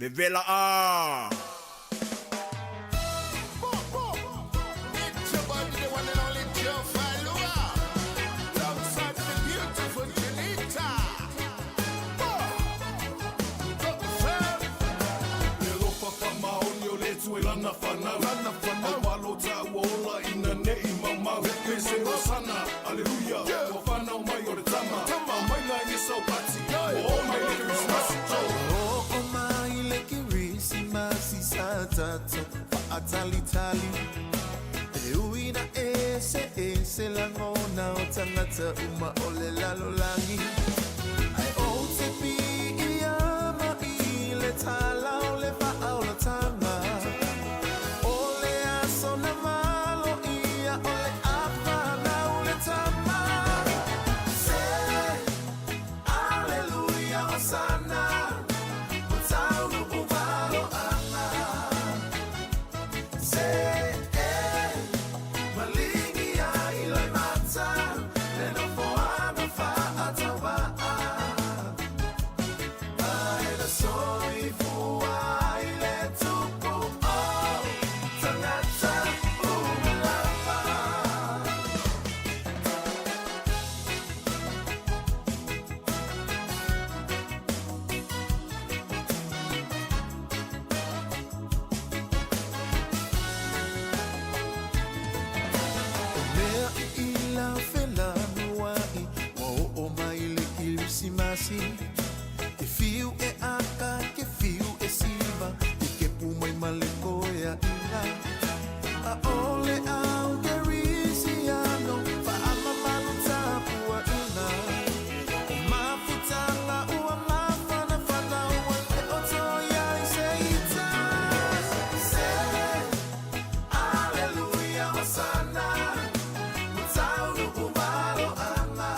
Vevela a. It's your boy, the one and only Joe Falua. Alongside the beautiful Janita. E alofa faamaoni o le Atua i lana fanau. Lana fanau. Aua lo taua ola ina nei maumau. Pese hosana, aleluia. Yeah. Ua fanau mai o le tama. Tama. Aumai la i saupati. Yeah. Ua oo mai le Kerisimasi. Oo mai le Kerisimasi sa tatou faatalitali. E ui na eseese lagona o tagata uma o le lalolagi. Ae ou te piiama i le tala o le faaolataga. O le aso na valoia o le a fanau le tama. Se, Aleluia, Hosana, ua taunuu maloaga. Se, e, maligi ai loimata, le nofoaga faatauvaa. Ae na soifua ai le tupu o tagata uma lava. O mea iila felanuai ua oo mai le Kerisimasi. Ke fiu e aka, ke fiu e siva, ke kepu mai ma le koeaʻina. ʻAʻole au kerisiano, faamamalu tapuaʻina. O mafutaga ua mafanafana ua le o toe i ai se ita. Se, Aleluia, Hosana, ua taunuu maloaga.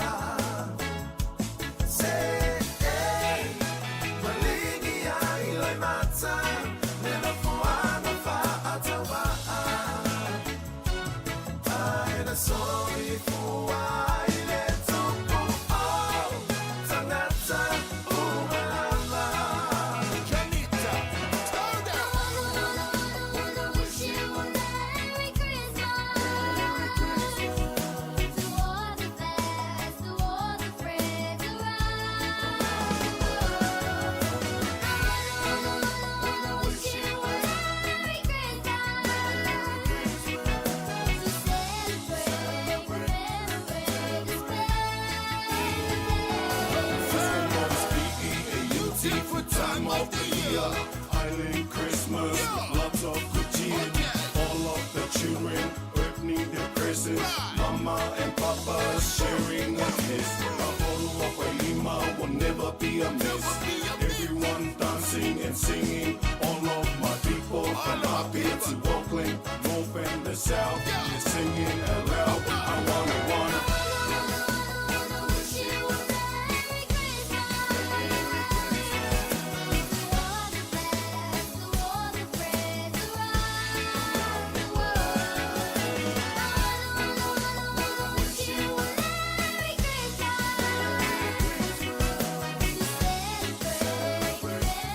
Se, e, maligi ai loimata, le nofoaga faatauvaa. Ae na soifua ai le tupu o tagata uma lava. Janita, turn down. Wanna wish you a Merry Christmas to all the best, to all the friends around the world. I wanna wish you a Merry Christmas to celebrate, commemorate this It's the special day. most beautiful time of the year. Island Christmas, lots of good cheer. All of the children opening their presents. Mama and Papa sharing a kiss. Lima will never be a miss. Everyone dancing and singing. All of my people from Apia to Auckland, North and the South. They're singing aloud. I wanna, wanna. Wanna wish you a Merry Christmas to all the best, to all the friends around the world. I wanna, wanna wish you a Merry Christmas to celebrate, commemorate this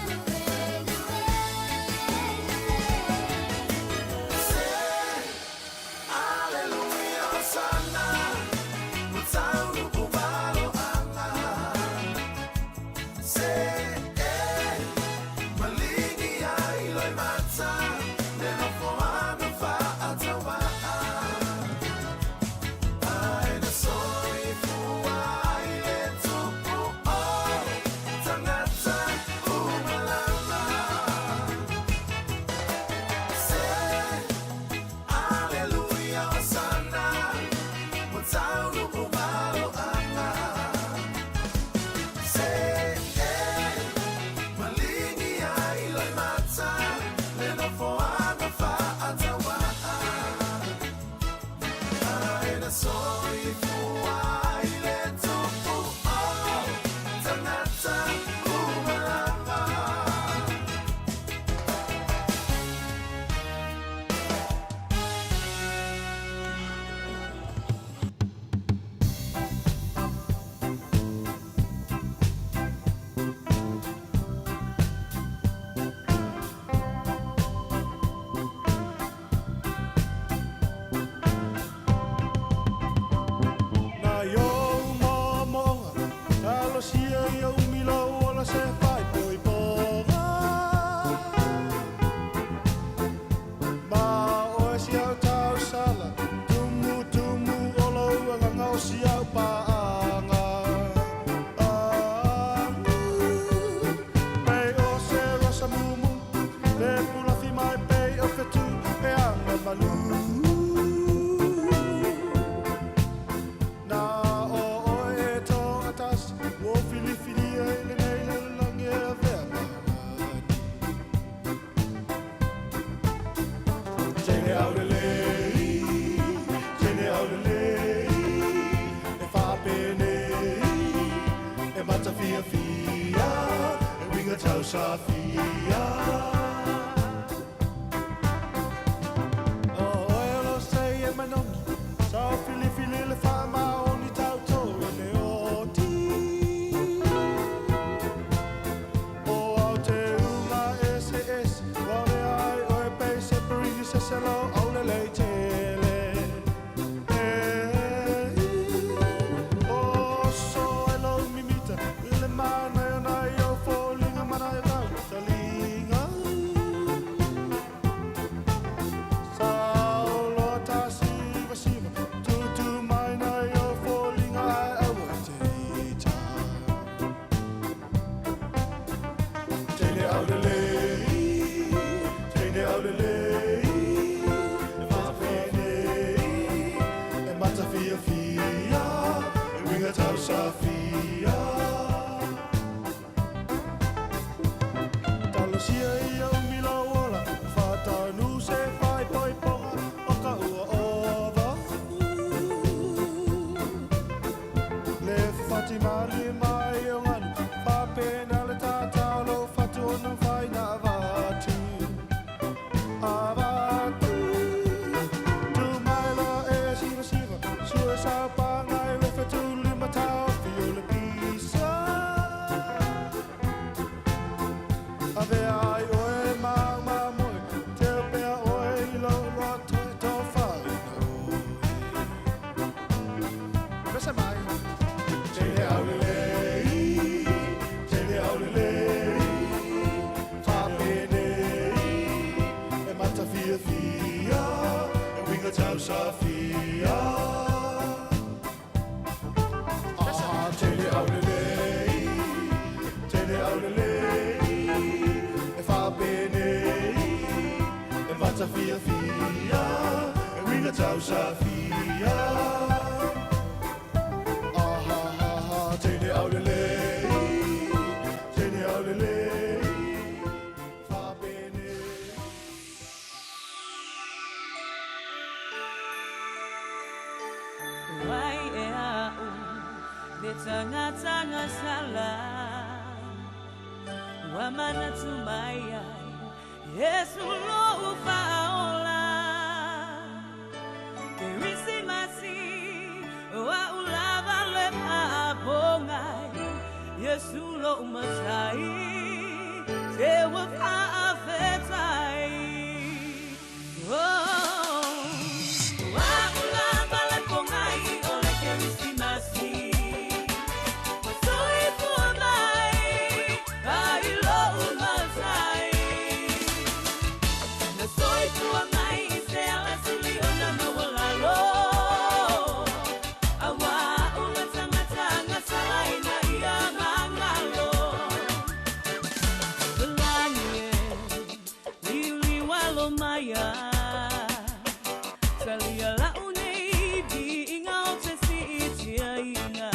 tausafia. O oe o sei e manogi, sa o filifili le whaamaoni tauto e le oti. O au te unga ese ese, ware ai oe pei se perini se selo au le lei tele. E, o so e lo mimita, le mana e ona i o fōlinga mana e tau talinga. Sa o loa tā siva siva, tūtū mai nei o fōlinga ai aua te ita. Teine au le lei, teine au le lei, e matawhene, e matawhia-fia, e winga tausafia. Talosia ia umila ola, whātanu se whai poi ponga o ka ua ova. Le whati mali mai o nganu, whapena le tātalo, whatu ona whaina avatu. Avatu. Tu mai la e siva siva, sua sa pangai le whatu lima tau fiole pisa. Ave ai oe mau mau moe, te pea oe i lo loa toe tō whaina oe. Pese mai. Teine au le lei, teine au le lei, whapene, e matawhia-fia, e winga tausafia. Ah, teine au le lei, teine au le lei, e whapene, e matawhia-fia, e winga tausafia. Ah ha ha ha, teine au le lei, teine au le lei, whapene. Wai e au le tanga sala Wa manatu mai ai Yesu lo ufaola Kerisimasi wa ulava le papongai Yesu lo umatai Te wa faafetai. Oh, wa ulava le pongai o le Kerisimasi. Wa soifua mai ai lo umatai. Na soifua mai i se alasili o na mawalalo. Awa ula tanga salaina ia mangalo. Lani e, liuli walo maya. Talia la unei di inga o te si itia inga.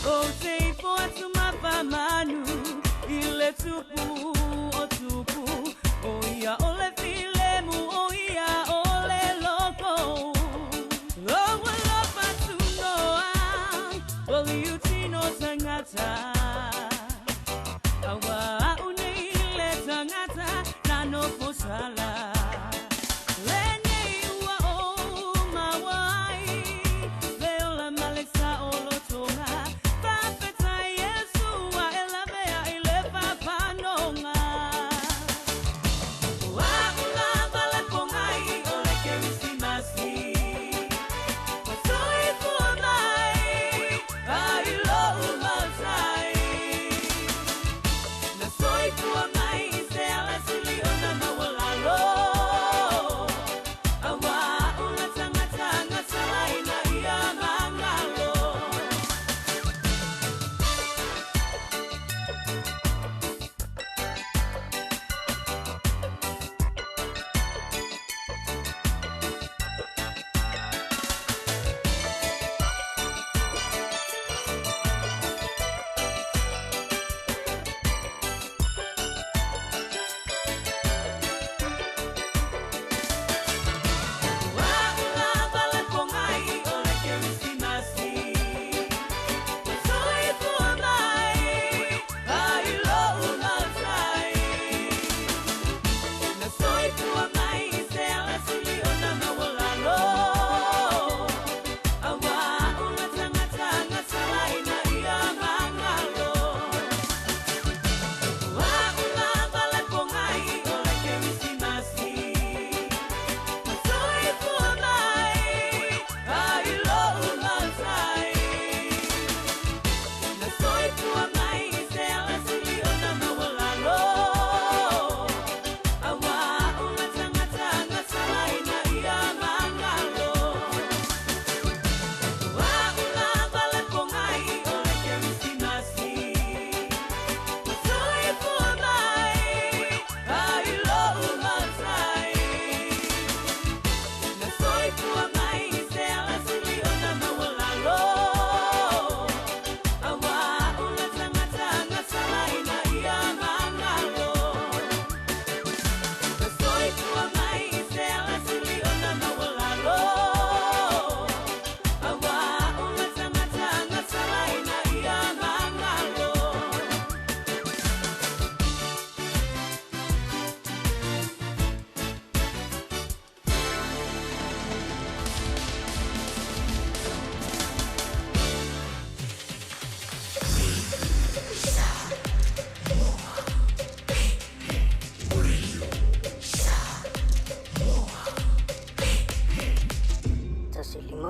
O te ifo atu mapa manu i le tupu o tupu. O ia o le filemu, o ia o le loko. O ua lopa tunoa, o liutino tangata. Awa unei le tangata, nano posala. Lenei ua o mawai, le ola maleksa o lotonga. Fafetai Yesu a e lavea i le papanonga.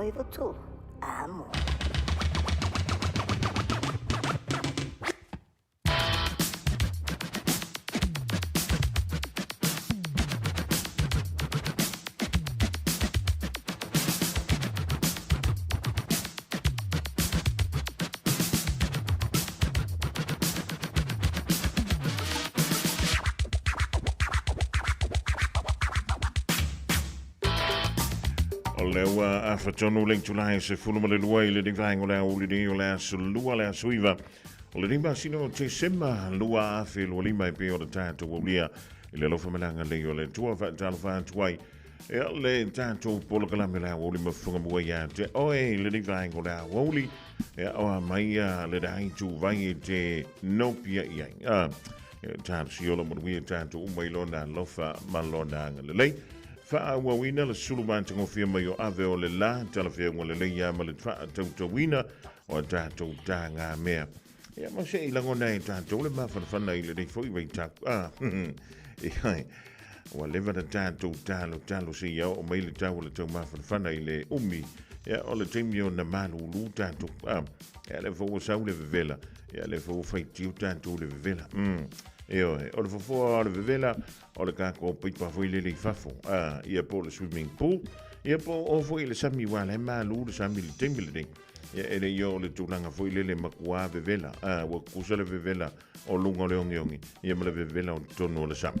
93. Amo. O lea ua afatonu le itula e 12 i lenei vaega o le aoauli nei o le aso 2 le aso 9 o lenei masina o Tesema 2025 e pei ona tatou aulia i le alofa ma le agalelei o le Atua. Faatalofa atu ai Ia le tatou polokalame o le aoauli mafugamua ia te oe i lenei vaega o le aoauli. Ia o a mai ia le dai tu vai e te nopia i ai. Ah, talosia o lo manuia tatou uma i lona alofa ma lona agalelei. Faaauauina le sulu matagofie mai o ave o le la talafeauga lelei ia ma le faatautauina o a tatou tagamea. Ia ma se i lagona e tatou le mafanafana i lenei foi vaitau. Ah, ia, ua leva na tatou talo talo se ia oo mai le tau o le tau mafanafana i le umi. Ia, o le taimi o na malulu tatou. Ah, ia le fou sau le vevela. Ia le fou faitio tatou le vevela. Ioe, o le fofoa o le vevela, o le kākou paipa foi lele i fafo. Ah, ia po o le swimming pool. Ia po o foi le sami wa le malu le sami le taimi lenei. Ia e le i oo le tulaga foi lele makuā vevela, a ua kusa le vevela o luga o le ogiogi, ia ma le vevela o totonu o le sami.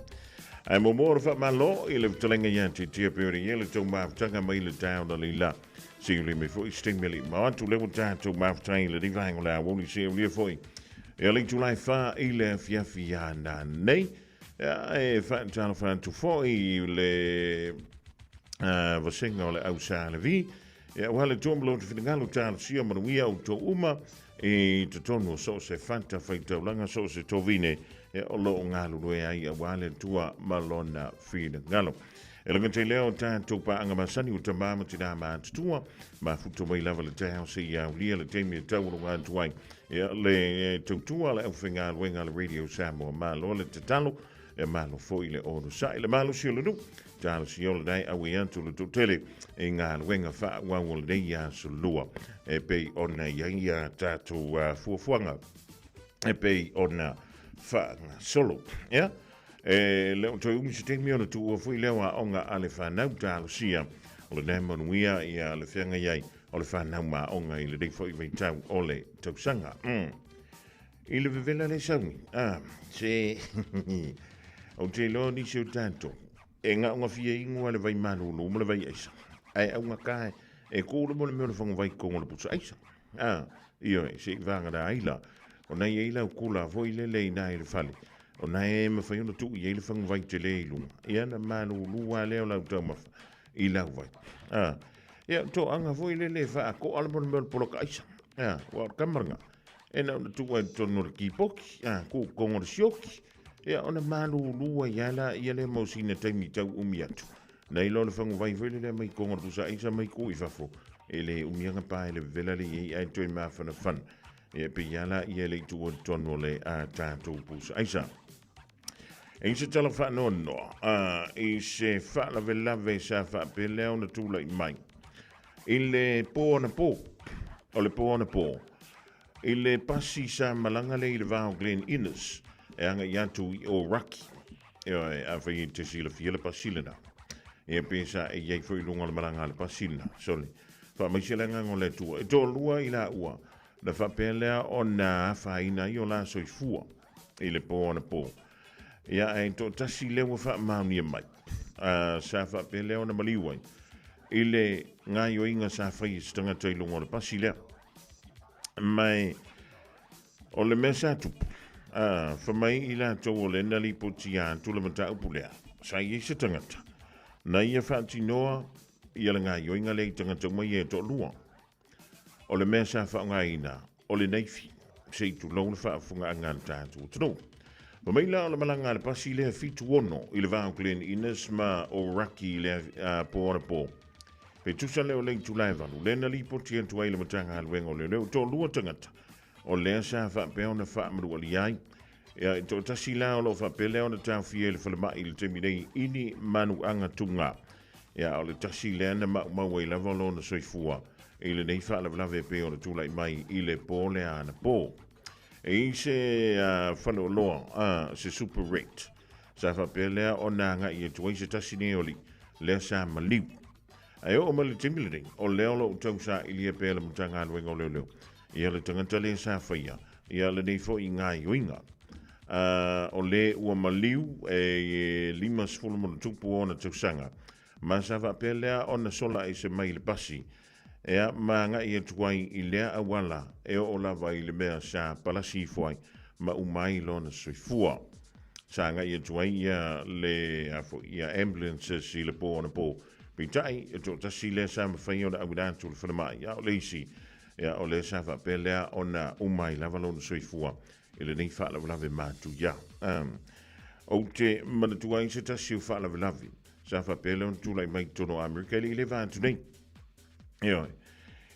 Ae muamua o le faamalo i le fetalaiga ia Titia pe ore ia le tou mafutaga mai le taeao na leila. Se i mai foi se taimi e le i mao atu le ua tatou mafutai i lenei vaega o le aoauli se aulia foi ia le itula e 4 i le afiafi ia nanei. Ia e faatalofa atu foi i le vasega o le au Sa Levi. Ia aua le Atua ma lota finagalo talosia manuia outou uma i totonu o so o se fata faitaulaga, so o se tovine ia o lo o galulue ai aua le Atua ma lona finagalo. E le gata i lea o tatou paaga masani o tamā ma tinā matutua, mafuta mai lava le taeao seia aulia le taimi e taualoga atu ai ia le tautua a le aufaigaluega a le Radio Samoa. Malo le tatalo, e malo foi le onosai, le malosi o le nuu, talosia o lenei aue atu le toatele i galuega faaauau o lenei aso lua e pei ona i ai a tatou fuafuaga e pei ona faagasolo. Ia, e le o toe umi se taimi ona tuua foi lea o aoga a le fanau talosia o lenei manuia ia le feagai ai o le fanau ma aoga i lenei foi vaitau o le tausaga. I le vevela le sauni, a, se, ou te iloa nisi o tatou, e gaogafia ingoa le vai malulu ma le vai aisa, ae augata e, e ku le mo le mea o le faguvai i totonu o le pusa aisa. A, ioe, se i vagana ai la, o na i ai lau kula foi lele i na i le fale, o na e mafai ona tuu i ai le faguvai tele i luga, ia na malulu lava lea o lau taumafa i lau vai. A, ia, toaga foi lele e faakoa le mo le mea o le poloka aisa. A, ua o le kama lena, E na ona tuu ai i totonu o le kipoki, a, ku kongo le sioki, ia ona malulu ai lava la ia lea mo sina taimi tau umi atu. Nei loa le faguvai foi lea mai kongo le pusa aisa mai ku i fafo, e le umi aga pa e le vevela le iai ae toe mafanafana. Ia pei lava la ia le i tuua i totonu o le a tatou pusa aisa. E se tala faanoanoa, a, i se faalavelave sa faapea lea ona tulai mai. I le pō anapō, o le pō anapō, i le pasi sa malaga lea i le va o Glen Innes e agai atu i Ōraki. Ioe, afai e te silafia le pasi lena. Ia pe sa e i ai foi i luga o le malaga a le pasi lena. Sole, faamaise le agaga o le Atua. E toalua i laua, na faapea lea ona afaina ai o la soifua i le pō anapō. Ia, ae toatasi lea ua faamaonia mai, a, sa faapea lea ona maliu ai i le gaoioiga sa fai e se tagata i luga o le pasi lea. Mai o le mea sa tupu, a, fa mai i latou o lea na lipotia atu le mataupu lea, sa i ai se tagata na ia faatinoa ia le gaoioiga lea i tagata uma ia e toalua. O le mea sa faaaogaina, o le naifi, se i tulou le faafofogaaga a le tatou atunuu. Fa mai la o le malaga a le pasi lea 76 i le va o Glen Innes ma Ōraki i le pō anapō. Pe tusa lea o le itula e 8, lea na lipoti atu ai le Matagaluega o Leoleo, toalua tagata o lea sa faapea ona faamanualia ai. Ia, e toatasi la o lo o faapea lea ona taofia i le falemai i le taimi nei i ni manuaga tugā. Ia, o le tasi lea na maumau ai lava lona soifua. i lenei faalavelave e pei ona tulai mai i le po lea anapo. E i se faleoloa, se Super Ret, sa faapea lea ona agai atu ai se tasi nei o alii lea sa maliu. Ae oo mai le taimi lenei, o lea o lo o tausailia pea le Matagaluega o Leoleo ia le tagata lea sa faia ia lenei foi gaoioiga. O le ua maliu e 50 ma ona tausaga, ma sa faapea lea ona sola ese mai le pasi, ea ma agai atu ai i lea auala e oo lava i le mea sa palasi ifo ai ma uma ai lona soifua. Sa agai atu ai ia le ia ambulances i le po anapo. Peitai, e toatasi lea sa mafai ona auina atu i le falemai, a o le isi, ia, o lea sa faapea lea ona uma ai lava lona soifua i lenei faalavelave matuia. Ou te manatua ai se tasi o faalavelave sa faapea lea ona tulai mai i totonu o Amerika e le i leva atu nei. Ioe,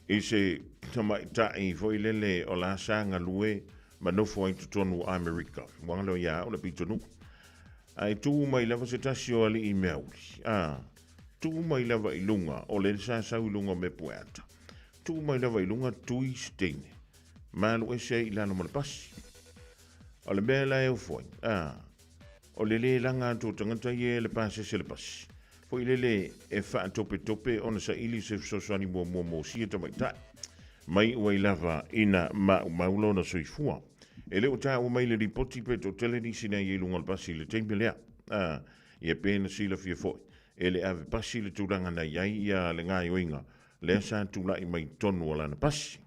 i se tamaitai foi lele o la sa galue ma nofo ai totonu o Amerika. Ua galo ia au le pitonuu. Ae tu mai lava se tasi o alii meauli. A, tu mai lava i luga, o le sa sau i luga o Mepueata. Tu mai lava i luga tui se teine. Ma alu ese ai i lalo ma le pasi. O le mea la e ofo ai, a, o le lē laga atu o tagata ia e le pasese le pasi. Foi lele e faatopetope ona saili se fesoasoani muamua mo sia tamaitai. Mai uai lava ina maumau lona soifua. E le o taua mai le lipoti pe toatele nisi na i ai i luga o le pasi i le taimi lea. A, ia pe na silafia foi, e le ave pasi le tulaga na i ai ia le gaoioiga lea sa tulai mai totonu o lana pasi.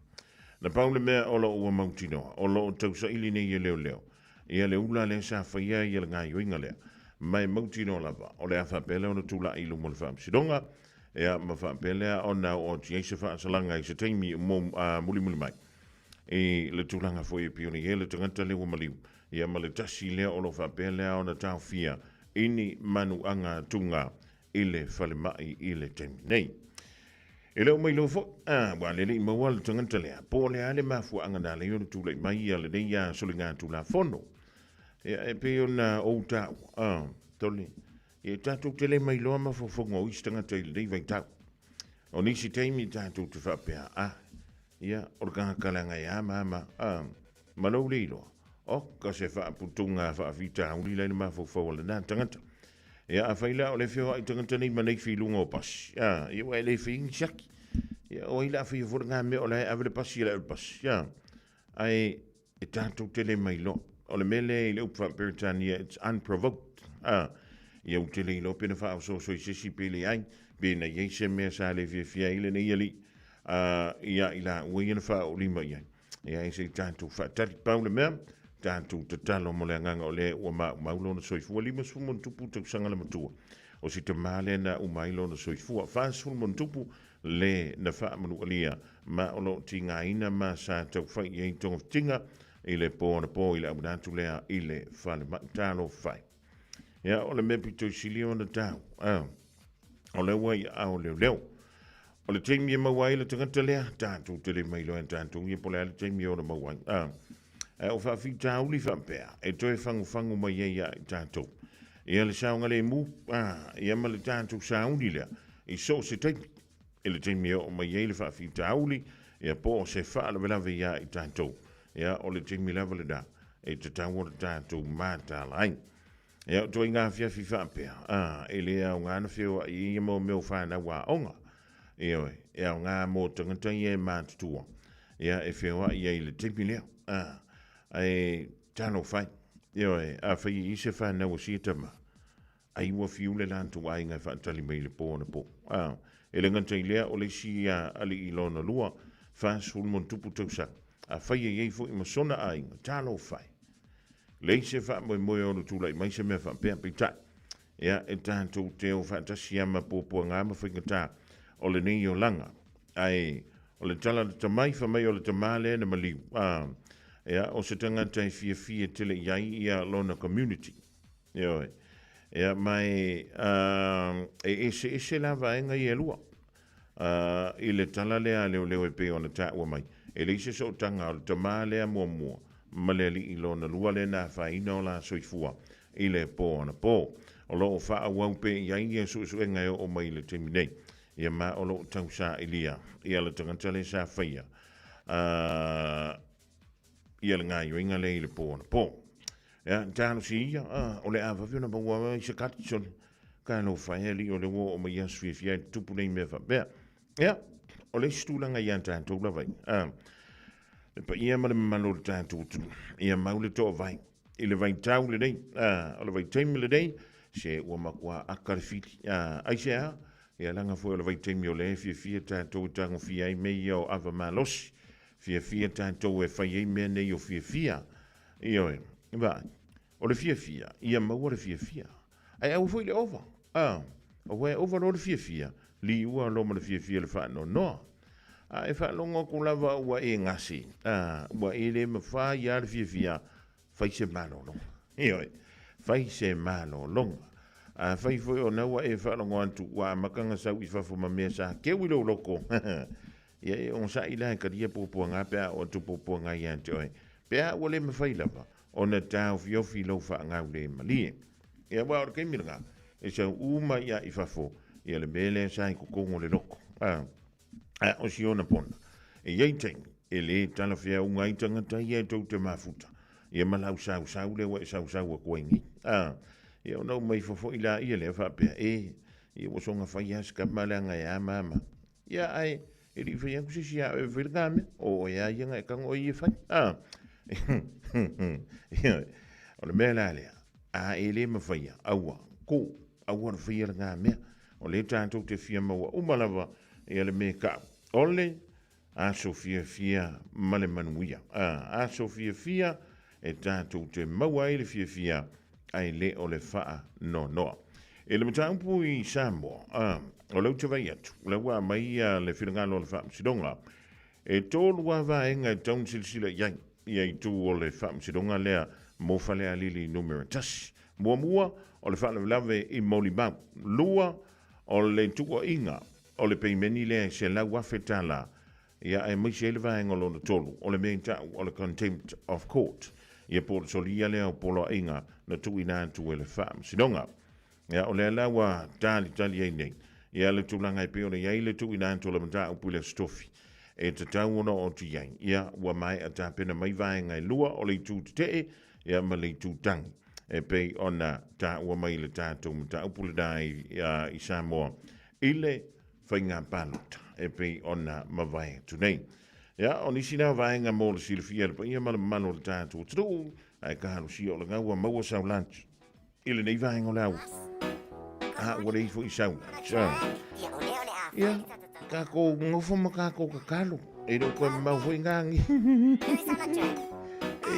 Na pau le mea o lo o ua mautinoa, o lo o tausaili nei e leoleo ia le ula lea sa faia ia le gaoioiga lea, ma e mautinoa lava o le a faapea lea ona tulai i luma o le faamasinoga, ia ma faapea lea ona oo atu i ai se faasalaga i se taimi mulimuli mai. I le tulaga foi e pei ona i ai le tagata lea ua maliu, ia ma le tasi lea o lo o faapea lea ona taofia i ni manuaga atuga i le falemai i le taimi nei. E le o mailoa foi, a, ua le le i maua le tagata lea, po o le a le mafuaaga na ala ai ona tulai mai ia lenei soligatulafono. Ia, e pei ona ou taua, a, tole, ia tatou te le mailoa mafaufauga o isi tagata i lenei vaitau. O nisi taimi tatou te faapea, a, ia, o le tagata leaga e a ma a ma, a, ma lou le iloa, oka se faaputuga faafitauli la i le mafaufau o lena tagata. Ia, afai la o le feoai tagata nei ma nei i luga o pasi, a, ia ua e le fai ni siaki. Ia, o ai la a faia foi lena mea o la e ave le pasi e le ave le pasi, a. Ae e tatou te le mailoa. O le mea lea i le upu faa-Peretania, it's unprovoked, a. Ia ou te le iloa pe na faaosooso i se isi pe leai, pe na i ai se mea sa le fiafia ai lenei alii, a, ia i laua ia na faaoolima i ai. Ia e se i tatou faatali. Pau le mea, tatou tatalo mo le agaga o lea ua maumau lona soifua. 50+ tausaga le matua. O si tamā lea na uma ai lona soifua. 40+ le na faamanualia ma o lo o tigaina ma sa taufai i ai togafitiga i le po anapo i le auina atu lea i le falemai. Talofa e. Ia, o le mea pito i sili ona taua, o lea ua i aao leoleo. O le taimi e maua ai le tagata lea, tatou te le mailoa e tatou ia po o le a le taimi e ono maua ai. Ae o faafitauli faapea, e toe fagufagu mai ai ia i tatou. Ia le saogalemu, ia ma le tatou sauni lea, i so o se taimi. I le taimi e oo mai ai le faafitauli, ia po o se faalavelave ia i tatou. Ia, o le taimi lava lena e tatau ona tatou mataala ai. Ia, o ituaiga afiafi faapea, a, e le aoga ona feoai ai ia mau mea o fanau aoga. Ioe, e aoga mo tagata ia e matutua, ia, e feoai ai i le taimi lea. A, ae talofa e. Ioe, afai e i ai se fanau a sia tama, ai ua fiu le latou aiga e faatali mai i le po anapo. A, e le gata i lea, o le isi alii lona lua, 40+ tausaga, afai e i ai foi ma sona aiga, talofa e. Leai se faamoemoe o ona tulai mai se mea faapea, peitai, ia, e tatou te o faatasi lava ma puapuaga ma faigata o lenei olaga. Ae, o le tala lata mai, fai mai o le tama lea na maliu, a, ia, o se tagata e fiafia tele i ai ia lona community. Ioe. Ia, ma e, e eseese la vaega ia e lua. I le tala lea a leoleo e pei ona taua mai, e leai se sootaga o le tama lea muamua ma le alii lona lua lea na afaina o la soifua i le po anapo. O lo o faaauau pea i ai ia suesuega e oo mai i le taimi nei. Ia ma o loo tausailia ia le tagata lea sa faia ia le gaioiga lea i le po anapo. Ia, talosia ia, o le a vave ona maua ai se kati talofa e alii o lea ua oo mai i aso fiafia ai tutupu nei mea faapea. Ia, o le isi tulaga ia tatou lava ia, le paia ma le mamalu o le tatou atunuu, ia mau le toavai i le vaitau lenei, o le vaitaimi lenei, se ua matua aka le fili. Aisea? Ia leaga foi o le vaitaimi o lea e fiafia tatou e tagofia ai mea ia o ava malosi, fiafia tatou e fai ai mea nei o fiafia. Ioe, vaai, o le fiafia, ia maua le fiafia. Ae aua foi le ova. A, aua e ova loa le fiafia, liua loa ma le fiafia le faanoanoa. A e faalogo atu lava ua e gase, a, ua e le mafai lava le fiafia, fai se malologa. Ioe, fai se malologa. Afai foi ona ua e faalogo atu ua amata ona sau i fafo ma mea sa keu i lou loko, ia e onosai la e talia puapuaga pe a oo atu puapuaga ia te oe, pe a ua le mafai lava ona taofiofi lou faagaulemalie. Ia aua o le taimi lena, e sau uma ia i fafo ia le mea lea sa i totonu o le loko. A, a o si ona pona, e i ai taimi e le talafeauga ai tagata ia e tou te mafuta, ia ma lau sausau lea ua e sausau atu ai nei. A, ia ona uma ifo foi laia lea faapea, e, ia ua soona fai lava si tama leaga e a ma a ma. Ia ae, e le i fai atu se isi ia oe e fai lena mea, o oe lava ia na e tago oe ia e fai. A, ia, o le mea la lea, a e le mafaia, aua, ku, aua le faia lena mea. O lea tatou te fia maua uma lava ia le mea e tau, o le aso fiafia ma le manuia. A, aso fiafia e tatou te maua ai le fiafia ae le o le faanoanoa. I le mataupu i Samoa, a, o lea ou te vaai atu, o lea ua aumai le finagalo o le Faamasinoga, e tolu lava vaega e tatau ona silasila i ai ia itu o le Faamasinoga lea mo Falealili Numera 1. Muamua, o le faalavelave i molimau. Lua, o le tuuaiga o le peimeni lea e $100,000, ia aemaise ai le vaega lona tolu, o le mea i ta'u o le contempt of court, ia po o le solia lea o poloaiga na tuuina atu e le Faamasinoga. Ia, o lea la ua talitali ai nei, ia le tulaga e pei ona i ai le tuuina atu o le mataupu i le Aso Tofi, e tatau ona oo atu i ai, ia, ua maea tapena mai vaega e lua o le itu tetee, ia ma le itu tangi, e pei ona taua mai i le tatou mataupu lena i Samoa i le faiga palota e pei ona mavae atu nei. Ia, o nisi na vaega mo le silafia e le paia ma le mamalu o le tatou atunuu, ae talosia o lena ua maua sau lunch i lenei vaega o le aoga. A ua leai foi sau lunch. Ia, tatou nofo ma tatou tatalo. E le o toe mamao foi ngā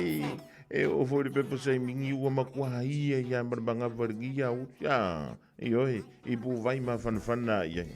E, e oo foi le pepa saimigi ua matua ia ia ma le magafa i lenei aoga. A, Ioe, i pūwai māwhanawhana i ai.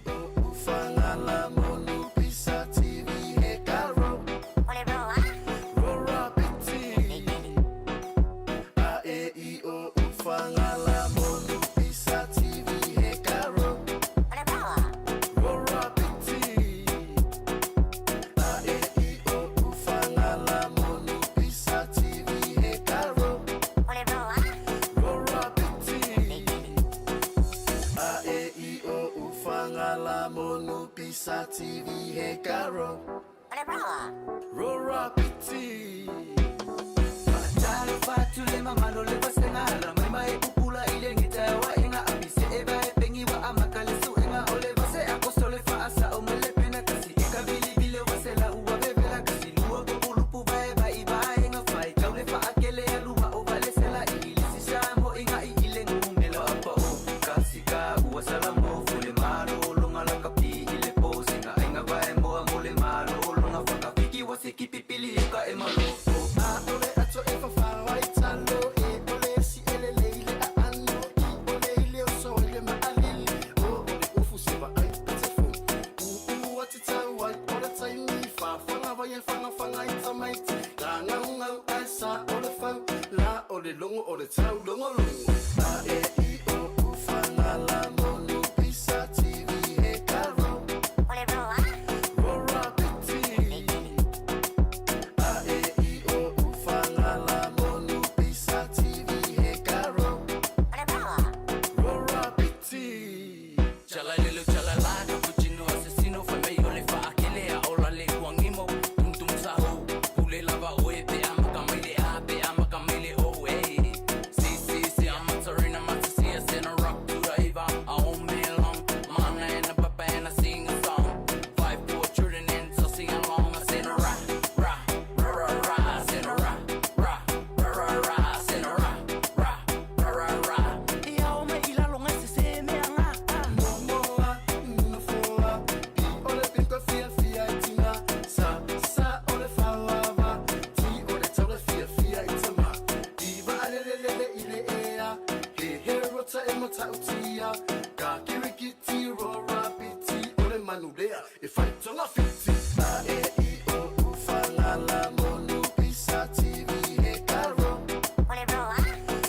tangata e matautia. Ka kirikiti rora piti o le manu lea e whai tanga whiti. A e i o u wha la la monu pisa TV he ka ro.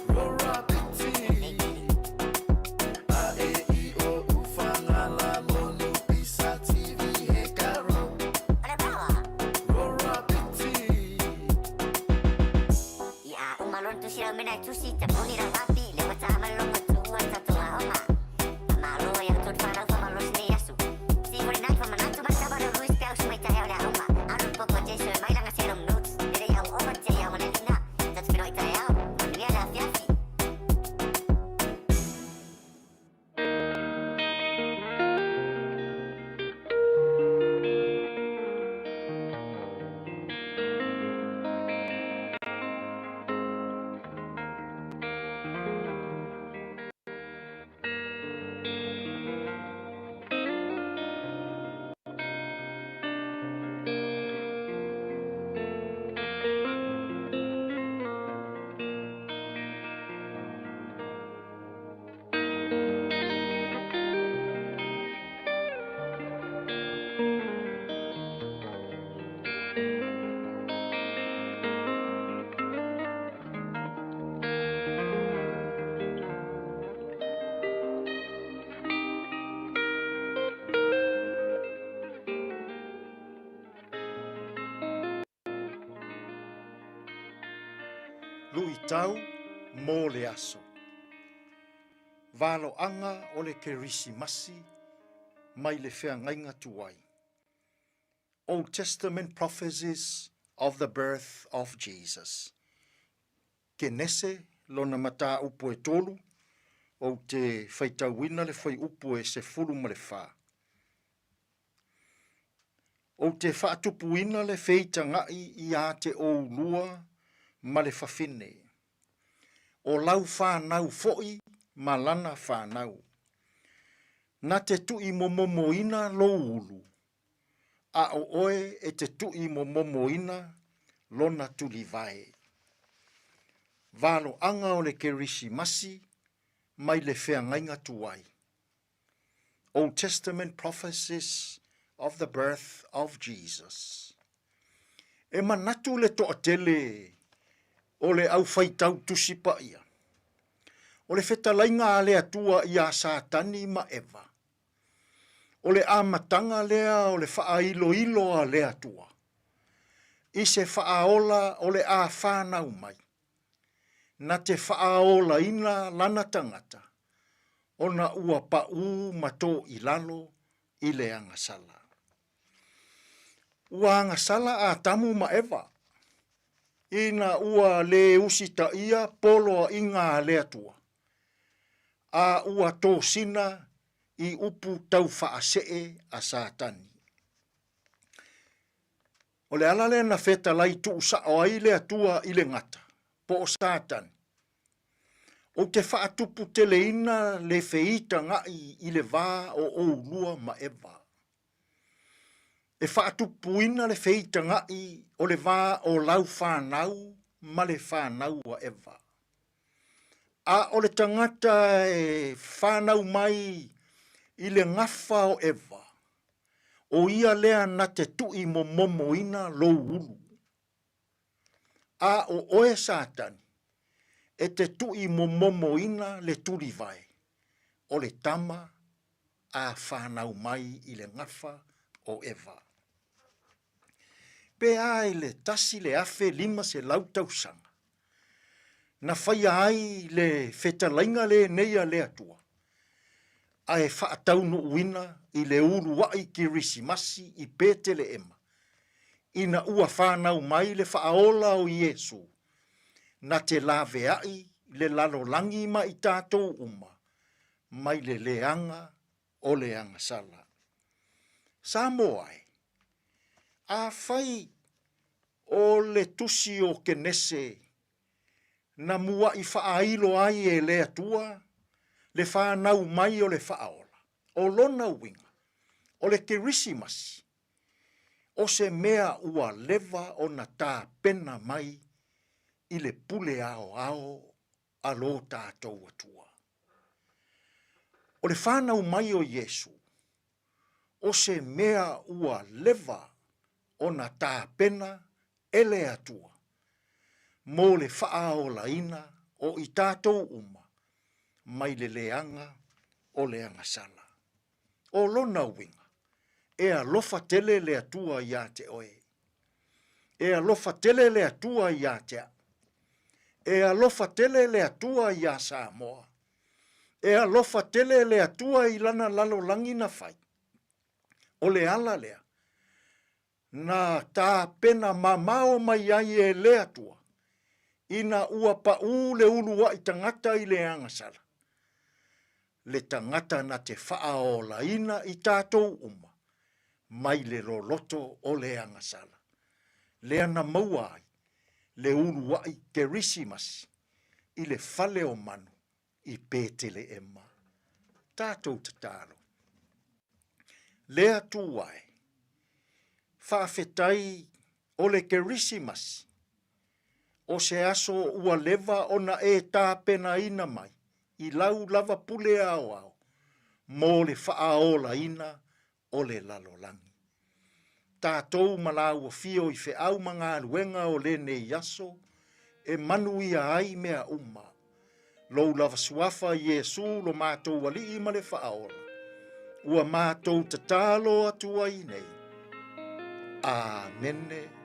Rora piti. A e i o u wha la la monu pisa TV he ka ro. Rora piti. Luitau mo le aso. Valoaga o le Kerisimasi mai le feagaiga tuai. Old Testament prophecies of the birth of Jesus. Kenese lona mataupu e tolu, ou te faitauina le fuaiupu e 14. Ou te faatupuina le feitagaʻi iā te oulua ma le fafine, o lau fanau foʻi ma lana fanau. Na te tuʻimomomoina lou ulu, a o oe e te tuʻimomomoina lona tulivae. Valoaga o le Kerisimasi mai le feagaiga tuai. Old Testament prophecies of the birth of Jesus. E manatu le toatele o le aufaitau tusi paia. O le fetalaiga a le Atua iā Satani ma Eva. O le amataga lea o le faailoilo a le Atua i se faaola o le a fanau mai. Na te faaolaina lana tagata ona ua paʻū ma tō i lalo i le agasala. Ua agasala Atamu ma Eva, ina ua lē usitaia poloaiga a le Atua, a ua tosina i upu tau faasee a Satani. O le ala lea na fetalai tuusao ai le Atua i le gata, po o Satani. Ou te faatuputeleina le feitagaʻi i le va o oulua ma Eva. E faatupuina le feitagaʻi o le va o lau fanau ma le fanau a Eva. A o le tagata e fanau mai i le gafa o Eva, o ia lea na te tuʻimomomoina lou ulu. A o oe Satani, e te tuʻimomomoina le tulivae, o le tama a fanau mai i le gafa o Eva. Pe a i le 1500 tausaga, na faia ai le fetalaiga lenei a le Atua, ae faataunuuina i le uluaʻi Kerisimasi i Peteleema, ina ua fanau mai le Faaola o Iesu, na te laveaʻi le lalolagi ma i tatou uma mai le leaga o le agasala. Samoa e, afai o le tusi o Kenese na muaʻi faailo ai e le Atua le fanau mai o le Faaola, o lona uiga, o le Kerisimasi, o se mea ua leva ona tapena mai i le pule aoao a lo tatou Atua. O le fanau mai o Iesu, o se mea ua leva ona tapena e le Atua mo le faaolaina o i tatou uma mai le leaga o le agasala. O lona uiga, e alofa tele le Atua iā te oe. E alofa tele le Atua iā te a'u. E alofa tele le Atua iā Samoa. E alofa tele le Atua i lana lalolagi na fai. O le ala lea, na tapena mamao mai ai e le Atua, ina ua paʻū le uluaʻi tagata i le agasala, le tagata na te faaolaina i tatou uma mai le loloto o le agasala, lea na maua ai le uluaʻi Kerisimasi i le fale o manu i Peteleema. Tatou tatalo. Le Atua e, faafetai o le Kerisimasi, o se aso ua leva ona e tapenaina mai i lau lava pule aoao mo le faaolaina o le lalolagi. Tatou ma lāua fio i feau ma galuega o lenei aso e manuia ai mea uma. Lou lava suafa Iesu lo matou Alii ma le Faaola, ua matou tatalo atu ai nei. Amene.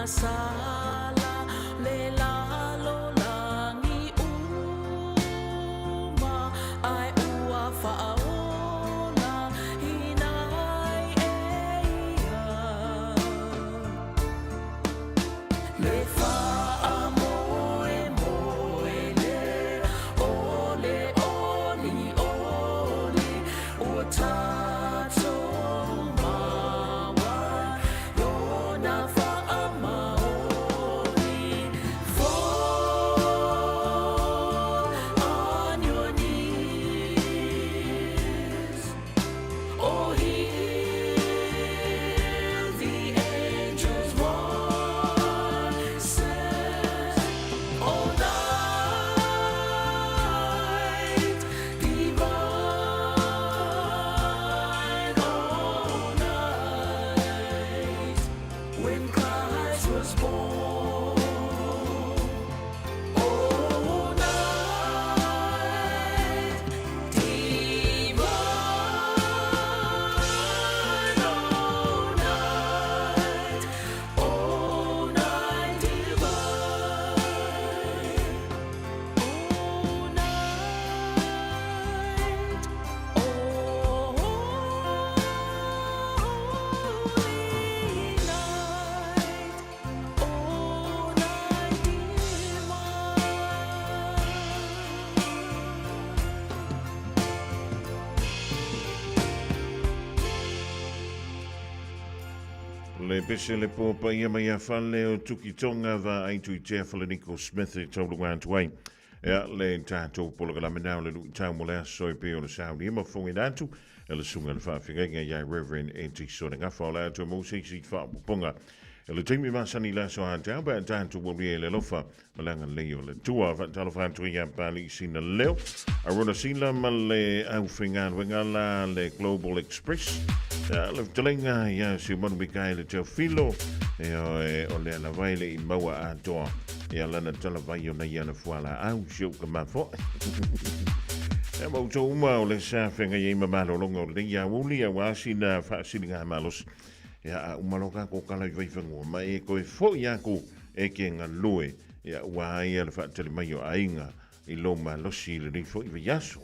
masala le lalolagi uma Ae ua faaola ina ai e ia. Le faamoemoe le o le olioli ua tatou maua lona faamaoni. Fall on your knees. Oh, hear the angels' voices. Oh, night divine, oh, night when Christ was born. Oh, night divine, oh, night, oh, night divine, oh, night, oh, holy night, oh, night divine. Le pese le pō paia mai a fale o Tukitonga va ai tui tea Faleniko Smith e taulunga atu ai. Ea le tātou polokalame nā o le lui tau mo le aso e pe o le sauni ma fongi atu e le sunga le whaawhingaiga iai Reverend Enti Sorengafa o le atu e mō se isi whaapupunga. E le taimi masani le aso a te au pea tātou o ria le lofa malanga lei o le tua whaatalofa atu ia pali sina leo. Arona sila ma le au whinga la le Global Express. Le fitalenga ia si manu Mikaele Teofilo e o e o le ala vai le i maua atoa. E alana tala vai o nei ana fuala au si o ka mafo. E mau tō uma o le sa whenga i mamalo longa o le ia uli a wasi na whaasili ngā malos. Ia a umalo ka ko kala i vaiwhangua ma e koe fo i aku e ke ngā loe. Ia ua ai le whaatele mai o ainga i lo malosi i le rifo i vaiaso.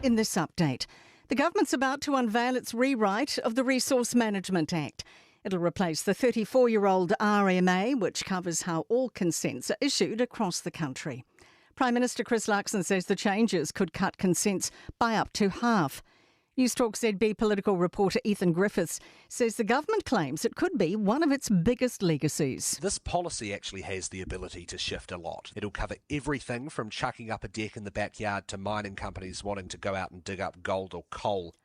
In this update, the government's about to unveil its rewrite of the Resource Management Act. It'll replace the 34 year old RMA, which covers how all consents are issued across the country. Prime Minister Chris Luxon says the changes could cut consents by up to half. Newstalk ZB political reporter Ethan Griffiths says the government claims it could be one of its biggest legacies. This policy actually has the ability to shift a lot. It'll cover everything from chucking up a deck in the backyard to mining companies wanting to go out and dig up gold or coal.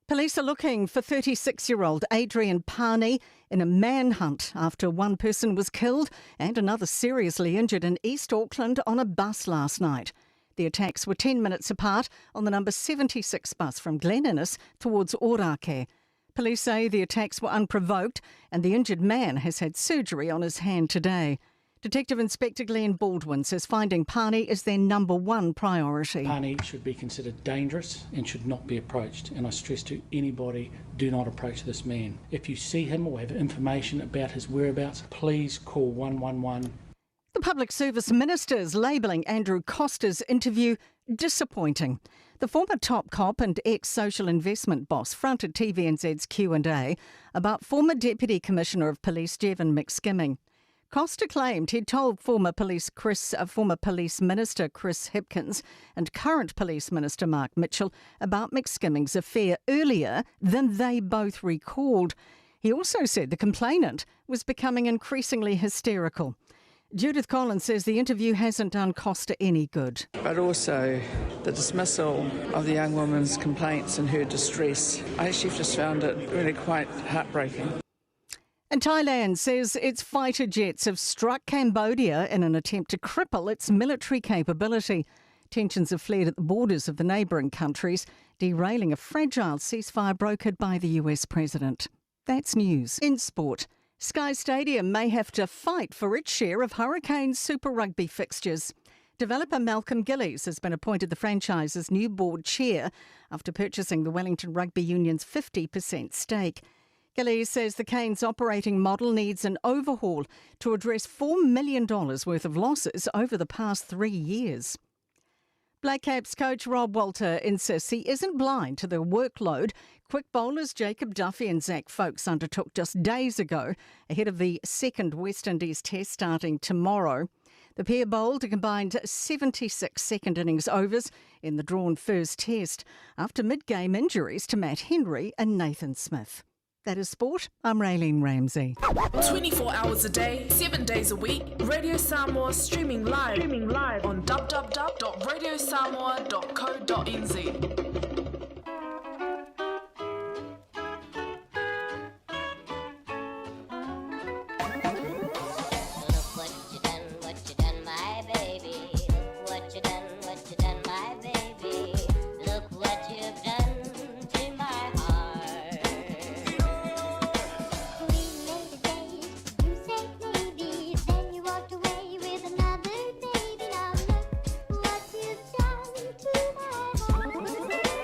Police are looking for 36 year old Adrian Parney in a manhunt after one person was killed and another seriously injured in East Auckland on a bus last night. The attacks were 10 minutes apart on the number 76 bus from Glen Innes towards Ōrākei. Police say the attacks were unprovoked and the injured man has had surgery on his hand today. Detective Inspector Glenn Baldwin says finding Parney is their number one priority. Parney should be considered dangerous and should not be approached. And I stress to anybody do not approach this man. If you see him or have information about his whereabouts, please call 111. The Public Service Minister's labelling Andrew Coster's interview disappointing. The former top cop and ex-social investment boss fronted TVNZ's Q&A about former Deputy Commissioner of Police Jevon McSkimming. Coster claimed he'd told former police Chris, former police minister Chris Hipkins and current police minister Mark Mitchell about McSkimming's affair earlier than they both recalled. He also said the complainant was becoming increasingly hysterical. Judith Collins says the interview hasn't done Coster any good. But also the dismissal of the young woman's complaints and her distress. I actually just found it really quite heartbreaking. And Thailand says its fighter jets have struck Cambodia in an attempt to cripple its military capability. Tensions have flared at the borders of the neighbouring countries, derailing a fragile ceasefire brokered by the US president. That's news. In sport, Sky Stadium may have to fight for its share of Hurricanes Super Rugby fixtures. Developer Malcolm Gillies has been appointed the franchise's new board chair after purchasing the Wellington Rugby Union's 50% stake. Gillies says the Canes operating model needs an overhaul to address $4 million worth of losses over the past three years. Black Caps coach Rob Walter insists he isn't blind to the workload quick bowlers Jacob Duffy and Zach Foulkes undertook just days ago ahead of the second West Indies test starting tomorrow. The pair bowled a combined 76 second innings overs in the drawn first test after mid game injuries to Matt Henry and Nathan Smith. That is sport. I'm Raylene Ramsey. 24 hours a day, 7 days a week, Radio Samoa streaming live, streaming live on www.radiosamoa.co.nz. Look what you done, what you done, my baby. Look what you done, what you done, my baby. Look what you've done to my heart. We made a date, you said maybe, then you walked away with another baby. Now look what you've done to my heart.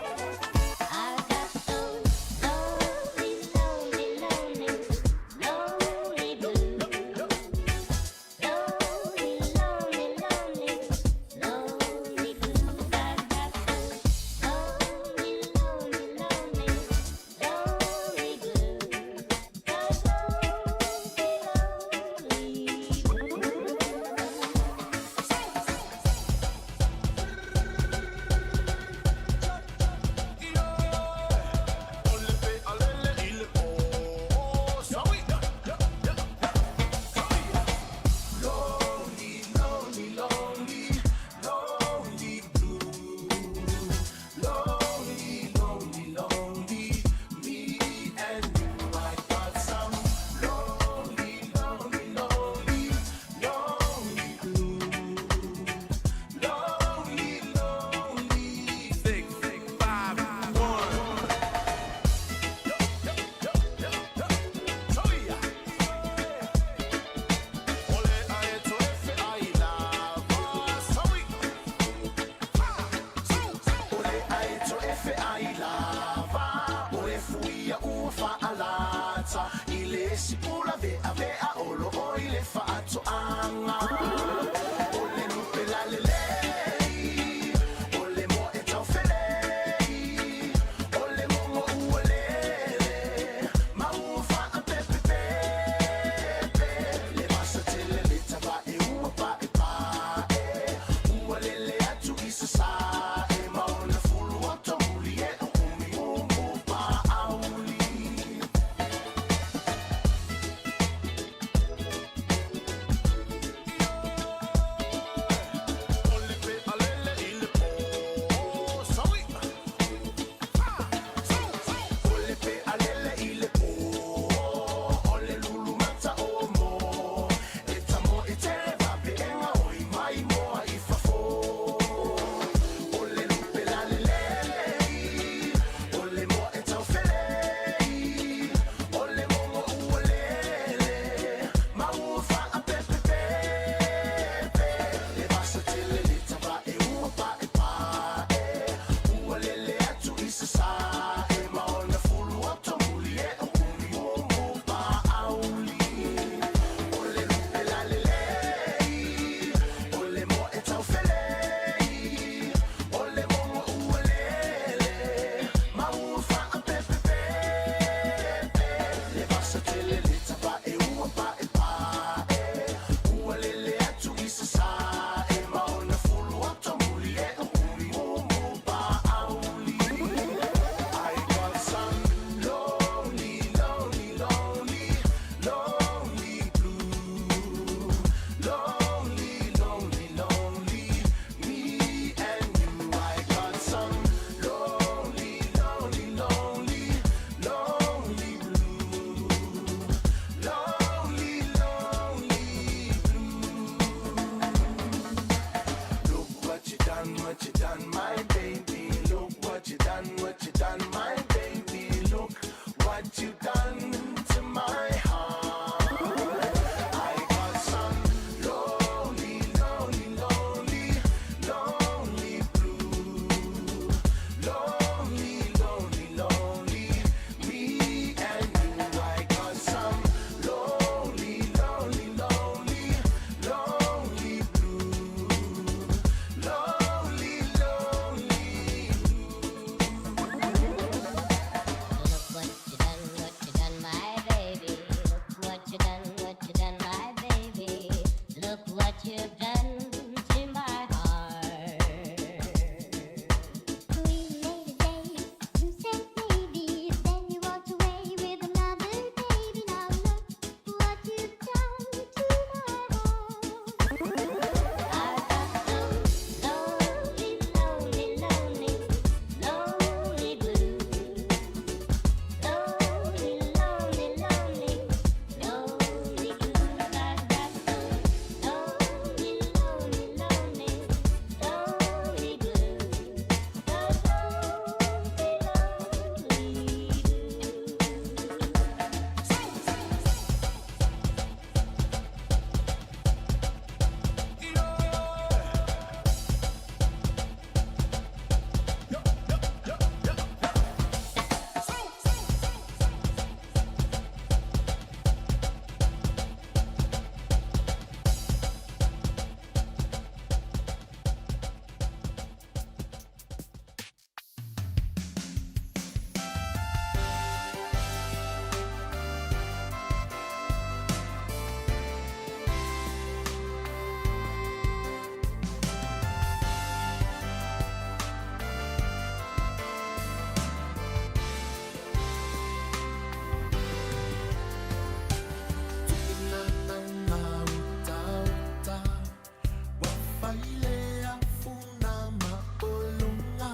Vai le afuna ma olunga.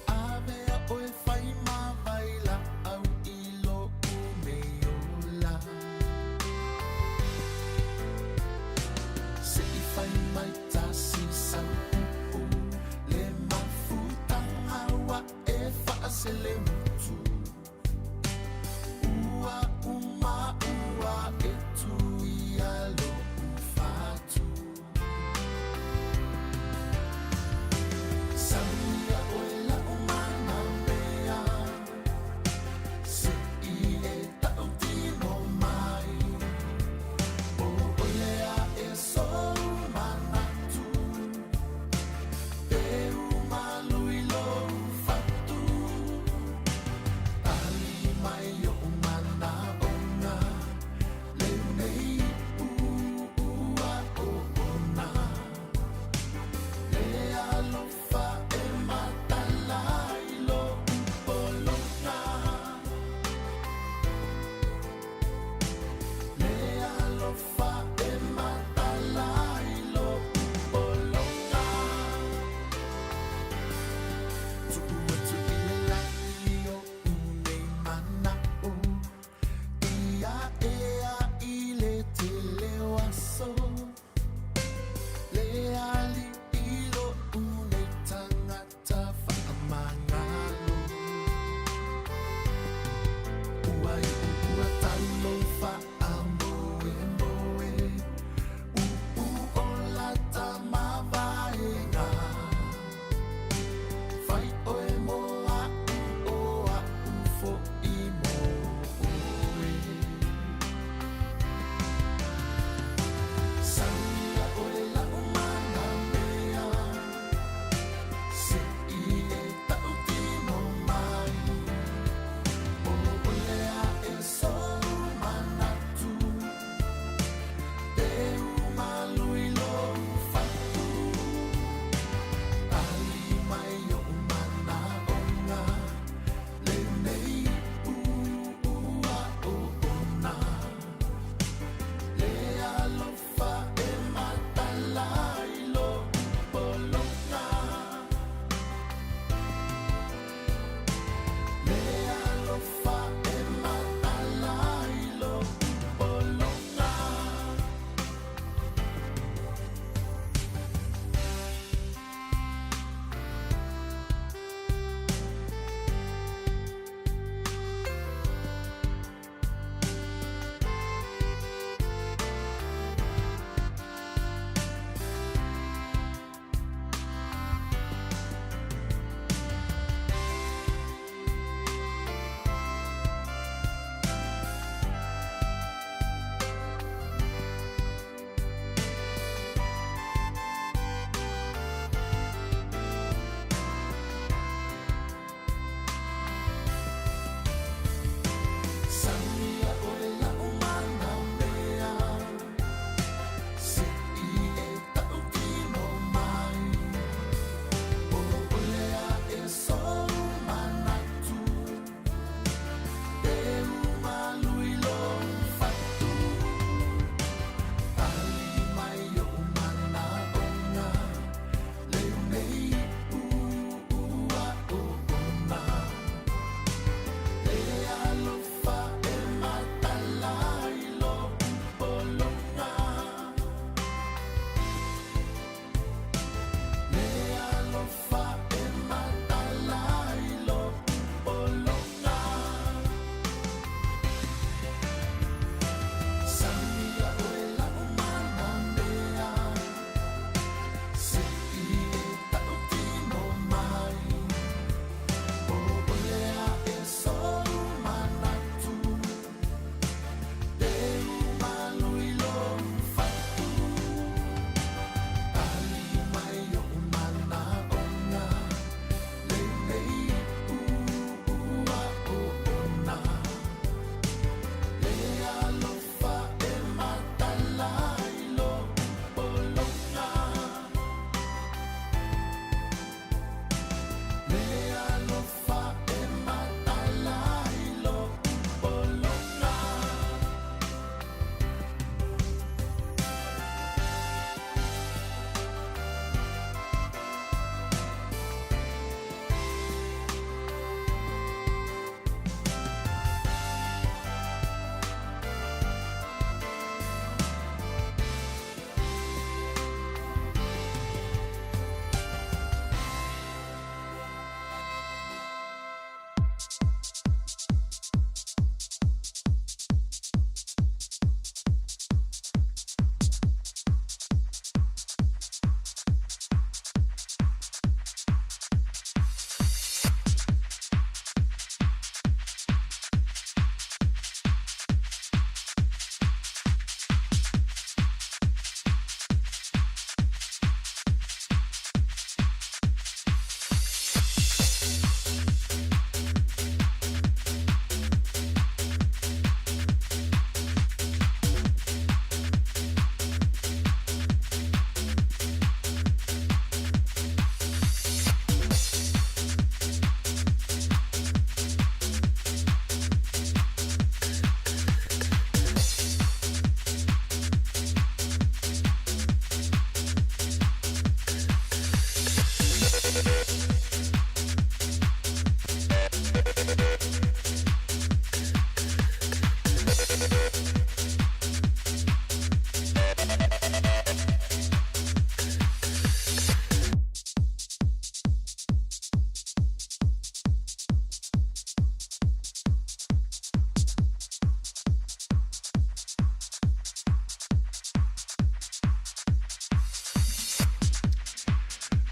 Avea oe fai ma vai la au i lo umeola. Se i fai mai tasi sau upu, le mafutanga ua e faasele mutu. Ua uma ua e tuia lo ufatu. Samia oe la umana mea, se i e tautino mai. O olea e sou manatu.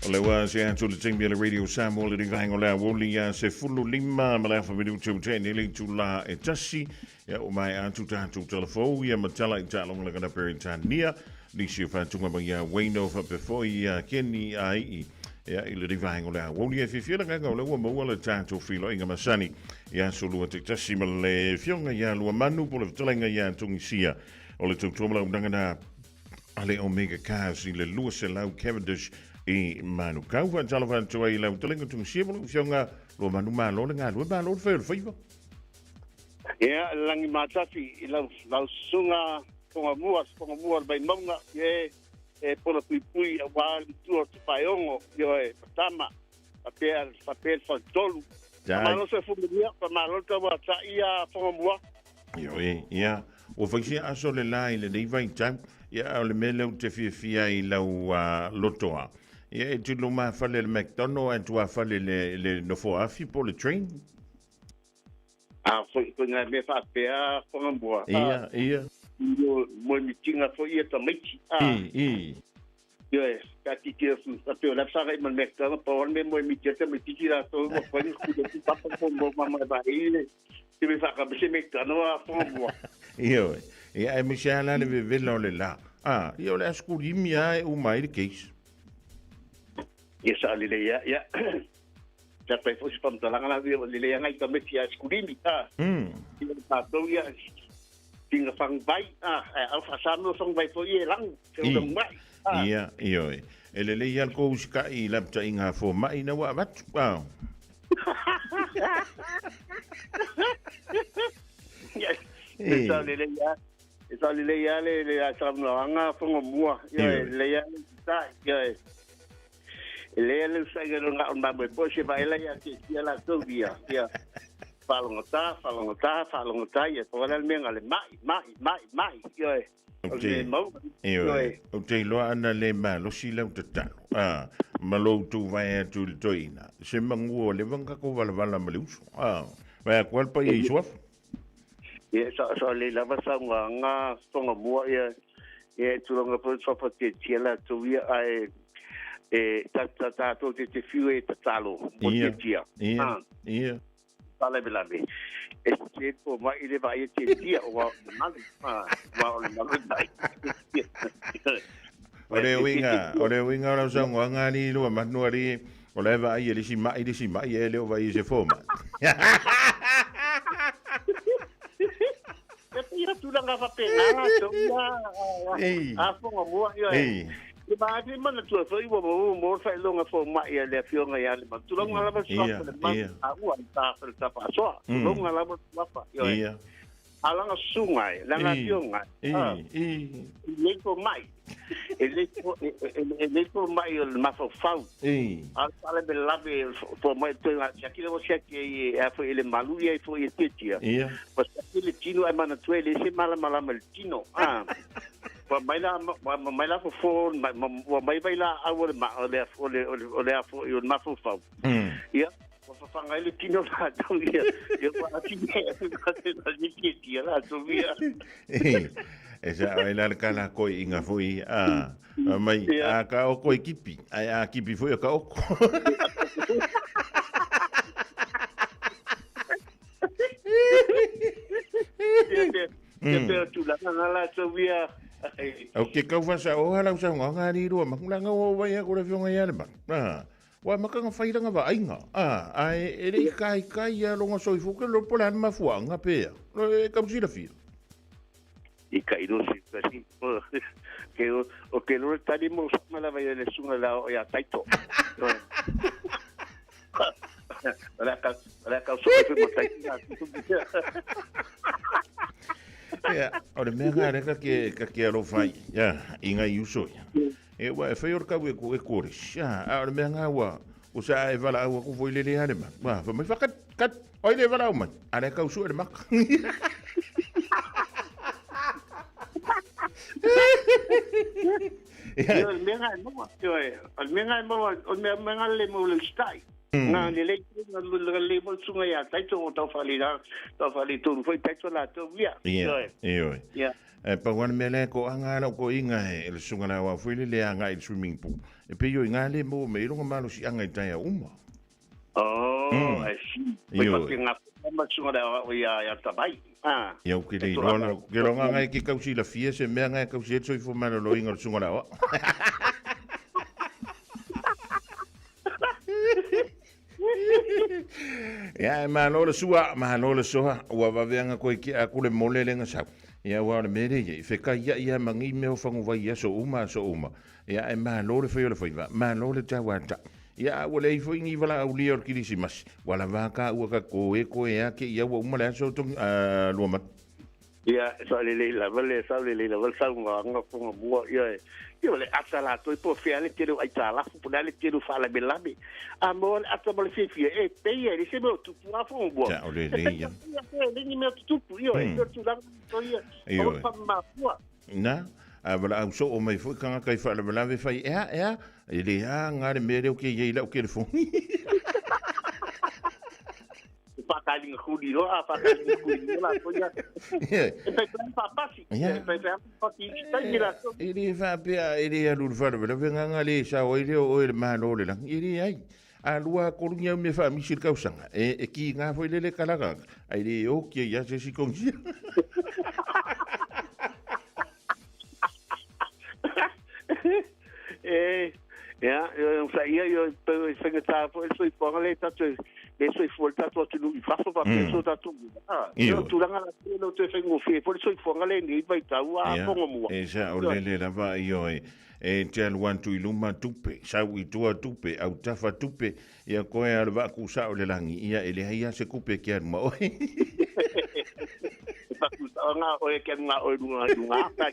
O le ua se atu le taimi a le Radio Samoa le rivaenga o le aoauli ia 15 ma le afa minuti ua tea nei le itula e tasi. Ia ua maea atu tatou talafou ia ma tala i taalogalaga na Peretania. Nisi o faatuga mai ia Wayno faapea foi ia Kenny Ai'i. Ia i le rivaenga o le aoauli e fiafia le agaga o lea ua maua le tatou feiloaiga masani i aso lua taitasi ma le afioga ia Luamanu po o le fetalaiga ia Togisia o le tautua ma le auaunaga na a le Omega Cars i le 200 Cavendish i Manukau. Faatalofa atu ai i lau talenga Togisia ma lau afioga Luamanu, malo le galue, malo le fai o le faiva. Ia, le lagi matafi i lau, lau susuga Tongamua, Tongamua o le Vaimauga, ia e, e pola puipui aua le matua o Tapaeogo, ioe, Patama, faapea, faapea le faletolu. Faamalo soifua manuia, faamalo le tauatai ia Tongamua. Ioe, ia, ua fai sia aso le la i lenei vaitau, ia, a o le mea lea ou te fiafia ai i lau lotoa. Ia, e tino mafale le McDonald ae tuafale le, le nofoa afi po o le train. A foi foi ngai mea faapea Tongamua. Ia, ia. Mo mo mitinga foi ia tamaiti. A. I, i. Ioe, ka titiro fu, a pe o le saga i ma le McDonald, pa o le mea mo mitinga tamaiti ki latou ua fai ni kula ki papa po mo mama e vaai le te me whakamese McDonald a Tongamua. Ioe, ia e misi a la le vevela o le la. A, ia o le a skulimi a e uma ai le case. Ia sa lelei ia, ia. Sa pai foi se faamatalaga la ia lelei anga i tamaiti a skulimi. A. Ia tātou ia tinga whangwai, a, e au whasano whangwai foi e langu, te ura mai. A. Ia, ioe. E lelei ia le kou usika'i i lapata'iga a foma'i ina ua avatu. A. E sao lelei a, e sao lelei a le le saunoaga Tongamua, ia e lelei a le usitai, ia e e lelei a le usita'iga i lona ga'o mamoe po se vaela ia te tia latou ia, ia faalogotā, faalogotā, faalogotā, ia po le mea le ma'i, ma'i, ma'i, ma'i, ia e o le mau, Ioe, ou te iloa ana le malosi lau tatalo, a, ma lou tuvae atu i le toeaina, se magua ua leva ona tatou valavala ma le uso, a, vae atu lava le paia i suafa. Ia, sa, sa le lava saunoaga Tongamua ia, ia e tulaga foi suafa tietia latou ia, ae e ta, ta, tatou te te fiu e tatalo mo Ia, tietia. ia, Ah, ia. faalavelave. E se po mai i le vaai e tietia, o wa o le malu, ah, wa o le malu e vaai. O le uiga, o le uiga o lau saunoaga alii Luamanu alii, o la e vaai e le isi ma'i le isi ma'i e le o vaai i se foma'i. E pei o tulaga faapena latou ia Ei. a Tongamua ia e. Ei. E vaai manatua foi ua maua mo le faailoga foma'i a le afioga ia Lemanu. Tulaga lava Ia, suafa le manu ia. a ua i ta le tafaasoa. Tulaga lava suafa ia e. Ia. A langa susuga e, langa Ei. afioga e. Ei, ei. E lei foma'i. E lei fo e e lei foma'i o le mafaufau. Ei. A le faalavelave foma'i toe ngā siaki lava siaki ai e a foi e le malu ia e foi e tietia. Ia. Ua siaki le tino ai manatua e le se malamalama i le tino. Ah. Ua mai la ua mai la fofo ua mai vai la au o le ma o le o le o le o le afo i o le mafaufau. Ia ua fafaga ai le tino latou ia. Ia ua atine a le tietia latou ia. Ei, e sa ai la le kala koi inga foi a a mai a ka oko e kipi ai a kipi foi o ka oko. Ia te ia te tulaga nga latou ia. Au ke kau fasa o hala usa ngā ngā rua makulanga o vai a kore fionga ia le ma. Ah, wa makanga whairanga wa ainga. Ah, ai e le kai kai ia longa soifua ke lo pola mafuanga pea. Lo e kau sila fia. I ka ino se kasi ke o o ke lo tali mo sunga la vai le sunga la o ia taito. Ora ka ora ka so ke mo taito. Ia, o le mea ngā reka ke, ka ke alofa ai, ia, i ngai uso ia. E wa e whai o kau e ko e kore. Ia, a o le mea ngā wa, o sa e wala au aku foi lele hale ma. Wa, fa mai whakat, kat, oi le wala au mai. A le kau su e le maka. Ia, o le mea ngai maua. Ioe, o le mea ngai maua, o le mea ngai le mo le ustai. Nga lelei nga lelei mo sunga ia taito o tau whale rā, tau whale tonu foi taito la tau ia. Ia, ioe. Ia. E pau ana mea lea ko anga ala o ko inga he, e le sunga la wā fui le le anga i le swimming pool. E pe i ngā le mō me ironga malo si anga i taia uma. Oh, I see. Pei Ioe. pa ngā ma sunga la o ia ia tabai. Ah. Ia u ke le iloa la, ke loa ngai ke kausi la fia se mea ngai kausi e soifua maloloina o le suga la oa. Ia e malo le sua, malo le soa, ua vaveanga koe ki a kule mole lenga sau. Ia ua o le mele ia, i whekai ia ia mangi meo whanguvai ia so uma so uma. Ia e malo le whai o le whaiva, malo le tau ata. Ia a ua le ifo ingi wala au lia o le kirisimasi. Wala wā ua ka koe koe a ke ia ua uma le aso tongi, lua matu. Ia, sa le le lava le sa le le lava sa nga nga fonga mua ia e. Ia le ata la toi po fea le tele ai ta lafu po le tele fa la belame. A mo le ata mo le fia e pe ia le se mo tu pu a fonga mua. Sa o le le ia. Ia le ni me tu pu ia e tu la to ia. Ioe. O fa ma pua. Na, a wala au so o mai fo kanga kai fa la belame fai ea ea e le a ngā le mere o ke iei lau ke le fongi. Whakaringa kuri roa, whakaringa kuri roa, ko ia. Ia. E pai pai whapasi, Ia. e pai pai whapasi, tai ki rātou. E le whapea, e le alu le wharawera, nga nga le sa o e leo o e le malo le langi, e le ai. A lua kolungi au me whaamisi le kausanga, e ki ngā foi lele kalaka, ai le o kia ia se si kongsia. E, ia, ia, sa ia, ia, pe, whenga tā, fo, e soi ponga le tātou, le soi fo le tātou atu nui, whaso pa pe so tātou. Ah, Ioe. ia, tūranga la te, no te whenga whea, fo le soi fonga le nei vai tau, a Ia, fonga mua. E sa o lele lava i oe. E te alu antu i luma tupe, sau i tua tupe, au tafa tupe, ia koe a le vaku sa o le langi, ia e le haia se kupe ki anu ma oe. E paku sa ngā oe ke ngā oe lunga lunga ata.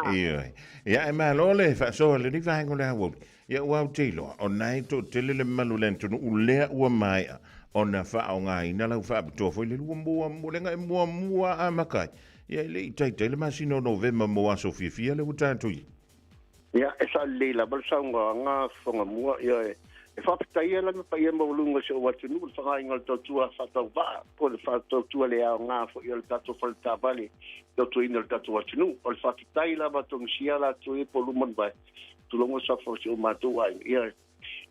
Ioe. Ia e malo le whaasoa le ni vaengo le hawoli. Ia ua au teiloa, o nai tō tele le malu le antunu u lea ua maea, o na wha o ngā ina lau whaapitoa foi le lua mua mua lenga e mua mua a makai. Ia e le i taitai le masino no vema mo aso fiafia le ua tātou i. Ia, e sa le la bal sa ngā ngā whanga mua, ia e. E whapitai e lana pa ia maulunga se o atunu, le whangai ngā le tautua whatau vaa, po le whatautua le ao ngā fo ia le tātou whale tāvale, tautua ina le tātou atunu. O le whapitai la matong sia la tō e po luman vai, tulongo sa fo se o mātou ai. Ia,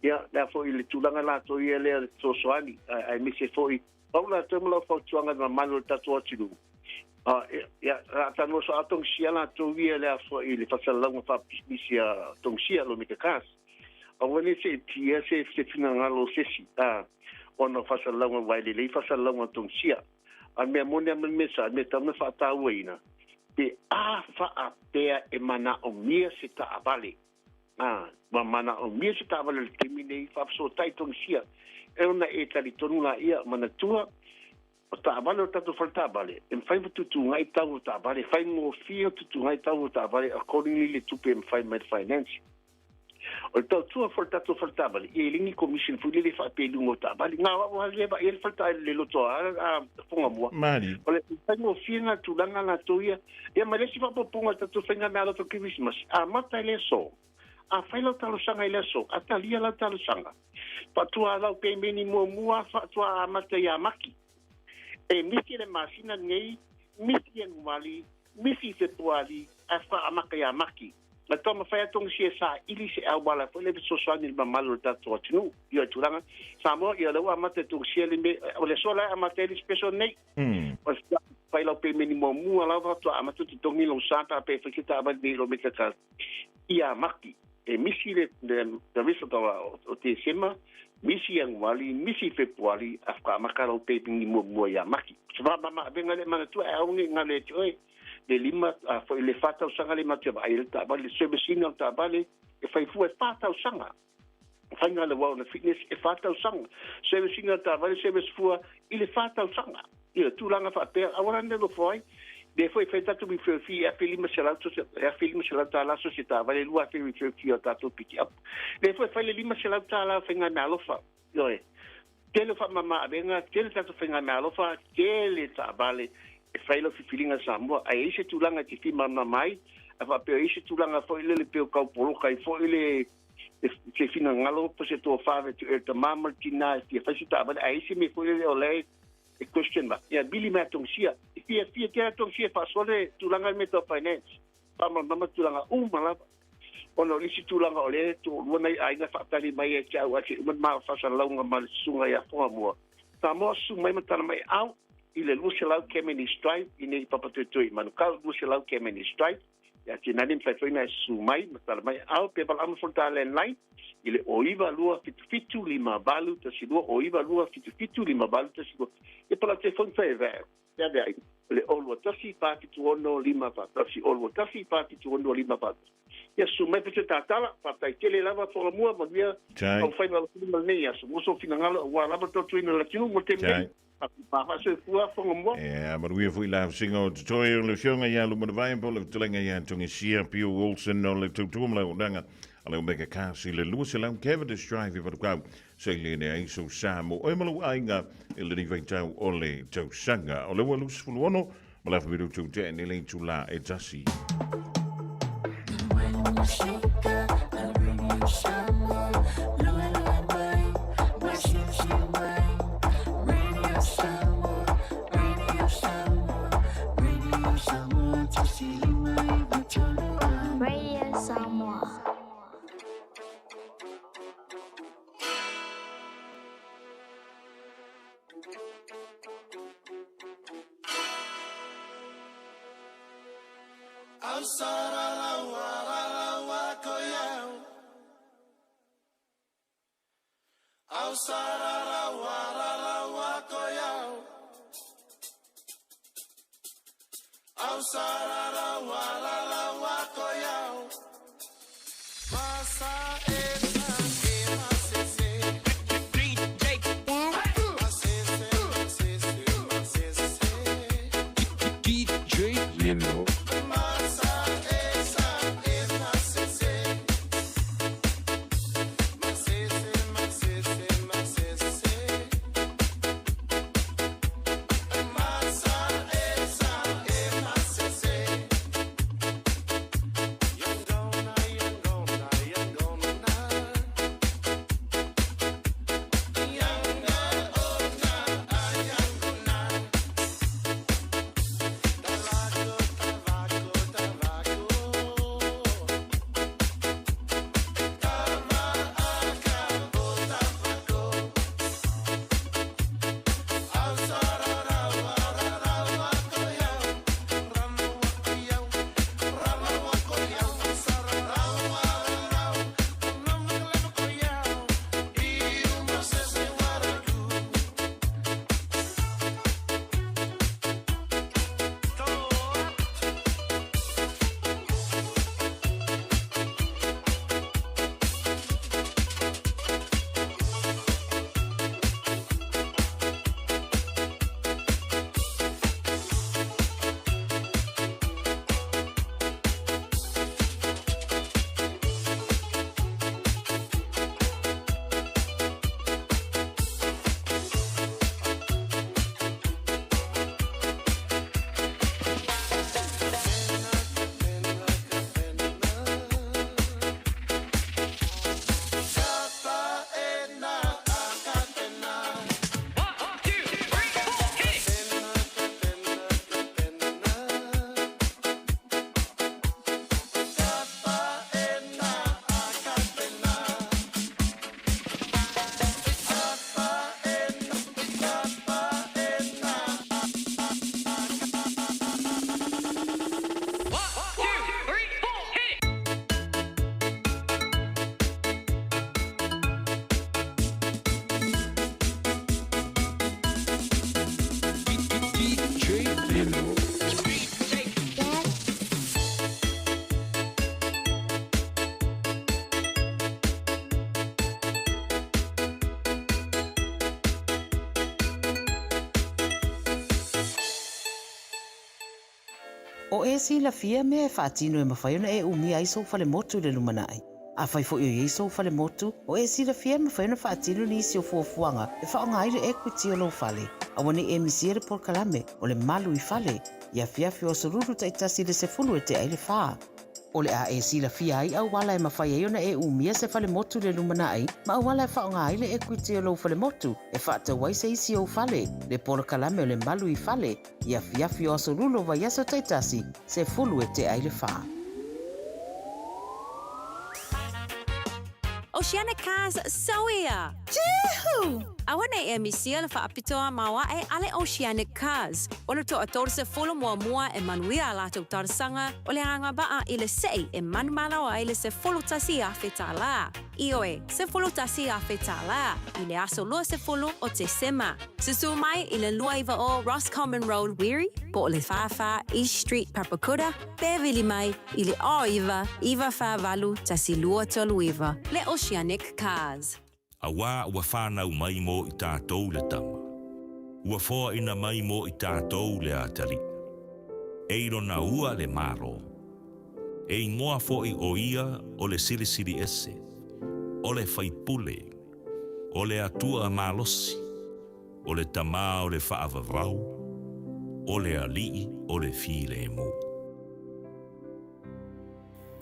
ia, lea fo i le tūlanga la tō ia lea le tōsoani, ai mise fo i, pau la tō mala whautuanga na manu le tātou atunu. Ia, rā no so atong sia la tō ia lea fo i le whasalanga whapismisi a tong sia lo mika kas. A wane se tia se se whina ngalo sesi, ona whasalanga wai le lei whasalanga tong sia. A mea mone a mesa, a mea tauna whaataua ina. Pe a whaapea e mana o mia se taavale. Ma mana o mia se taavale le temi nei whaapso tai tong sia. E ona e tali tonu la ia mana tua, o taavale o tātou whale taavale. E mwhai matutu ngai tau o taavale, whai ngō whia tutu ngai tau o taavale, accordingly le tupe e mwhai mai finance. O le tautua whale tātou whale taavale, ia e lingi commission fu lele whaapelunga o taavale. Ngā wā le va e le whale taavale le loto a whonga mua. Mari. O le whai ngō whia ngā tūranga ngā tō ia, ia ma lesi whapoponga tātou whainga mea loto Christmas. A mata i le so. A whai lau talosanga i le so. A talia lau talosanga. Whatua lau pemeni mua mua, whatua a mata i a maki. E misi le masina nei, misi e ngumali, misi te puali, a wha amaka i a maki. Ma tō ma whai atong si e sa ili se au wala fo le sosoani le mamalo le tātou atunu, ia tūranga. Sa mo, ia lau amata tong si e le me, o le sola amata e le special nei. O le whai lau pemeni mua mua lau whatua amata te tongi lau sāpa pe whakita amata nei lo meka ka i a maki. E misi le risa o te sema, misi angwali, misi fepuali, a whakamaka rau pepingi mua mua i a maki. Se wha mama awenga le manatua e aunge ngā le te oe, le lima, le whātau sanga le matua, ai le tāvale, le servicing o tāvale, e whaifua e whātau sanga. Whainga le wao na fitness e whātau sanga. Servicing o tāvale, service fua, i le whātau sanga. Ia, tūranga whapea, awara nelo whai, le foi fai tātou mi whiwhi, e awhili masela, e awhili masela tāla so se tāvale, lua awhili whiwhi o tātou piki up. Le foi fai le lima sela tāla whainga mea alofa. Ioe, tele whamama awenga, tele tātou whainga mea alofa, tele tāvale, e whai lau whiwhiringa Samoa. Ai eise tūlanga te whimana mai, a whapea eise tūlanga foi le peo kauporoka, i foi le se finagalo po o se tofa e le tamā ma le tinā e fia fai se taavale ae ai se mea foi lele o la e question mark. Ia vili mai Tongisia. E fiafia tele a Tongisia e faasoa le tulaga i mea tau finance. Faamalamalama tulaga uma lava. Ona o le isi tulaga o lea e toalua nai aiga faatali mai ia te au ae se i uma le ma faasalalauga ma le susuga ia Fogamua. Samoa susu mai ma tala mai au i le 200 Cavendish Drive i nei i Papatoetoe i Manukau 200 Cavendish Drive. Ia tinani mafai foi ona e susu mai ma tala mai au pe valaau mai foi le ta landline i le 0 9 2 7 7 5 8 1 2 0 9 2 7 7 5 8 1 2. Ia pa lau telefoni fai e e ave ai o le 0 2 1 4 7 6 5 4 1 0 2 1 4 7 6 5 4 1. Ia susu mai pe se tatala, faafetai tele lava Fogamua, manuia Chai. au faiva o le ma lenei aso. Mo sou finagalo aua lava tautuaina le atunuu mo le taimi nei. Chai. Faasoifua Fogamua. Ia, manuia foi la vasega o totoe o le Afioga ia Lumanavai po o le Fetalaiga ia Togisia Pio Wilson o le tautua ma le auaunaga a le Omega Cars i le 200 Cavendish Drive i Manukau se i lene ai sou sa mo oe ma lou aiga i lenei vaitau o le tausaga. O le ua 26 ma le afa minutu tea nei le itulā e tasi. Radio Samoa. O e silafia mea e faatino e mafai ona e umia ai sou falemotu i le lumanai. Afai foi o i ai sou falemotu, o e silafia e mafai ona faatino nisi o fuafuaga e faaaoga ai le equity o lou fale. Aua ne i e misia le polokalame o le Malu i Fale i afiafi o aso Lulu taitasi i le 10 e tea ai le fa. O le a e silafia ai auala e mafai ai ona e umia se falemotu i le lumanai ma auala e faaaoga ai le ekuiti o lou falemotu e faatau ai se isi ou fale, le polokalame o le Malu i Fale, i afiafi o aso Lua o vaiaso taitasi, 10 e tea i le 4. Oceanic Cars Sauia! Jehu! Aua nei e misia le faapitoa maoae a le Oceanic Cars. O le toa 30 muamua e manuia a latou talosaga o le agavaa i le sei e manumalo ai le $11,000. Ioe, $11,000 i le aso 20 o Tesema. Susu mai i le 290 Roscommon Road, Wiri, po o le 44 East Street, Papakura, pe vili mai i le 09 948 1239. Le Oceanic Cars. Auā ua whānau mai mō i tātou le tama. Ua foaina mai mō i tātou le atalii. E i lona ua le Malo. E ingoa fo'i o ia o le Silisili Ese, o le Faipule, o le Atua malosi, o le Tamā o le Faavavau, o le Alii o le Filemu.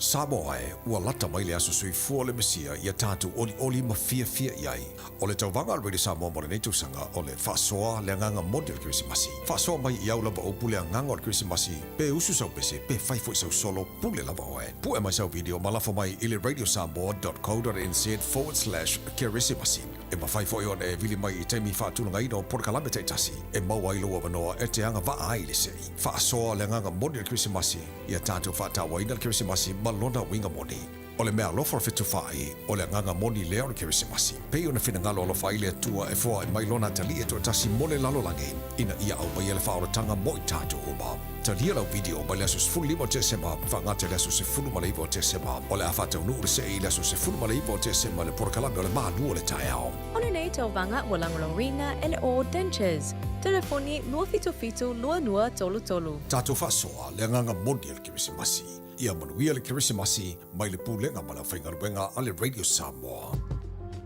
Samoa e, ua lata mai le aso soifua o le Mesia ia tatou olioli ma fiafia i ai. O le tauvaga a le Radio Samoa mo lenei tausaga o le faasoa le agaga moni o le Kerisimasi. Faasoa mai i au lava upu le agaga o le Kerisimasi, pe usu sau pese, pe fai foi sau solo, pule lava oe. Pue mai sau video ma lafo mai i le radiosamoa.co.nz/kerisimasi. E mafai foi ona e vili mai i taimi faatulagaina o polokalame taitasi e maua ai lou avanoa e te agavaa ai i le sei. Faasoa le agaga moni o le Kerisimasi, ia tatou faatauaina le Kerisimasi ma lona uiga moni. O le meaalofa o le fetufaai, o le agaga moni lea o le Kerisimasi. Pei ona finagalo alofa ai le Atua e foai mai lona atalii e toatasi mo le lalolagi, ina ia aumaia le faaolataga mo i tatou uma. Talia lau video mai le aso 15 o Tesema faagata i le aso 19 o Tesema. O le a faataunuu le see i le aso 19 o Tesema i le polokalame o le Malu o le Taeao. O lenei tauvaga ua lagolagoina e le All Dentures. Telefoni 277 2233. Tatou faasoa le agaga moni o le Kerisimasi. Ia manuia le Kerisimasi mai le Pulega ma le Aufaigaluega a le Radio Samoa.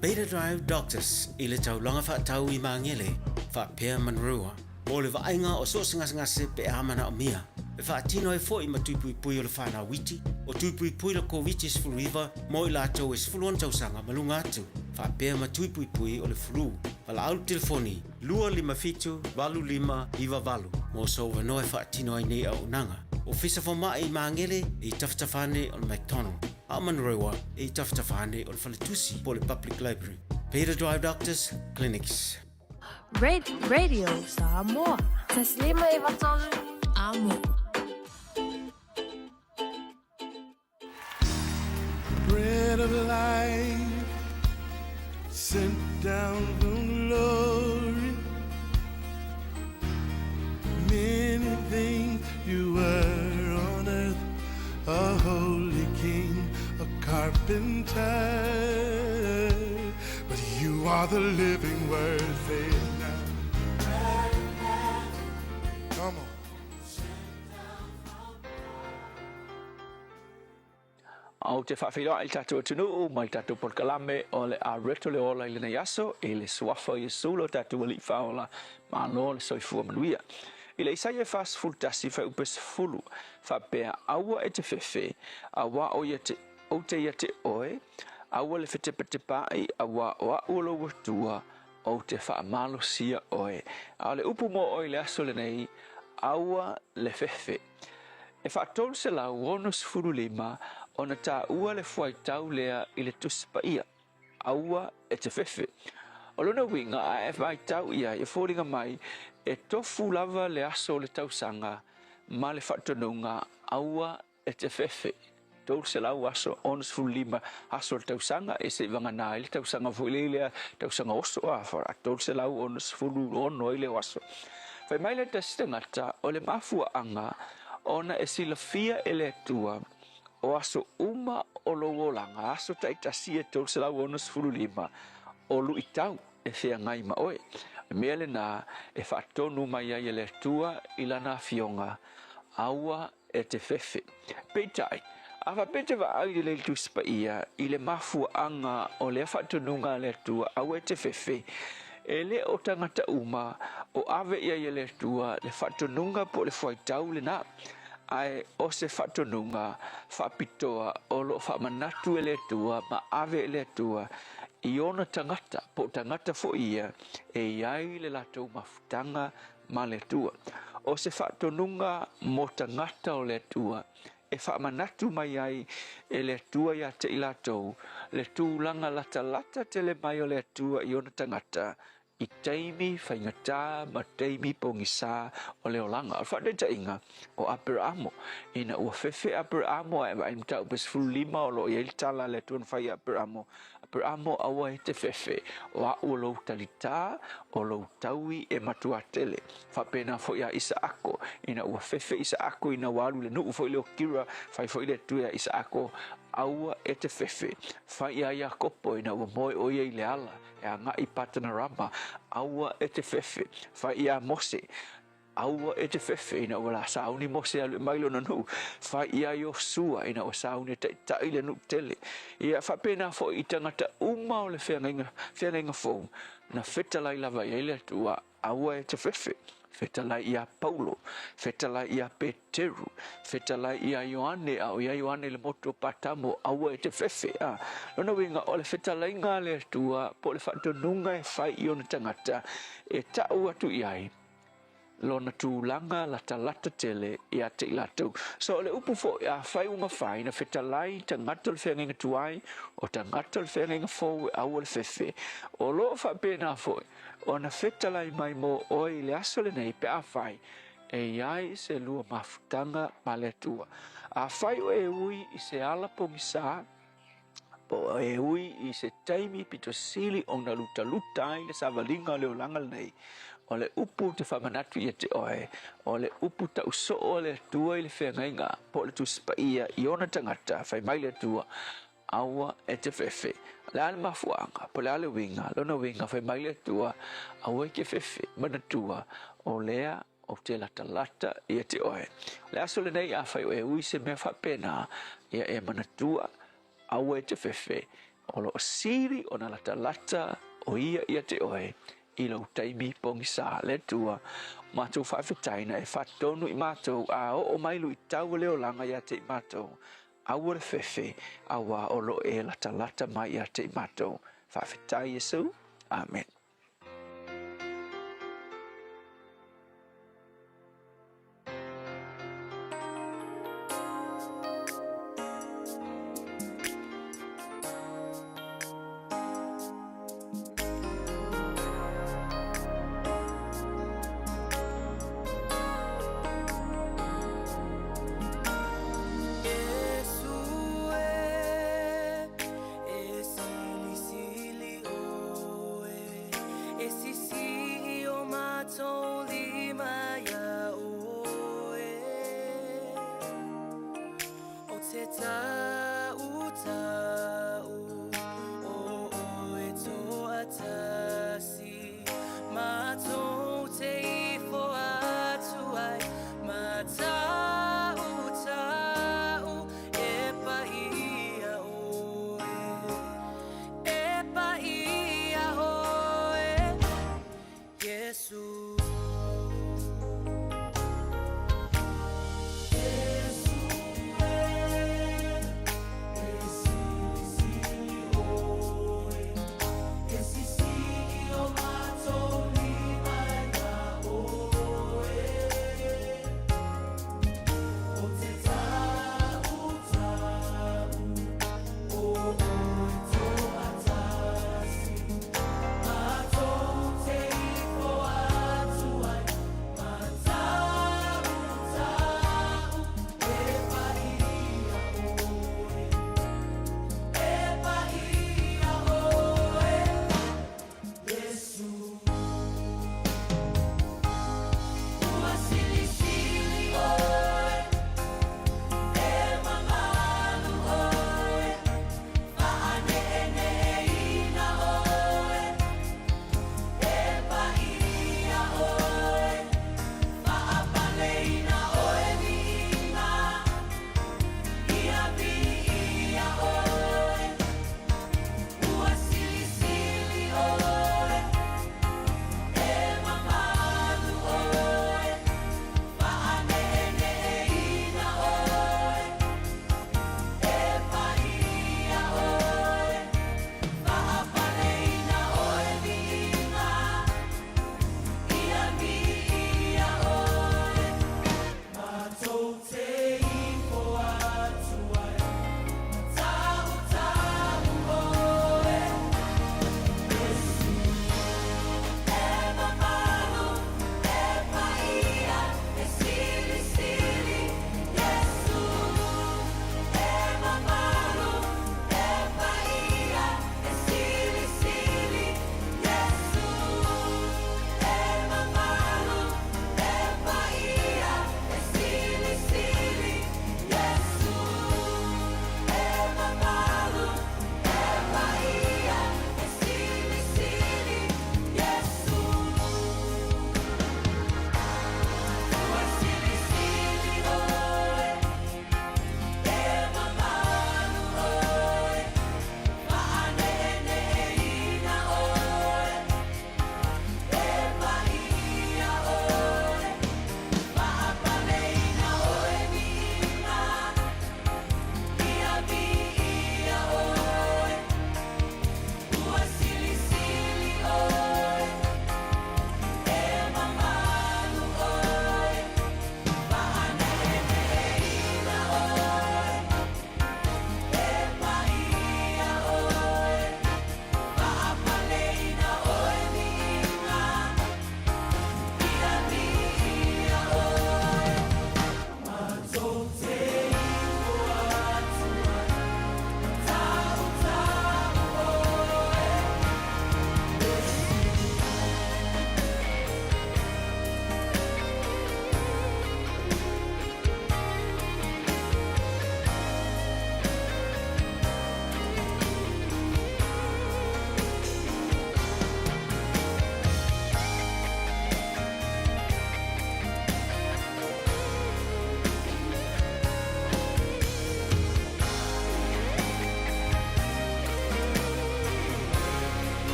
Beta Drive Doctors i le taulaga faatau i Magele, faapea Manurewa, mo le vaaiga o so o se gasegase pe a manaomia. E faatino ai foi ma tui puipui o le whanau iti, o tui puipui le Koviti-19 mo i latou e 16 tausaga ma luga atu, faapea ma tui puipui o le flu. Valaau le telefoni 257 8598 mo sou avanoa e faatino ai nei auaunaga. Ofisa Fomai i Magele e i tafatafa ane o le McDonald, a o Manurewa e i tafatafa ane o le Faletusi po o le Public Library. Beta Drive Doctors Clinics. Radio Samoa. Taslima e vatolu amo. Bread of life sent down from glory. Many things you were on earth, a holy king, a carpenter. But you are the living word, say it now. Come on. Ou te faafeiloai i le tatou atunuu mai le tatou polokalame o le a reto le ola i lenei aso i le suafa o Iesu lo tatou Alii Faaola, malo le soifua manuia. I le Isaia e 41 fuaiupu 10, faapea, Aua e te fefe, auā o ia te, ou te ia te oe, aua le fetepatepaai, auā o a'u o lou Atua, ou te faamalosia oe. A o le upu mo oe i le aso lenei, aua le fefe. E 365 ona taua le fuaitau lea i le Tusi Paia, aua e te fefe. O lona uiga, a e vaitau i ai, e foliga mai, e tofu lava le aso o le tausaga ma le faatonuga, aua e te fefe. 300 aso, 65 aso o le tausaga, e se i vagana ai le tausaga foi lea i le tausaga oso, a, 366 ai lea o aso. Fai mai le tasi tagata, o le mafuaaga ona e silafia e le Atua o aso uma o lou olaga, aso taitasi e 365, o luitau e feagai ma oe. O le mea lena e faatonu mai ai e le Atua i lana afioga, aua e te fefe. Peitai, a faapea te vaai lelei le Tusi Paia i le mafuaaga o lea faatonuga a le Atua, aua e te fefe, e le o tagata uma o ave i ai e le Atua le faatonuga po o le fuaitau lena. Ae o se faatonuga faapitoa o lo o faamanatu e le Atua ma ave e le Atua i ona tagata, po o tagata foi ia e i ai le latou mafutaga ma le Atua. O se faatonuga mo tagata o le Atua e faamanatu mai ai e le Atua ia te i latou le tulaga latalata tele mai o le Atua i ona tagata i taimi faigata ma taimi pogisā o le olaga. O le faataitaiga, o Aperaamo, ina ua fefe Aperaamo ae vaai i le mataupu e 15 o lo o i ai le tala a le Atua na fai ia Aperaamo, Aperaamo aua e te fefe, o a'u o lou talitā, o lou taui e matuā tele. Faapena foi ia Isaako, ina ua fefe Isaako ina ua alu i le nuu foi lea o Kira, fai foi le Atua ia Isaako, aua e te fefe. Fai ia Iakopo ina ua moe ʻo ia i le ala, e agai i Patanarama, aua e te fefe. Fai iā Mose, aua e te fefe ina ua la sauni Mose e alu e mai lona nuu. Fai iā Iosua ina ua sauni e taʻitaʻi le nuu tele. Ia faapena foi i tagata uma o le feagaiga, feagaiga fou, na fetalai lava i ai le Atua, Aua e te fefe, fetalai iā Paulo, fetalai iā Peteru, fetalai iā Ioane, a o iā Ioane i le motu o Patamo, aua e te fefe. A, lona uiga, o le fetalaiga a le Atua, po o le faatonuga e fai i ona tagata, e ta'u atu i ai lona tulaga latalata tele ia te i latou. So, o le upu foi, afai ua mafai na fetalai tagata o le feagaiga tuai, o tagata o le feagaiga fou e aua le fefe, o lo o faapena foi, Ona fetalai mai mō oe i le aso lenei pe afai e i ai se lua mafutaga ma le Atua. Afai o e ui i se ala pogisā, po o e ui i se taimi pito sili ona lutaluta ai le savaliga o le olaga lenei, o le upu ou te faamanatu ia te oe, o le upu tau soo a le Atua i le feagaiga po o le Tusi Paia i ona tagata, fai mai le Atua, Aua e te fefe. O le a le mafuaaga, po o le a le uiga, lona uiga fai mai le Atua, aua e te fefe, manatua, o lea ou te latalata ia te oe. O le aso lenei, afai o e ui se mea faapena, ia e manatua, aua e te fefe, o lo o sili ona latalata o ia ia te oe, i lou taimi pogisā. Le Atua, o matou faafetai na e faatonu i matou, a oo mai luitau o le olaga ia te i matou, Aua le fefe, auā o lo o e latalata mai ia te i matou. Faafetai Iesu. Amen.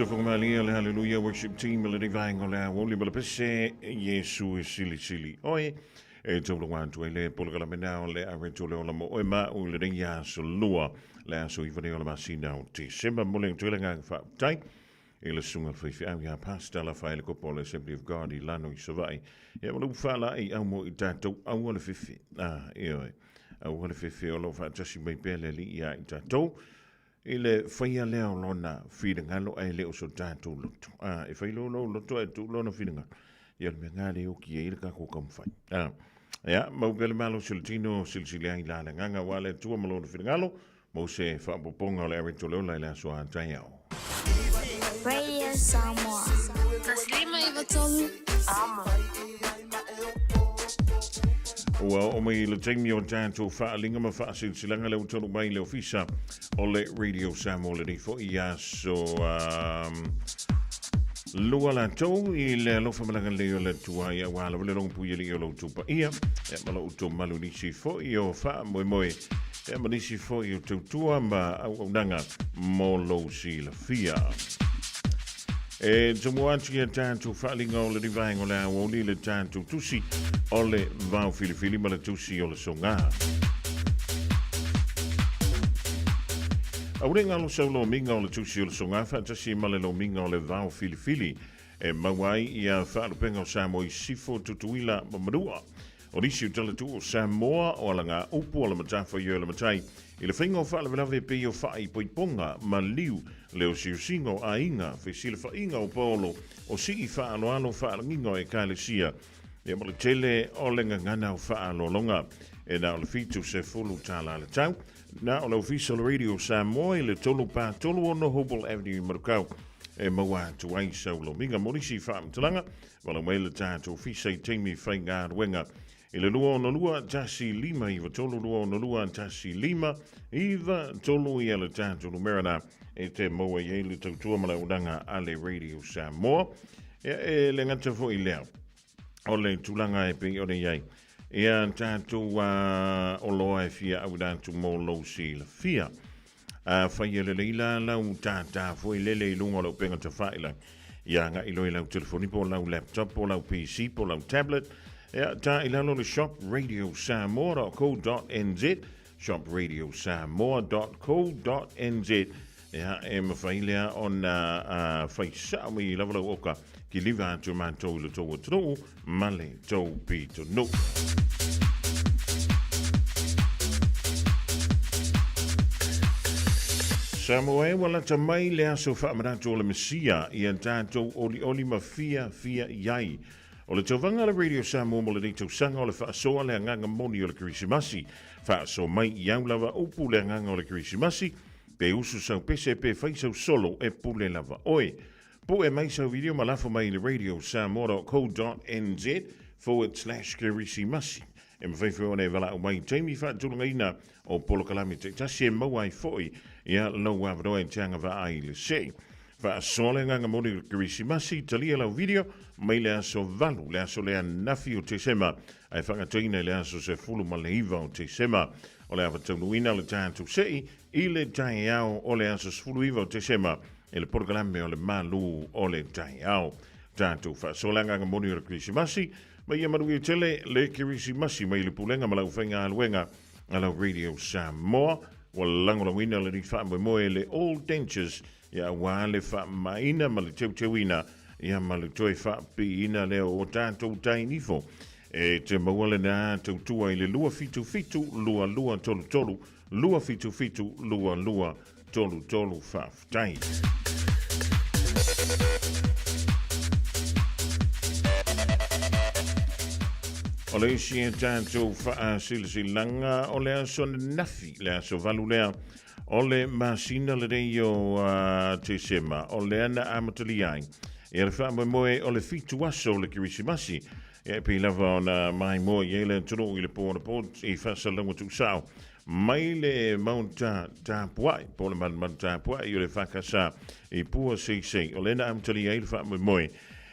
Sofoga le Hallelujah Worship Team le vaenga o le aoauli ma le pese Iesu e silisili oe e taulaga atu ai le polokalameina o le areto le ola mo oe ma au i lenei aso lua le aso 9 nei o le masina o Tesema. Momoli atu ai le agaga faafetai i le susuga i le faifeau ia Pastor Lafaele Kopo o le Assembly of God i Lano i Savaii. Ia ma le upu faalaei au mo i tatou aua le fefe. Ah, ioe. Aua le fefe o lo o faatasi mai pea le Alii ia i tatou i le faia lea o lona finagalo ae le o so tatou loto. Ah, e fai loa lou loto ae tuu lona finagalo. Ia o le mea lena lea e oki ai le tatou taumafai. Ah, ia, mau pea le malosi o le tino, silisili ai la le agaga aua le Atua ma lona finagalo, mo se faaopoopoga o le Areto le Ola i le aso a taeao. Radio Samoa. 153 Amo. Ua oo mai le taimi o tatou faaalinga ma faasilasilaga lea ua taunuu mai le ofisa o le Radio Samoa lenei foi aso lua latou i le alofa ma le agalelei o le Atua ia aua lava le logopui alii o lo outou paia ia ma lo outou malu nisi foi o faamoemoe ia ma nisi foi o tautua ma auaunaga mo lou silafia. E tumu atu ia tatou faalinga o le rivaenga o le aoauli le tatou tusi o le vao filifili ma le tusi o le soga. Aure ngalo sau lomiga o le tusi o le soga faatasi ma le lomiga o le vao filifili e maua ai ia faalupega o Samoa i Sifo, Tutuila ma Manua. O nisi o talatuu o Samoa o alagaupu o le matafaioi o le matai i le faiga o faalavelave e pei o faaipoipoga, maliu, le osiosiga o aiga, fesilafaiga o paolo, o sii faaaloalo faalagiga o ekalesia, ia ma le tele o le gagana o faaaloaloga. E na o le $70 le tau. Na o le Ofisa o le Radio Samoa i le 336 Hobel Avenue i Manukau e maua atu ai sau lomiga mo nisi faamatalaga. Valaau mai le tatou Ofisa i taimi faigaluega i le 262 1593 262 1593 ia le tatou numera na e te maua i ai le tautua ma le auaunaga a le Radio Samoa. Ia, e le gata foi lea o le tulaga e pei ona i ai ia tatou oloa e fia auina atu mo lou silafia. Afai e lelei la lau tātā foi lele i luga o le upega tafailagi, ia agai loa i lau telefoni po o lau laptop po o lau PC po o lau tablet, ia tā i lalo le shopradiosamoa.co.nz, shopradiosamoa.co.nz, ia e mafai lea ona fai sao mai lava lau oka kiliva atu e matou i le tou atunuu ma le tou pitonuu. Samoa e, ua lata mai le aso faamanatu o le Mesia ia tatou olioli ma fiafia i ai. O le tauvaga a le Radio Samoa mo lenei tausaga o le faasoa le agaga moni o le Kerisimasi. Faasoa mai i au lava upu le agaga o le Kerisimasi, pe usu sau pese pe fai sau solo e pule lava oe. Pue mai sau video ma lafo mai i le radiosamoa.co.nz forward slash kerisimasi. E mafai foi ona e valaau mai i taimi faatulagaina o polokalame taitasi e maua ai foi ia lou avanoa e te agavaa ai i le sei. Faasoa le agaga moni o le Kerisimasi, talia lau video mai le aso 8, le aso lea anafi o Tesema, ae faagatoina i le aso 19 o Tesema. O le ava taunuuina o le tatou sei I le taeao o le aso 19 o Tesema, i le polokalame o le Malu o le Taeao. Tatou faasoa le agaga moni o le Kerisimasi, ma ia manuia tele le Kerisimasi mai le Pulega ma lau faigaluega a lau Radio Samoa. Ua lagolagoina lenei faamoemoe e le All Dentures ia aua le faamamaina ma le teuteuina ia ma le toe faapiiina lea o tatou tainifo. E te maua lena tautua i le 277 2233 277 22 33 Faafetai. O le isi e tatou faasilasilaga o le aso ananafi, le aso 8 lea o le masina lenei o Tesema, o lea na amatalia ai ia le faamoemoe o le 7 aso o le Kerisimasi. Ia e pei lava ona maimoa i ai le atunuu i le po anapo i faasalalauga tuusao mai le Maota Tapuai po o le Malumalu Tapuai o le EFKS i Puaseisei. O lea na amatalia ai le faamoemoe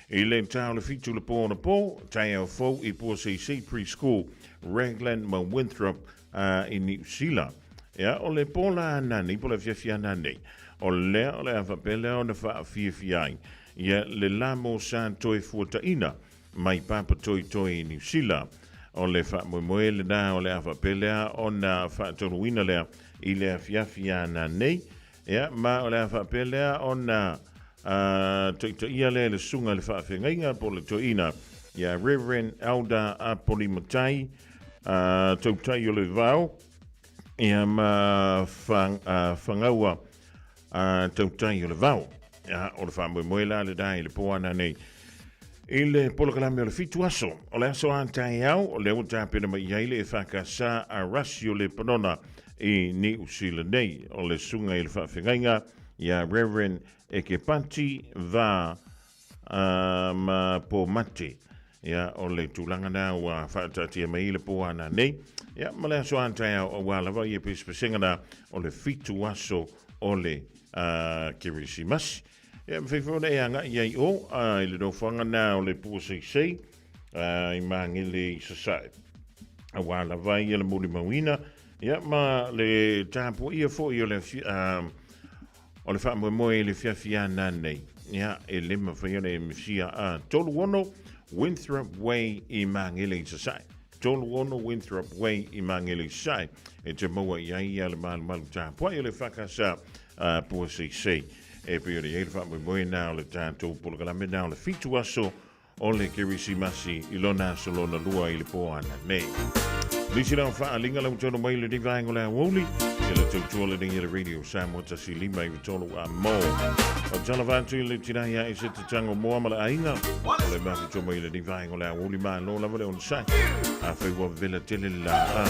i le ta o le 7 le po anapo, taeao fou i Puaseisei Preschool, Raglan ma Winthrop i Niu Sila. Ia, o le pō la ananei, po o le afiafi ananei, o lea o le a faapea lea ona faafiafia ai ia le la mo sa toe fuataina mai Papatoetoe i Niu Sila. O le faamoemoe lena o le a faapea lea ona faataunuuina lea i le afiafi ananei. Ia, ma o le a faapea lea ona taitaia lea e le susuga i le faafeagaiga po o le toeaina ia Reverend Elder Apoli Matai, Tautai o le Vao, ia ma Fagaua Tautai o le Vao. Ia, o le faamoemoe la lena i le pō ananei. I le polokalame o le fitu aso, o le aso a taeao, o lea ua tapena mai i ai le EFKS a Rasio Lepanona i Niu Sila nei. O le susuga i le faafeagaiga ia Reverend Ekepati Va ma Pomate. Ia, o le tulaga na ua faataatia mai i le pō ananei. Ia, ma le aso a taeao auā lava ia pesepesega na o le fitu aso o le Kerisimasi. Ia, mafai foi ona e agai i ai o, a, i le nofoaga na o le Puaseisei, a, i Magele i Sasae. Auā lava ia le molimauina, ia, ma le tapuaia foi o le, a, o le faamoemoe i le fiafi ananei. Ia, e le mafai ona e misia, a, 36 Winthrop Way i Magele i Sasae. 36 Winthrop Way i Magele i Sasae. E te maua i ai ia le malumalu tapuai o le whakasa a Puaseisei. E pei ona i ai le faamoemoe na o le tatou polokalame na o le fitu aso o le Kerisimasi i lona aso lona lua i le pō ananei. Nisi la o faaaliga lau tonu mai lenei vaega o le aoauli, ia le tautua lenei e le Radio Samoa 153 a mō. O tala atu i le tina ia i se te tango moa ma le aiga, o le mafutua mai lenei vaega o le aoauli malo lava le onosai. A fai ua vela tele le la a,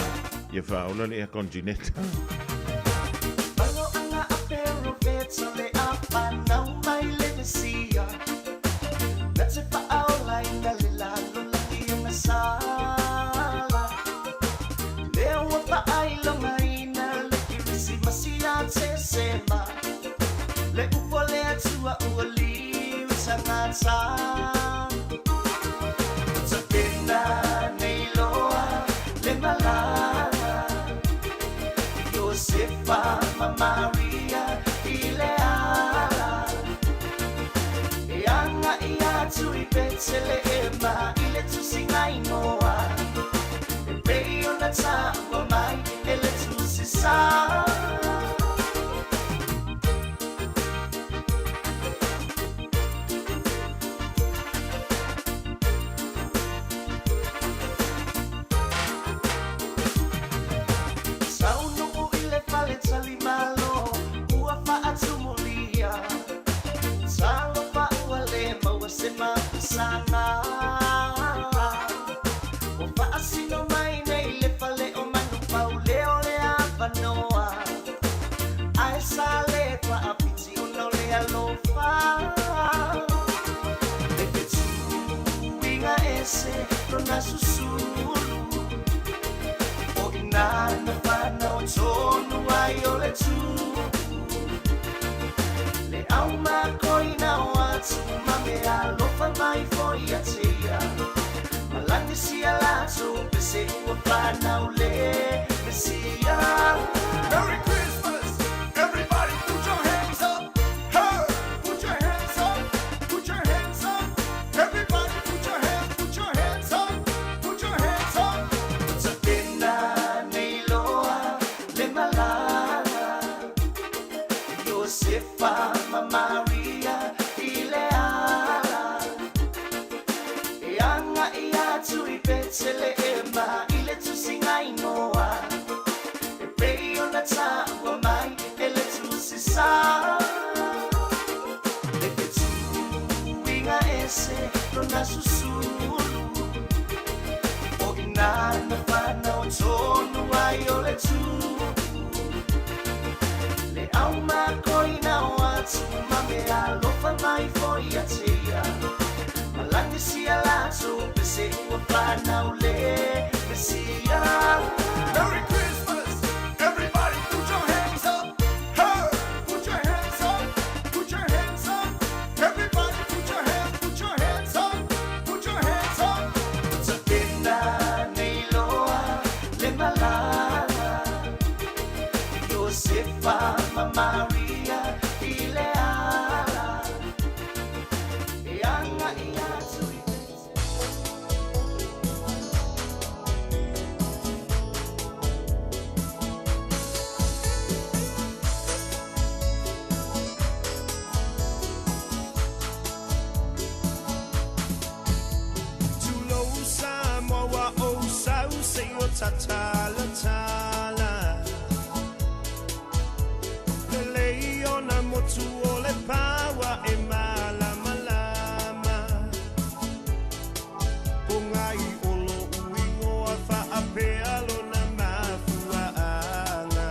ia faaola le ea contineta. tatalatala. Lelei ona motu o le pawa e malamalama. Po ngai o lo uingoa whaapea lona mafuaanga.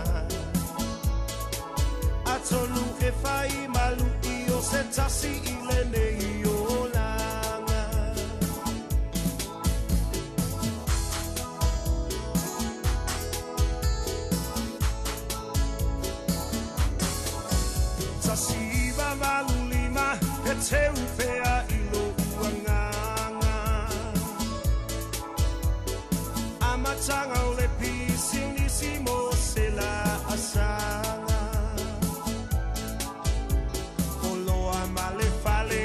Atonu e whai malu i o se tasi i lenei olanga. Tasi iwa valu lima e te upea i lo uanganga. Amatanga o le pisinisi mo se la asanga. Oloa ma le fale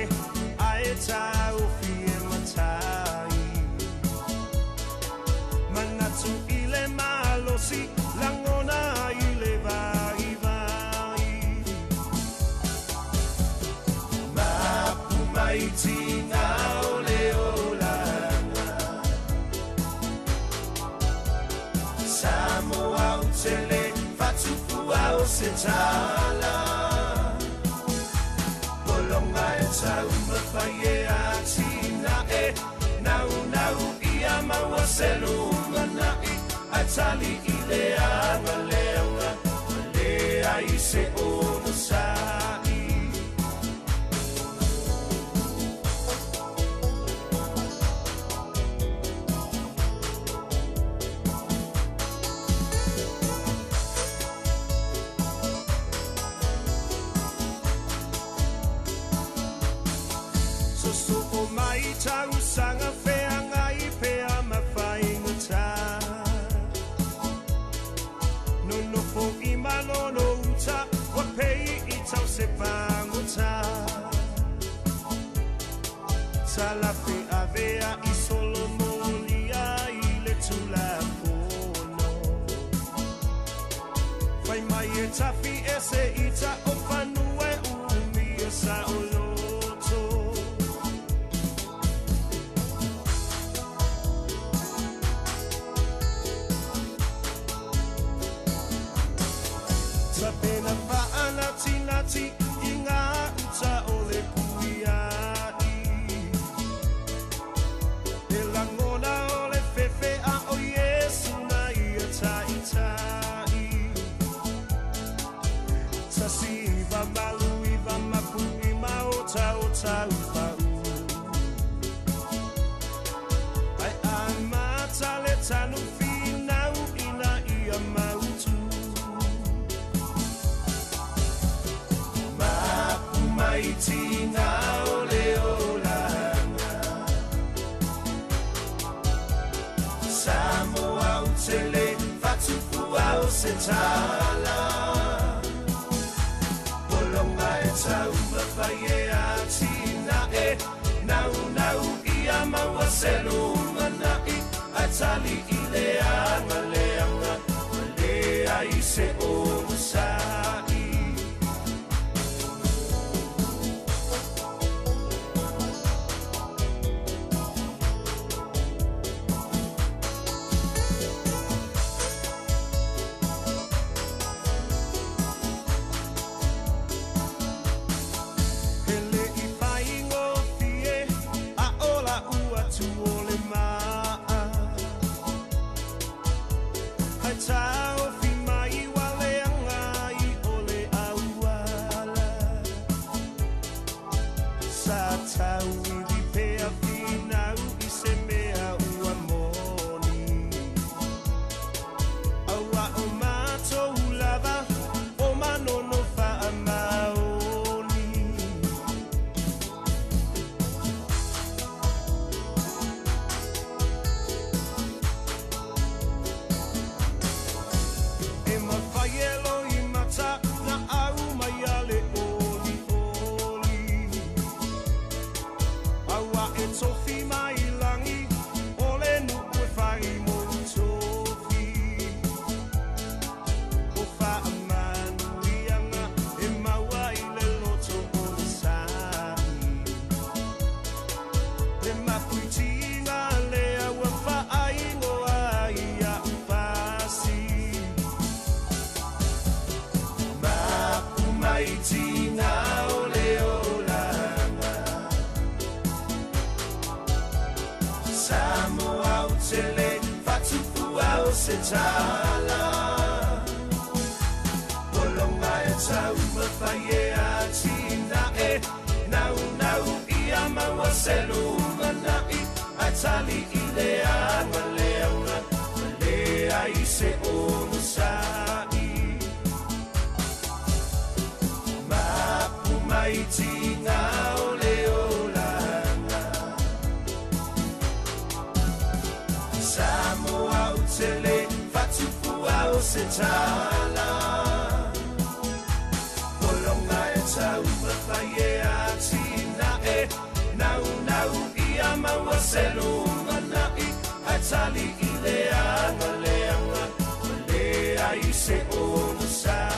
a e tau fie matai. Manatu i le malosi langona i le vai vai. Mapu mai tinga o le olanga. Samoa u tele fatufua o se tala. Polonga e tau mawhai e a tina e. Nau nau ia maua se lumana'i. A tali i le anga leanga. Le ai se ono sa'i. Soso o mai tau sanga wheanga i pea mawhaingata. No nofo i manono uta, wa pei i tau se pangota. Talafe avea i Solomonia i le tulafono. Whai mai e tawhi e se ita o whanua e umi e sa o loto. Tapena whaanatinati i ngā uta o le puiai. E langona o le whewhe a o Yesu na ia taitai. Tasi iwa malu iwa mapu i maota o tau pau. Ai a mata le tanu whinau ina ia mautu. Mapu mai tinga o le olanga. Samoa u tele fatufua o se tala. Polonga e tau mawhai e a tina e. Nau nau ia maua se lumana'i. A tali i le anga leanga. Le ai se ono sa'i. Hele i whaingo fie, a ola ua tu o le maa. mai tiga o le olaga. Samoa ou te le faatufua o se tala. Pologa e taumafai e atinae. Naunau ia maua se lumanai. Ae tali i le agaleaga ma leai se onosai. Mapu mai tiga o le olaga. Samoa ou te le faatufua o se tala. Pologa e taumafai e atinae. Naunau ia maua se lumanai. Ae tali i le agaleaga ma leai se onosai.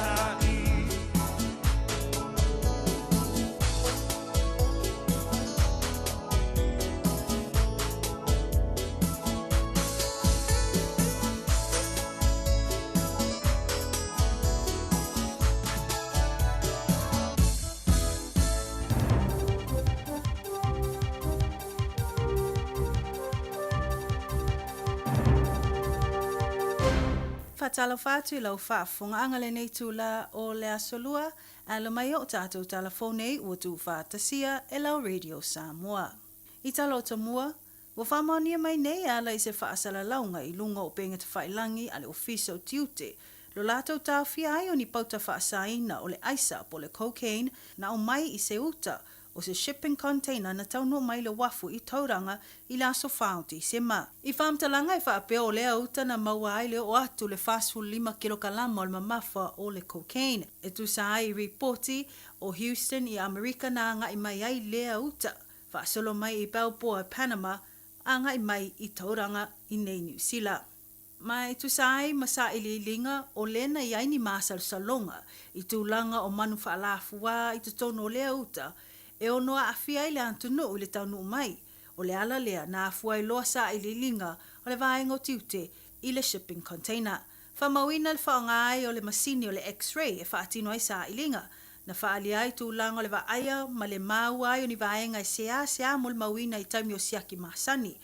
Faatalofa atu i lau faafofogaaga lenei itula o le Aso Lua, alo mai o tatou tala fou nei ua tuufaatasia e lau Radio Samoa. I tala o tomua, ua faamaonia mai nei e ala i se faasalalauga i luga o upega tafailangi a le Ofisa o Tiute lo latou taofia ai o ni pauta faasaina o le aisa po o le cocaine na aumai i se uta o se shipping container na taunuu mai le uafu i Tauranga i le aso 4 o Tesema. I faamatalaga e faapea o lea uta na maua ai le oo atu le 45 kilokalama o le mamafa o le cocaine. E tusa ai i ripoti o Houston i Amerika na agai mai ai lea uta, faasolo mai i Balboa, Panama, agai mai i Tauranga i nei Niu Sila. Ma e tusa ai ma sailiiliga, o lea na i ai ni masalosaloga i tulaga o manu faalafuā i totonu o lea uta, e ono aafia ai le atunuu i le taunuu mai. O le ala lea na afua ai loa sailiiliga o le vaega o tiute i le shipping container. Faamauina le faaaoga ai o le masini o le X-ray e faatino ai sailiga, na faaalia ai tulaga o le vaaia ma le maua ai o ni vaega e seāseā molimauina i taimi o siaki masani.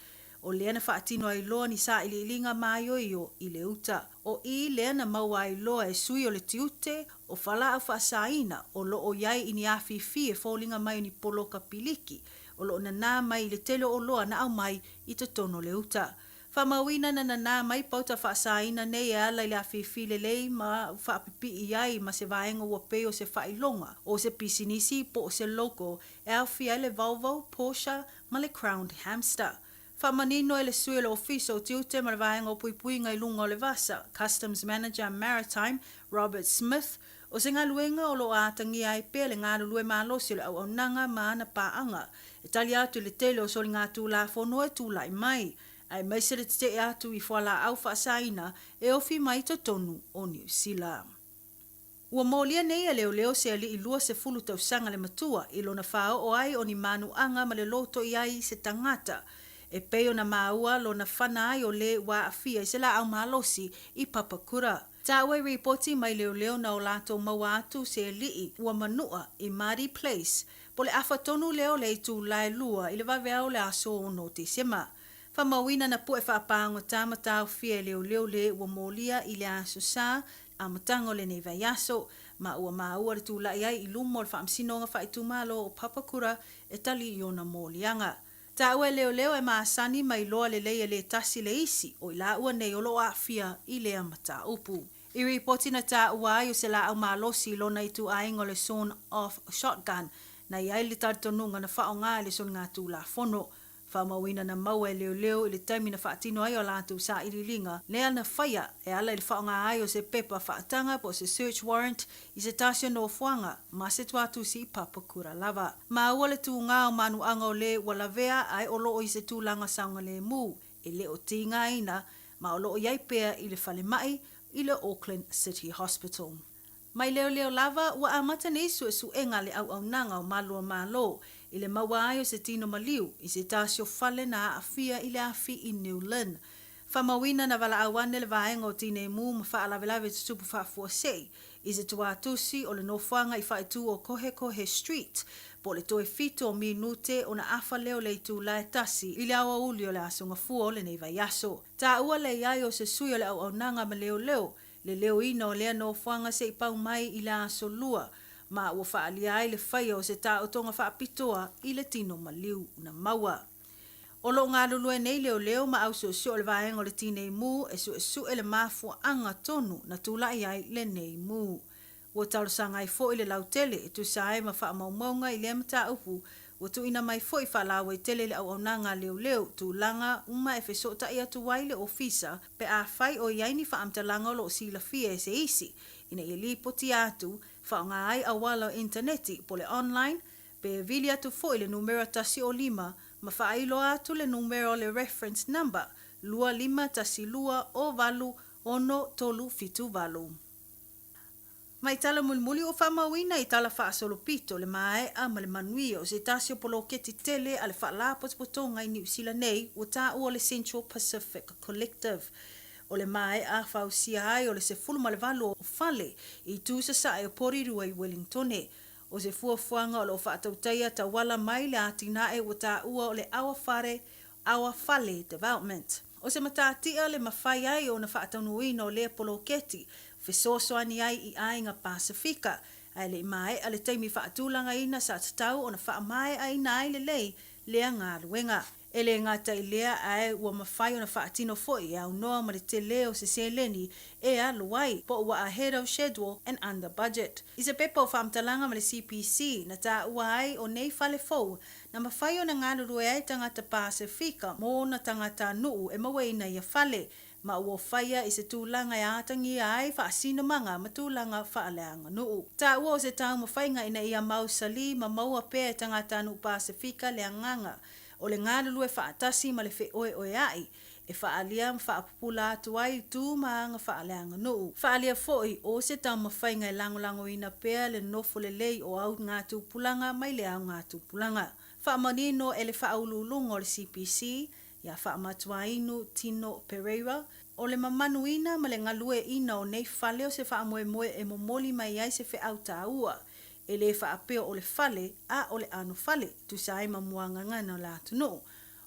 O lea na faatino ai loa ni sailiiliga māioio i le uta. O i lea na maua ai loa e sui o le tiute o falaau faasaina o lo o i ai i ni afifi e foliga mai o ni poloka piliki o lo o nanā mai i le tele o oloa na aumai i totonu o le uta. Faamauina na nanā mai pauta faasaina nei e ala i le afifi lelei ma faapipii ai ma se vaega ua pei o se faailoga o se pisinisi po o se logo e aofia ai le Volvo, Porsche ma le Crowned Hamster. Faamanino e le sui o le Ofisa o Tiute ma le Vaega o Puipuiga i luga o le Vasa, Customs Manager Maritime, Robert Smith, o se galuega o lo o atagia ai pea le galulue malosi o le auaunaga ma ana paaga e tali atu i le tele o soligatulafono e tulai mai, aemaise le tetee atu i fualaau faasaina e ofi mai i totonu o Niu Sila. Ua molia nei e leoleo se alii 20 tausaga le matua i lona faaoo ai o ni manuaga ma le loto i ai i se tagata e pei ona maua lona fana ai o lē ua aafia i se laau malosi i Papakura. Taua i ripoti mai leoleo na o latou maua atu se alii ua manua i Maadi Place po le afa tonu lea o le itula e 2 i le vaveao o le aso 6 o Tesema. Faamauina na pu'e faapagota ma taofia e leoleo lē ua molia i le aso Sa amataga o lenei vaiaso, ma ua maua le tulai ai i luma o le Faamasinoga Faaitumalo o Papakura e tali i ona moliaga. Taua e leoleo e masani ma iloa lelei e le tasi le isi o i laua nei o lo o aafia i lea mataupu. I ripoti na taua ai o se laau malosi i lona ituaiga o le sawn off shotgun na i ai le talitonuga na faaaoga e le soligatulafono. Faamauina na maua e leoleo i le taimi na faatino ai o latou sailiiliga lea na faia e ala i le faaaoga ai o se pepa faataga po o se search warrant i se tasi o nofoaga ma se tuatusi i Papakura lava. Maua le tūgā o manuaga o lē ua lavea ae o lo o i se tulaga saogalēmū e le o tīgaina ma o lo o i ai pea i le falemai i le Auckland City Hospital. Mai leoleo lava, ua amata nei suesuega a le auaunaga o Malu o Malo i le maua ai o se tino maliu i se tasi o fale na aafia i le afi i New Lynn. Faamauina na valaau ane le Vaega o Tinei Mu ma Faalavelave Tutupu Faafuasei i se tuatusi o le nofoaga i faaitu o Kohekohe Street po o le toe fitu o minute ona afa lea o le itula e tasi i le aoauli o le Aso Gafua o lenei vaiaso. Taua le i ai o se sui o le auaunaga ma leoleo le leoina o lea nofoaga se i pau mai i le Aso Lua ma ua faaalia ai le faia o se taotoga faapitoa i le tino maliu na maua. O lo o galulue nei leoleo ma au suesue o le Vaega o le Tinei Mu e suesue le mafuaaga tonu na tulai ai lenei mu. Ua talosaga ai foi le lautele e tusa ai ma faamaumauga i lea mataupu, ua tuuina mai foi faalauaitele i le auaunaga a leoleo tulaga uma e fesootai atu ai le ofisa pe afai o i ai ni faamatalaga o lo o silafia e se isi ina ia lipotia atu, faaaoga ai auala o initaneti po o le online Pe vili atu foi le numera 105 ma faailoa atu le numera o le reference number 2512 o 8 6 3 7 8. Mai tala mulimuli ua faamauina i tala faasolopito le maea ma le manuia o se tasi o poloketi tele a le Faalapotopotoga i Niu Sila nei ua taua o le Central Pacific Collective. O le maea fausia ai o le 18 o fale i itu sasae o Porirua i Wellingtone. O se fuafuaga o lo o faatautaia tauala mai le atinae ua taua o le Our Whare, Our Fale Development. O se matatia le mafai ai ona faataunuuina o lea poloketi, fesoasoani ai i aiga Pasifika, ae le i maea le taimi faatulagaina sa tatau ona faamaeaina ai lelei lea galuega. E le gata i lea ae ua mafai ona faatino foi e aunoa ma le tele o se seleni e alu ai, po ua ahead of schedule and under budget. I se pepa o faamatalaga ma le CPC na taua ai o nei fale fou na mafai ona galulue ai tagata Pasifika mo ona tagatanuu e mauaina ia fale ma ua faia i se tulaga e atagia ai faasinomaga ma tulaga faaleaganuu. Taua o se taumafaiga ina ia mausali ma maua pea e tagatanuu Pasifika le agaga o le galulue faatasi ma le feoeoea'i e faaalia ma faapupula atu ai tu ma aga faaleaganuu. Faaalia foi o se taumafaiga e lagolagoina pea le nofo lelei o augatupulaga mai le augatupulaga. Faamanino e le Faauluuluga o le CPC ia Faamatuainu Tino Pereira, o le mamanuina ma le galueaiina o nei fale o se faamoemoe e momoli mai ai se feau taua, e le faapea o le fale a o le ano fale, tusa ai ma muagagana o le atunuu.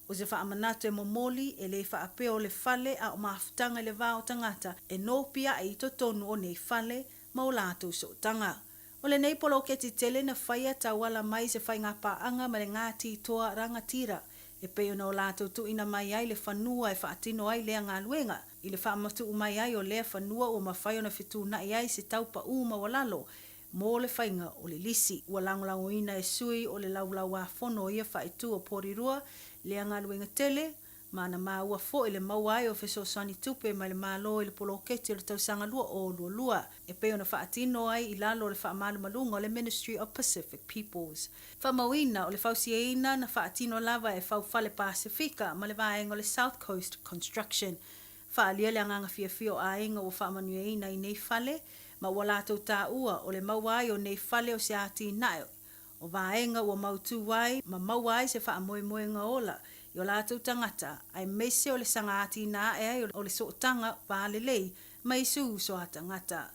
O se faamanatu e momoli, e le faapea o le fale a o mafutaga i le va o tagata e nopiai i totonu o nei fale ma o latou sootaga. O lenei poloketi tele na faia tauala mai se faigapaaga ma le Ngāti Toa Rangatira e pei ona o latou tuuina mai ai le fanua e faatino ai lea galuega. I le faamatuu mai ai o lea fanua ua mafai ona fetuunai ai se tau paū maualalo mo le faiga o le lisi. Ua lagolagoina e sui o le Laulauāfono o ia faaitu o Porirua lea galuega tele ma na maua foi le maua ai o fesoasoani tupe mai le Malo i le poloketi o le tausaga 2022 e pei ona faatino ai i lalo o le faamalumaluga o le Ministry of Pacific Peoples. Faamauina o le fausiaina na faatino lava e Faufale Pasifika ma le vaega o le South Coast Construction. Faaalia le agaga fiafia o aiga ua faamanuiaina i nei fale ma ua latou taua o le maua ai o nei fale o se atinae o vaega ua mautū ai ma maua ai se faamoemoega ola i o latou tagata, aemaise o le saga atinae ai o le sootaga va lelei ma isi uso a tagata.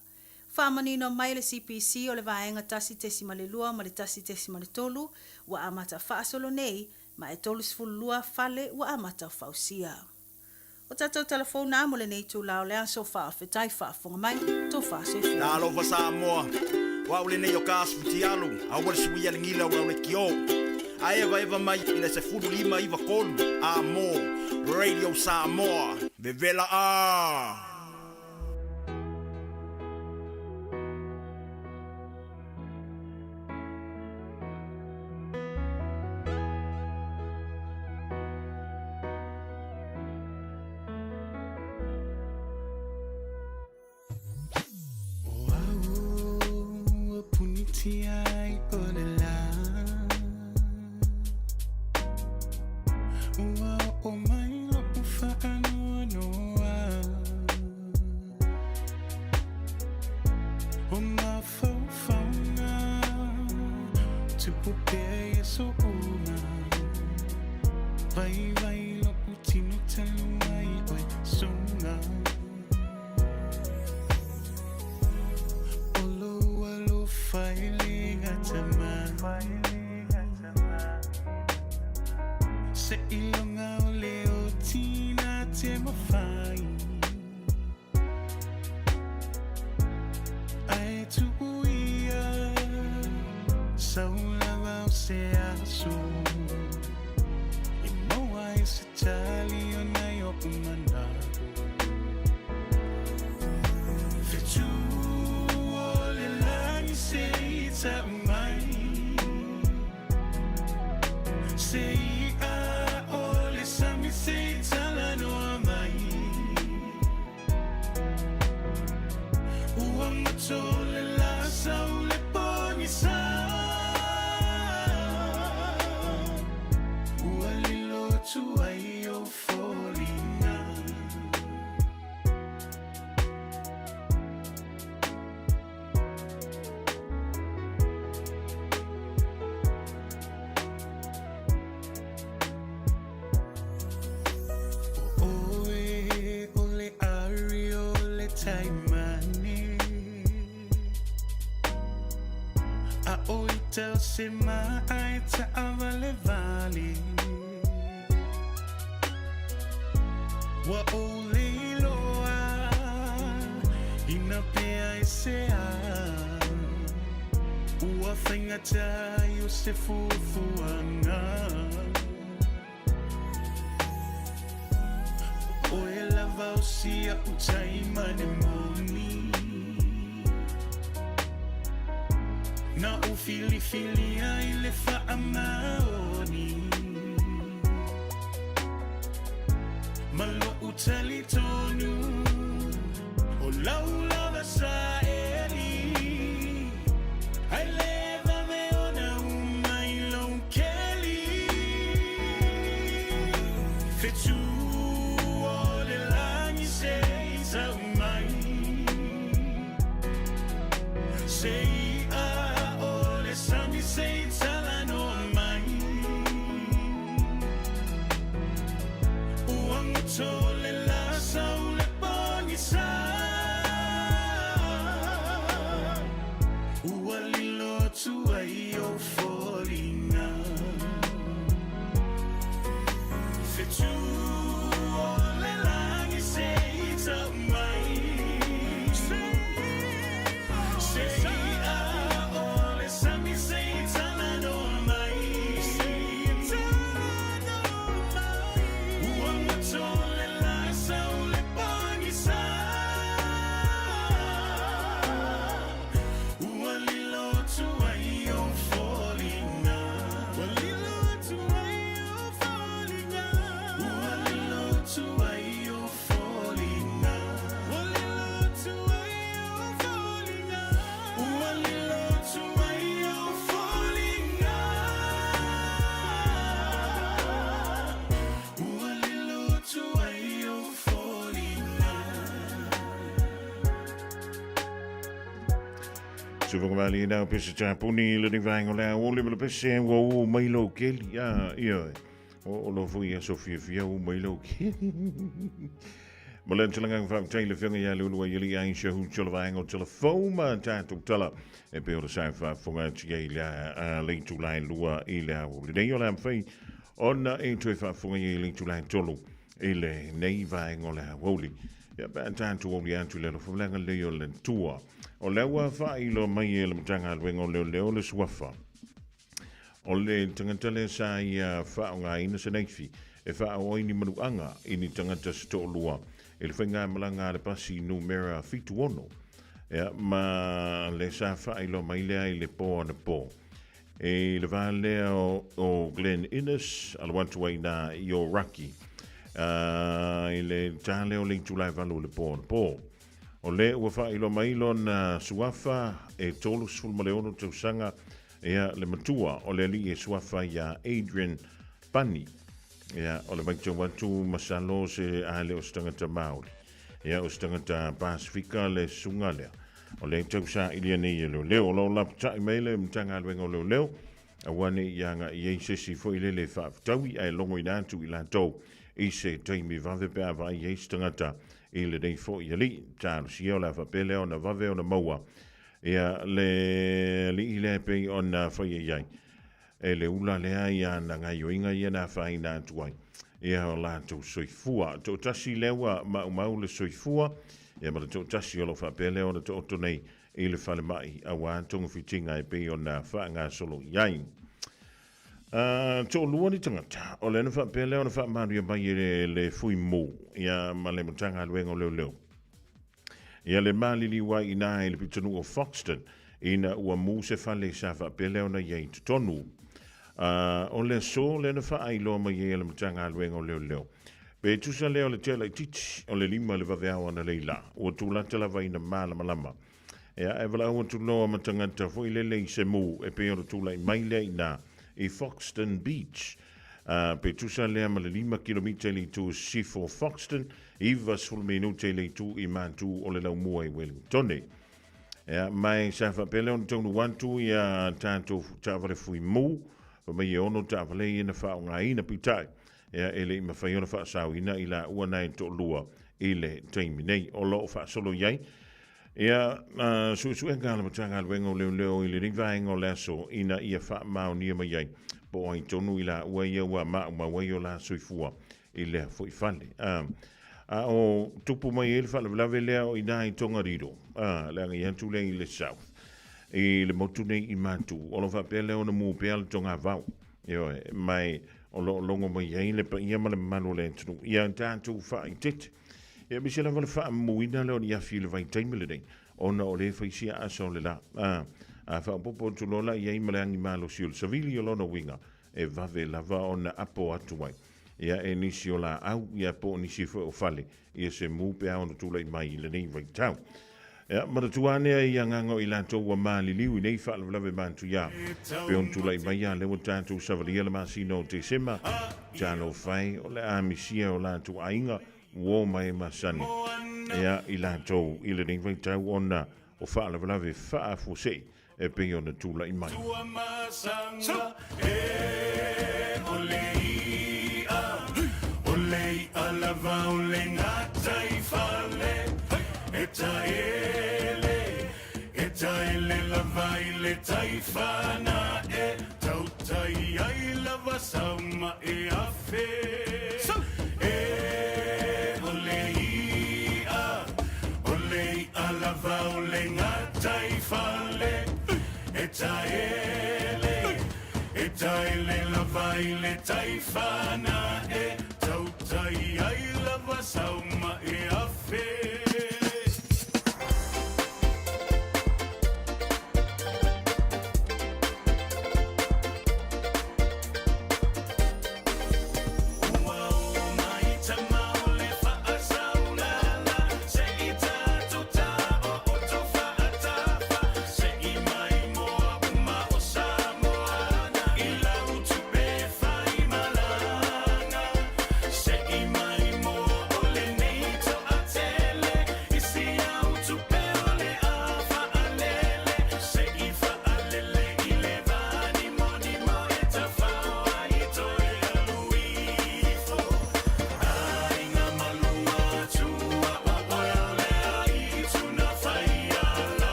Faamanino mai le CPC o le vaega 1.2 ma le 1.3 ua amata faasolo nei ma e 32 fale ua amata fausia. O tatou tala fou na mo lenei itula o le aso, faafetai faafofoga mai, tofa soifua. Talofa Samoa, o au lenei o ka asu fitialu, aua le suia le gila o lau lekiō. A evaeva mai i le 15 iva tolu, a mo Radio Samoa, vevela a! faigata mai Se ilonga o le o tina te mawhai Ae tuuia Saulava o se aso I maua ai se tali o nai o manao Fetu o le lagi se i tau mai Se i a o le sami se i talanoa mai Ua mato le la sau le pogisa Ua lilo atu ai o foliga O oe o le ari o le taimane A o ita o se maa e taavalevale Ua ou leiloa ina pea e se a Ua faigata ai o se fuafuaga O oe lava o si a'u taimane moni Na ou filifilia i le faamaoni Ma lo'u talitonu O lau lava saeli Ae le vave ona uma i lou keli Fetu o le lagi se i tau mai Se i a o le sami se i talanoa mai Ua goto le la sau le pogisa Ua lilo atu ai o foliga Fetu o le lagi se i tau mai Se i a o le sami se i talanoa mai Ua goto le la sau le pogisa Ua lilo atu ai o foliga Ua lilo atu ai o foliga Ua lilo atu ai o foliga Ua lilo atu ai o foliga Ua lilo atu ai o foliga Ua lilo atu ai o foliga Suvagamali nau pese tapuni le ni vaenga o le aoli ma le pese ua u mai lou keli. Ah, ioe. O, o lo foi aso fiafia u mai lou keli. Ma le tala whaatai le whianga ia lulu ai ili ai se hu tala vaenga o tala fau ma tātou tala. E pe o le sai whaafonga tia i le a leitu lai lua i le au. Le nei o le amwhai ona e toe whaafonga i leitu lai tolu i le nei vaenga o le aoli. Ia pe a tātou auli atu le alofa leaga lei o le tua. O le ua whailo mai e le matanga alwenga o leo leo le suafa. O le tangata le sa ia whaonga ina se neifi e whaoa ni manuanga i ni tangata se to'olua e le whainga malanga a le pasi numera 76. Ia, ma le sa whailo mai lea i le pō ana pō. E le vā lea o Glenn Innes, alo atu ai nā i o Raki. I le tā lea o le itulai valu o le pō ana pō. O le ua whailo mai lona suafa e 36 tausaga ia le matua o le alii e suafa ia Adrian Pani. Ia o le maitau atu masalo se a le o se tagata Māori. Ia o se tagata Pasifika le susuga lea. O le tausa i lia nei e leoleo. O lo o lapatai mai le Matagaluega o Leoleo aua ne i aga'i ai se isi foi lele faafetaui ae logoina atu i latou i se taimi vave pe a vaai ai se tagata i lenei foi alii. Talosia o le a faapea lea ona vave ona maua. Ia, le alii lea e pei ona faia i ai e le ula lea i ana gaioiga ia na afaina atu ai ia o latou soifua. Toatasi lea ua maumau le soifua, ia ma le toatasi o lo o faapea lea ona taoto nei i le falemai aua togafitiga e pei ona faagasolo i ai. Toalua ni tagata o lea na faapea lea ona faamanuia mai e le Fui Mu ia ma le Matagaluega o Leoleo. Ia le maliliu ai inā i le pitonuu o Foxton ina ua mu se fale sa faapea lea ona i ai i totonu. O le aso lea na faailoa mai ai e le Matagaluega o Leoleo, pe tusa lea o le tea laitiiti o le 5 i le vaveao analeila, ua tulata lava ina malamalama. Ia, e valaau atu loa ma tagata foi lele i se mu e pei ona tulai mai lea inā i Foxton Beach. Pe tusa lea ma le 5 kilomita i le itu sisifo o Foxton, 90 minute i le itu i Matu o le Laumua i Wellingtone. Ia, mai sa faapea lea ona taunuu atu ia tatou taavale fui mu, fai mai e ono taavale ia na faaaogaina peitai, ia e le i mafai ona faasaoina i laua na e toalua i le taimi nei. O lo o faasolo i ai Ia, suesuega a le Matagaluega o Leoleo i lenei vaega o le aso ina ia faamaonia mai ai po o ai tonu i laua ia ua maumau ai o la soifua i lea foi fale. A o tupu mai ai le faalavelave lea o i ina i Tongariro, le agai atu lea i le South, i le motu nei i Matu, o lo o faapea lea ona mu pea le togavao, ioe, mai o lo o logo mai ai le paia ma le mamalu o le atunuu ia tatou faaeteete. E aemaise lava le faamumuina lea o ni afi i le vaitaimi lenei, ona o lea e fai sia asa o le la. A, a faaopoopo atu loa la i ai ma le agi malosi o le savili, o lona uiga, e vave lava ona apo atu ai ia e nisi o laau, ia po o nisi foi o fale, ia se mu pe a ono tulai mai i lenei vaitau. Ia, manatua ane ai i agaga o i latou ua maliliu i nei faalavelave matuia, pe ono tulai mai a lea ua tatou savalia le masina o Tesema, talofa e, o le a misia o latou aiga, uo mai e masani, ia, i latou i lenei vaitau ona o faalavelave faafuasei e pei ona tulai mai.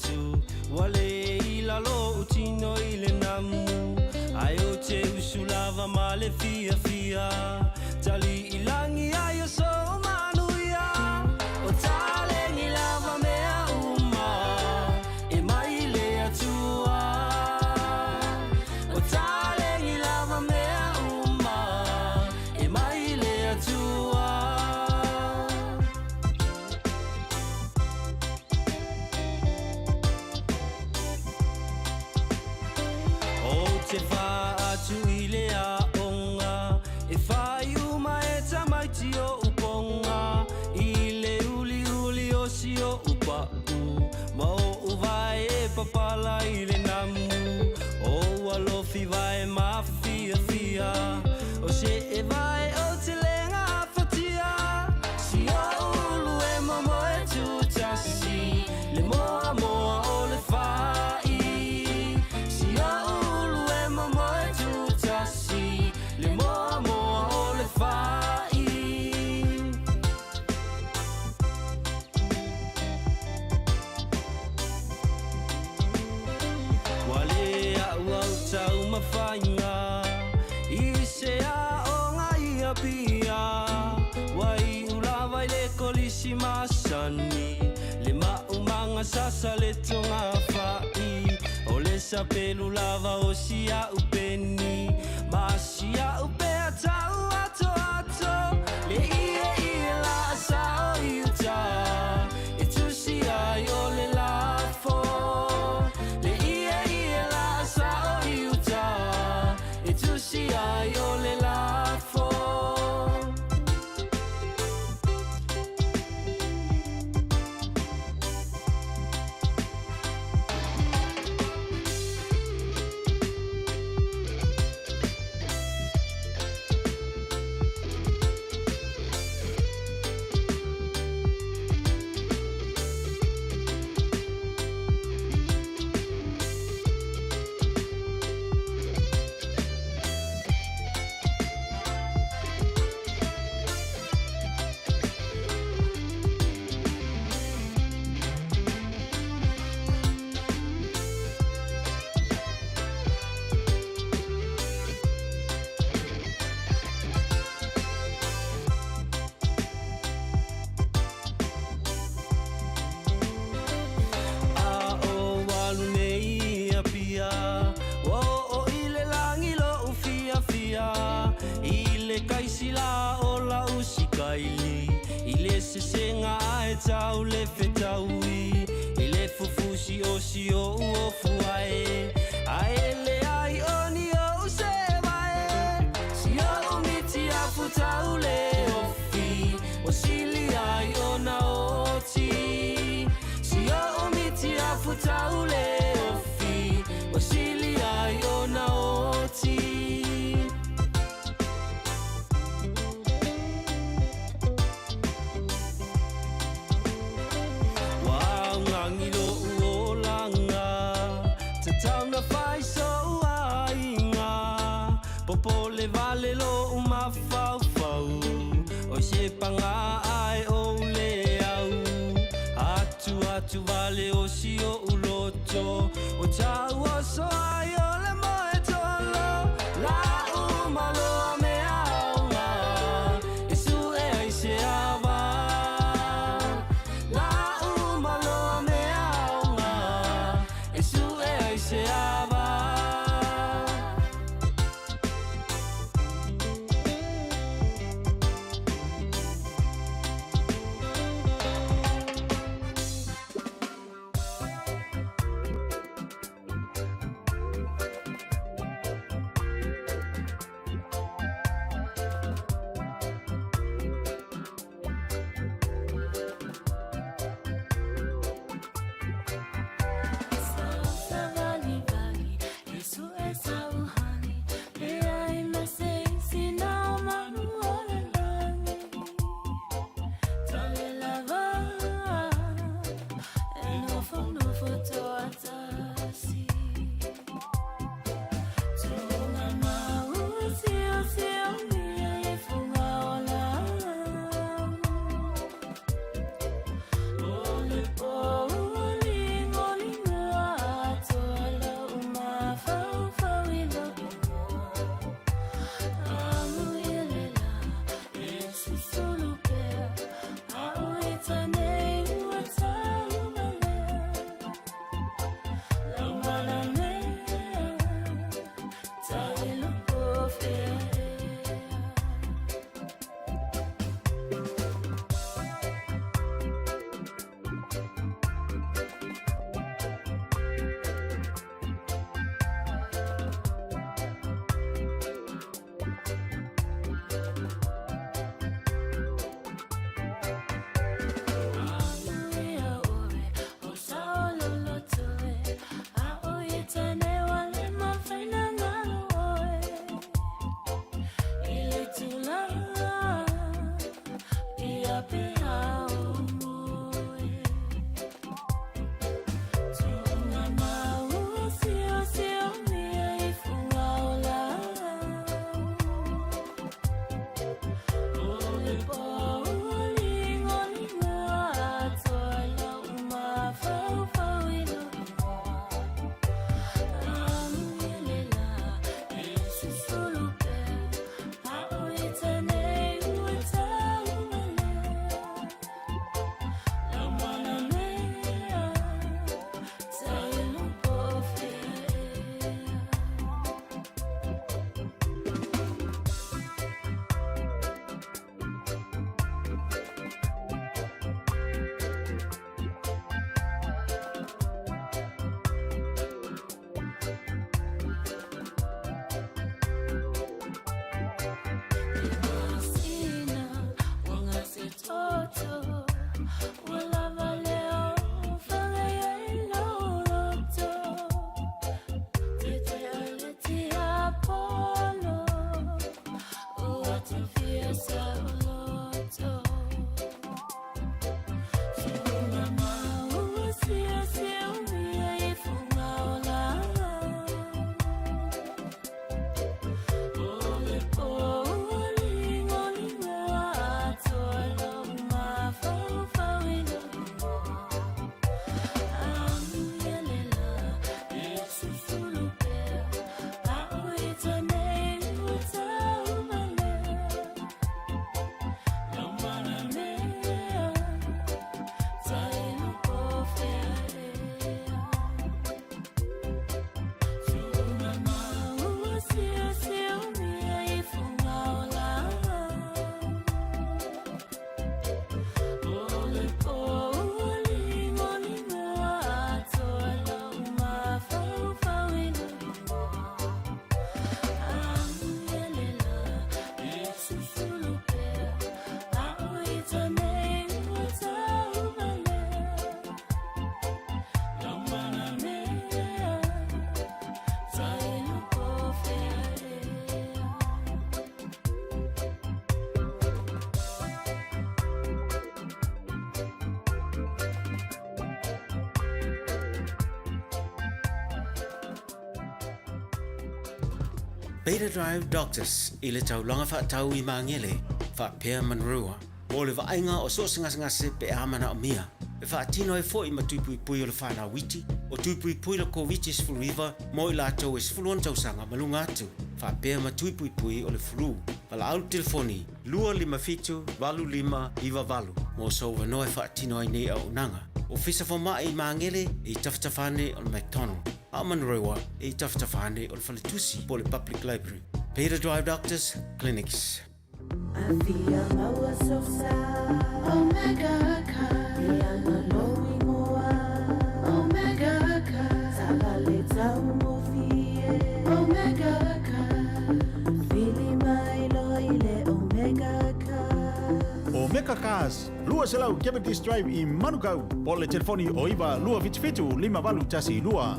motu Ua le i lalo o'u tino i le namu Ae ou te usu lava ma le fiafia Tali i lagi ai o sou manuia O taleni lava mea uma E mai le Atua O taleni lava mea uma E mai le Atua. Ou te faa-atu i le aoga E fai uma e tamaiti o'u poga I le uliuli o si o'u pa'u Ma o'u vae e papala i le namu O ua lofi vae mafiafia O se'e vae ou te le gafatia Si o'u ulu e momoe tutasi Le moamoa o le fa'i Si o'u ulu e momoe tutasi Le moamoa o le fa'i. Ua le a'u au taumafaiga I se aoga i Apia Ua iu lava i le kolisi masani Le maumaga sasa le togafai O le sapelu lava o si a'u peni Ma si a'u pea tau atoato Le ieie laa sao i uta E tusi ai o le lafo Le ieie laa sao i uta E tusi ai o le lafo. A o alu nei i Apia Ua oo i le lagi lo'u fiafia I le kaisila o la'u sikaili I le sesega ae tau le fetaui I le fufusi o si o'u ofu ae Ae leai o ni o'u sevae Si o'u miti afu tau le ofi O sili ai ona oti Si o'u miti afu tau le ofi O sili ai ona oti. Ua augagi lo'u olaga Tatau na fai so'u aiga Popole vale lo'u mafaufau Oi se paga ae ou le au Atu atu vale o si o'u loto O tau oso ai o le moe tolo La'u maloa mea aoga E su'e ai se ava La'u maloa mea aoga E su'e ai se ava. Beta Drive Doctors i le taulaga faatau i Magele faapea Manurewa mo le vaaiga o so o se gasegase pe a manaomia. E faatino ai foi ma tui puipui o le fanau iti, o tui puipui le Koviti-19 mo i latou e 16 tausaga ma luga atu, faapea ma tui puipui o le flu. Valaau le telefoni 257 8598 mo sou avanoa e faatino ai nei auaunaga. Ofisa Fomai i Magele e i tafatafa ane o le McDonald, a o Manurewa e i tafatafa ane o le Faletusi po o le Public Library. Beta Drive Doctors Clinics. Afia maua sou sa Omega Car E ana lou ingoa Omega Car Taavale taugofie Omega Car Vili mai loa i le Omega Car. Omega Cars, 200 Cavendish Drive i Manukau, po o le telefoni o 9 277 5812.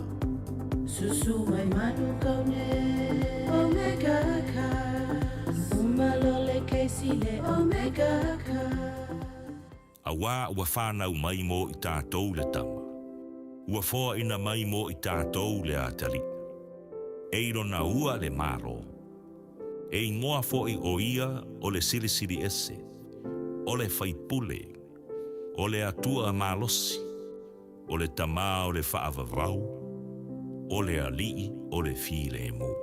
Susu mai Manukau nei Omega Cars Uma loa le kesi le Omega Cars. Auā ua fanau mai mo i tatou le tama, ua foaina mai mo i tatou le atalii. E i lona ua le Malo. E igoa foʻi ʻo ia o le Silisili Ese, o le Faipule, o le Atua malosi, o le Tamā o le Faavavau, o le Alii o le Filemu.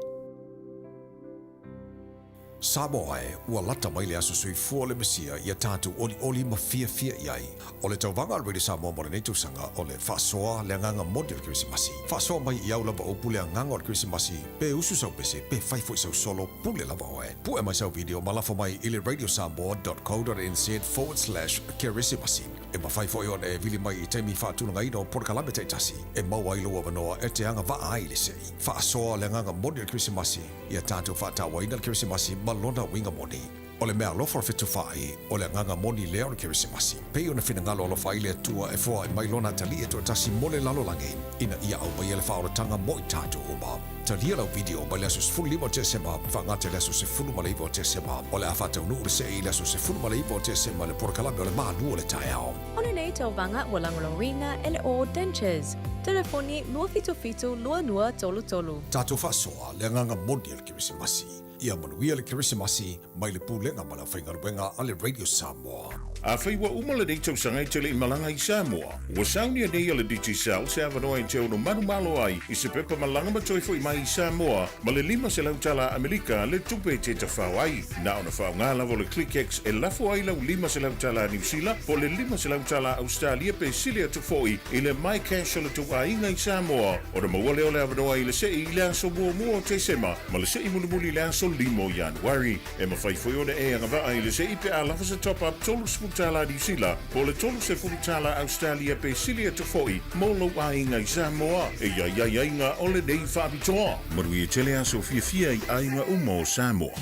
Samoa e, ua lata mai le aso soifua o le Mesia ia tatou olioli ma fiafia i ai. O le tauvaga a le Radio Samoa mo lenei tausaga o le faasoa le agaga moni o le Kerisimasi. Faasoa mai i au lava upu le agaga o le Kerisimasi, pe usu sau pese, pe fai foi sau solo, pule lava oe. Pue mai sau video ma lafo mai i le radiosamoa.co.nz/kerisimasi. E mafai foi ona e vili mai i taimi faatulagaina o polokalame taitasi e maua ai lou avanoa e te agavaa ai i le se'i. Faasoa le agaga moni o le Kerisimasi, ia tatou faatauaina le Kerisimasi ma lona uiga moni. O le meaalofa o le fetufaai, o le agaga moni lea o le Kerisimasi. Pei ona finagalo alofa ai le Atua e foai mai Lona Atalii e toatasi mo le lalolagi, ina ia aumaia le faaolataga mo i tatou uma. Talia lau video mai le aso 15 o Tesema faagata i le aso 19 o Tesema. O le a faataunuu le se'i i le aso 19 o Tesema i le polokalame o le Malu o le Taeao. O lenei tauvaga ua lagolagoina e le All Dentures. Telefoni 277 2233. Tatou faasoa le agaga moni o le Kerisimasi. Ia manuia le Kerisimasi mai le Pulega ma le Aufaigaluega a le Radio Samoa. Afai ua uma lenei tausaga e te le i malaga i Samoa, ua saunia nei e le Digicel se avanoa e te ono manumalo ai i se pepa malaga ma toe foi mai i Samoa ma le 500 tala Amerika le tupe e te tafao ai. Na ona faaaoga lava o le ClickX e lafo ai lau 500 tala Niu Sila po o le 500 tala Ausetalia pe sili atu foi i le MyCash o le tou aiga i Samoa ona maua lea o le avanoa i le se'i i le aso muamua o Tesema ma le se'i mulimuli i le aso 5 o Ianuari. E mafai foi ona e agavaa i le se'i pe a lafo se top-up 30 tala Niu Sila po o le 30 tala Ausetalia pe sili atu foi mo lou aiga i Samoa. E i ai aiaiga o lenei faapitoa. Manuia tele aso fiafia i aiga uma o Samoa.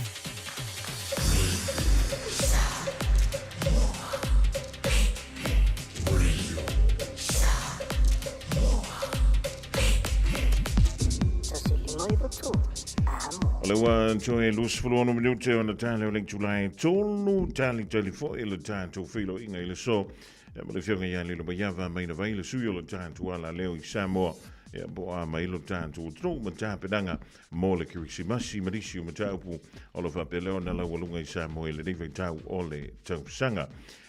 O le ua toe 26 minute ona tale o le itula e tolu talitali foi le tatou feiloaiga i le aso. Ia ma le afioga ia Lilo Maiava mai na vai le sui o le tatou ala leo i Samoa. Ia po a mai lo tatou atunuu ma tapenaga mo le Kerisimasi ma nisi o mataupu o lo faapea lea ona laualuga i Samoa i lenei vaitau o le tausaga.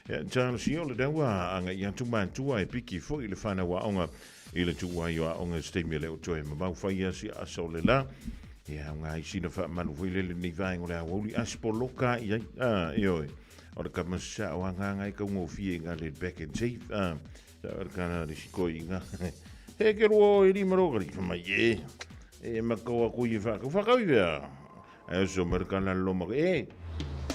Ia, talosia o le daua agai atu matua e piki foi i le whanau aonga i le tuu ai o aonga se taimi e le o toe mamau whai si asa o le la. Ia, o ngā isi na whaamanu foi lele nei vaenga o le awauli asipoloka i ai. Ah, e oe. O le kamasa o anga i kaungofie i ngā laid back and safe. Ah, sa o le kana le siko i ngā. He ke rua o e rima roka ri whamai e. E makau aku i whakau. Whakau i wea. E so mera kana loma. E,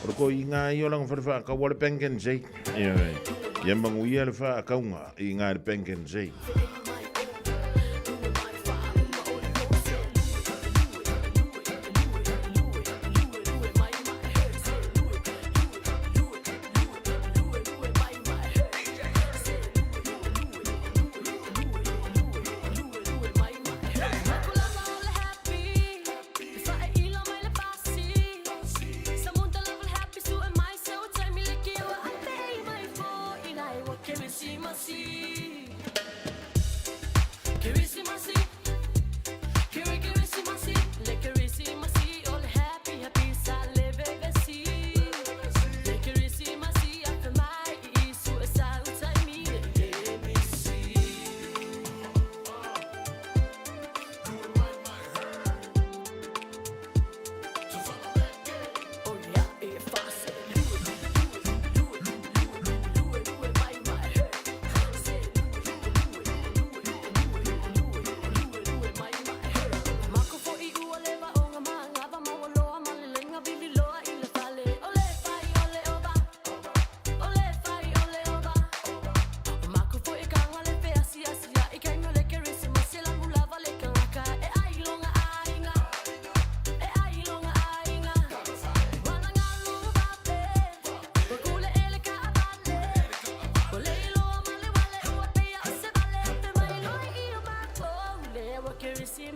o le ko i ngā i o langa whare whakau o le bank and safe. E oe. Ia mangu ia le whakaunga i ngā le bank and safe.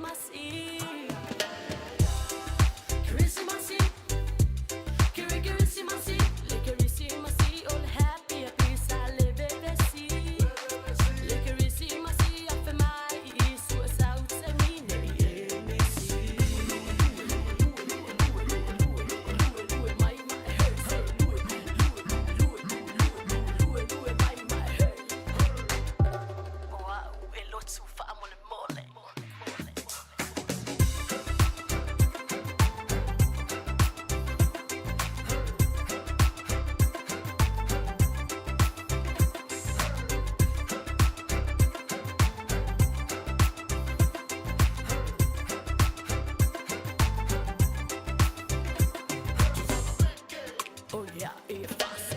Christmas Eve. Christmas Eve. Kiri Christmas Eve. Le Christmas Eve, all happy, happy, sale bebesi. Le Christmas Eve, afe mai, isu sautse mine, Wow, e lotu whaamole mole. Oh yeah, if I say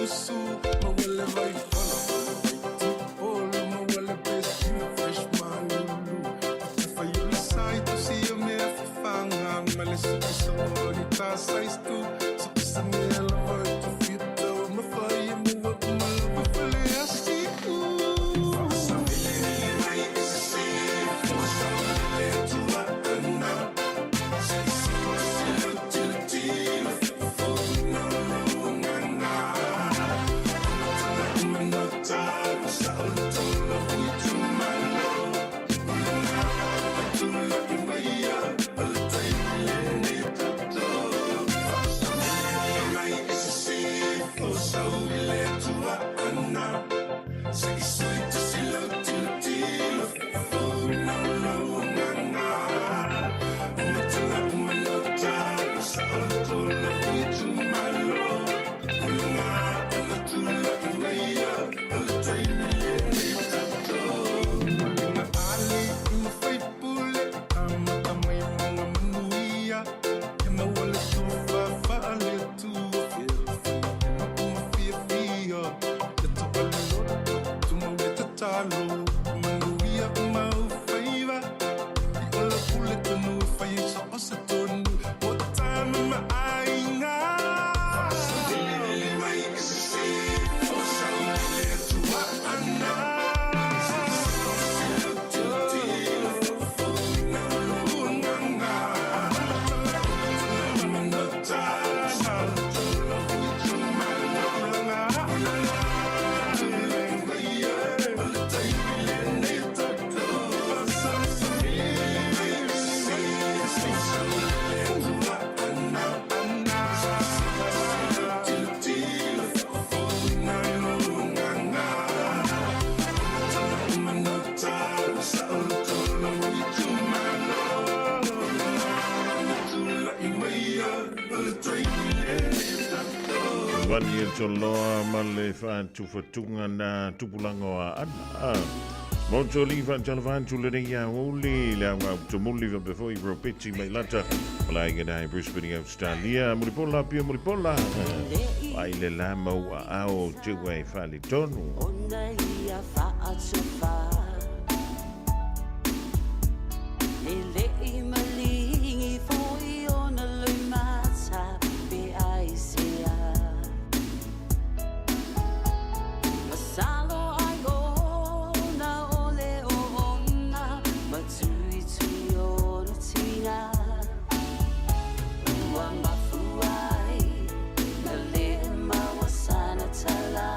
usu Mawele vai fala vai tipolo Mawele best fresh malulu Fayulu sai tu si o me fanga Male su sa ni ta sai stu Su sa me la vai tu fito Ma fai mo wa ma la fale asi u Sa vele mai se Sa vele tu ana Se se se ti ti na na na Vani e toloa ma le faatufatuga na tupulaga o aana. Moto li faatalafa lenei aoauli le auautumuli faapea foi Ropeti Mailata malaiga na i Brisbane Australia. Mulipola pia mulipola. Ai le la mau aao teua e faaletonu. Ona ia faatufa Le lei malingi foi ona lui mata pe ai sea Masalo ai ona ole o ona Matui tui ona tina Ua mafuai na le mawasana tala.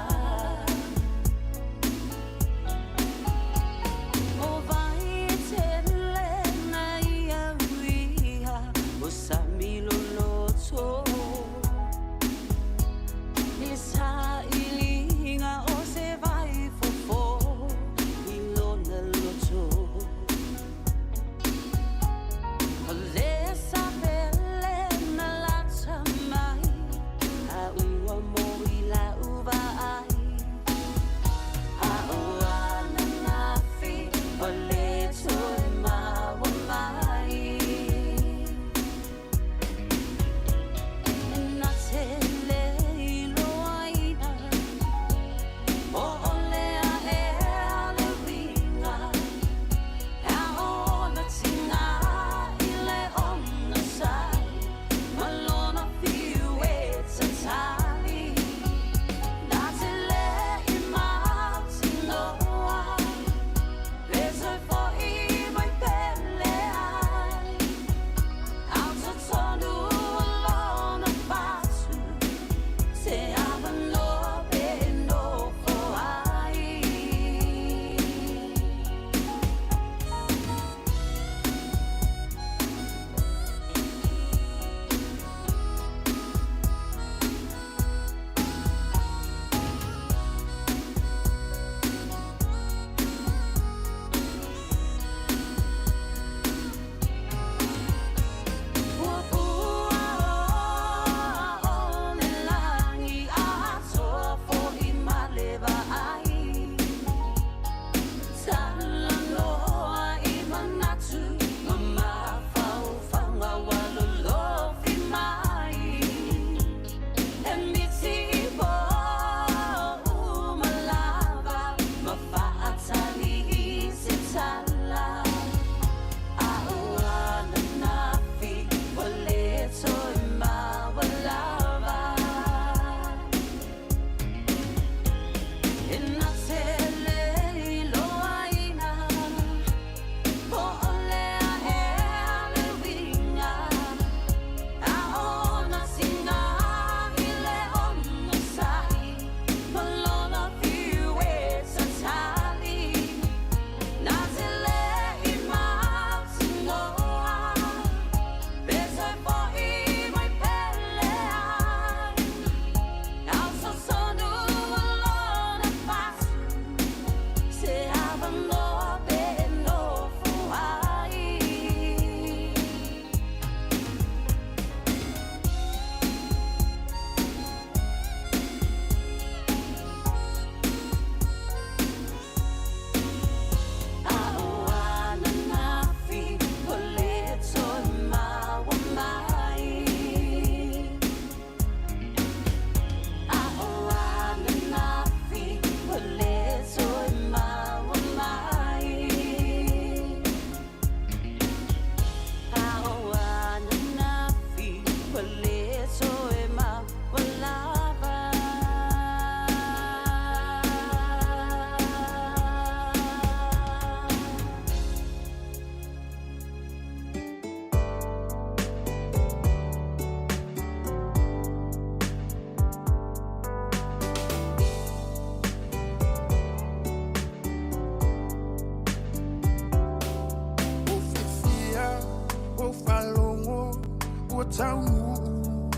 taunuu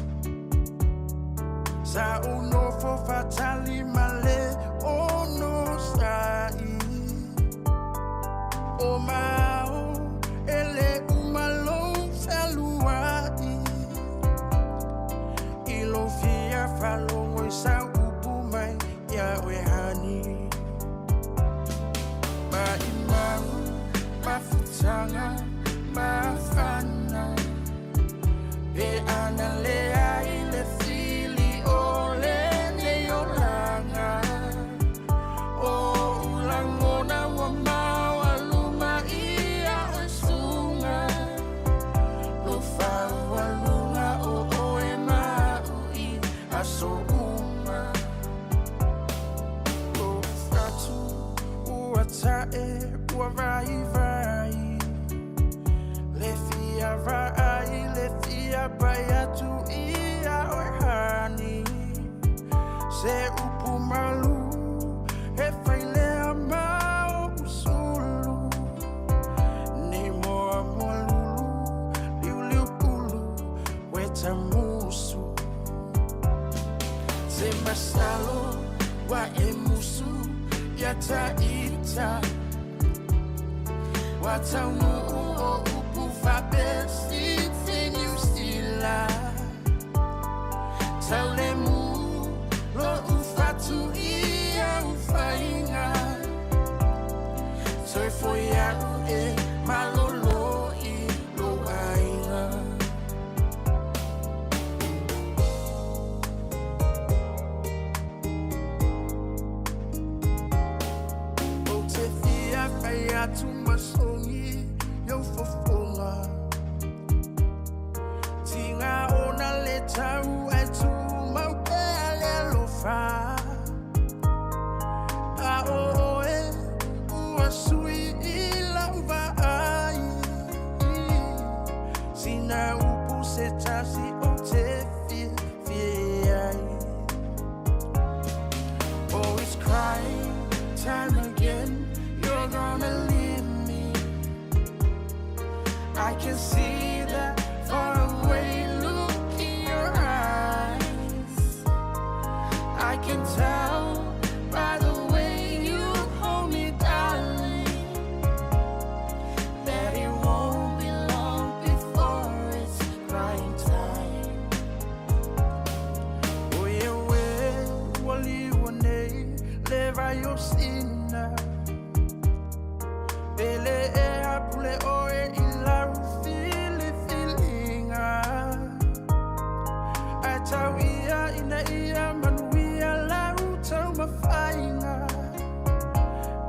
Sa ou nofo faatali ma le onosaʻi O mao e lē uma lou fealuaʻi I lou fia faalogo i sau upu mai iā oe hani Maʻimau mafutaga mafana Pe ana leai le fili o lenei olaga O oʻu lagona ua maualuma ia oe suga Lou faualuga o oe ma aʻu i aso uma Lou fatu ua taʻe ua vaivai Le fia vaai le fia pai atu ia oe hani Se upu malu e fai lea ma oʻu sulu Nei moa moa lulu liuliu pulu ueta musu Se masalo ua e musu ia taʻita Ua taunuu o upu faapesiti Niu Sila Taulemu loʻu fatu i au faiga Toe foi aʻu e malolo i lou aiga. Ou te fia fai atu ma sogi i ou fofoga Tiga ona le tau ae tumau pea le alofa A o oe ua sui i lau vaai Sina upu se tasi ou te fiafia ai Oh, it's crying time again. You're gonna leave me. I can see that faraway look in your eyes. I can tell by the way you hold me, darling, that it won't be long before it's crying time. O e oe ua liua nei le vai o sina Pele e apule oe i lau filifiliga Ae tau ia ina ia manuia lau taumafaiga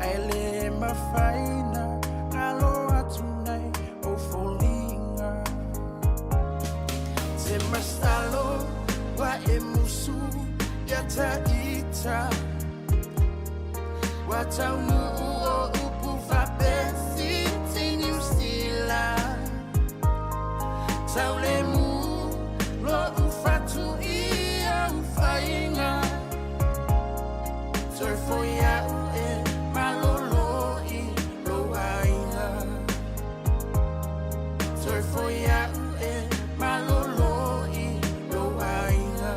Ae lē mafai ona galo atu nai ou foliga Se masalo ua e musu ia taʻita Ua taunuu o upu faapesiti Niu Sila Taulemu loʻu fatu i au faiga Toe foi aʻu e malolo i lou aiga Toe foi aʻu e malolo i lou aiga.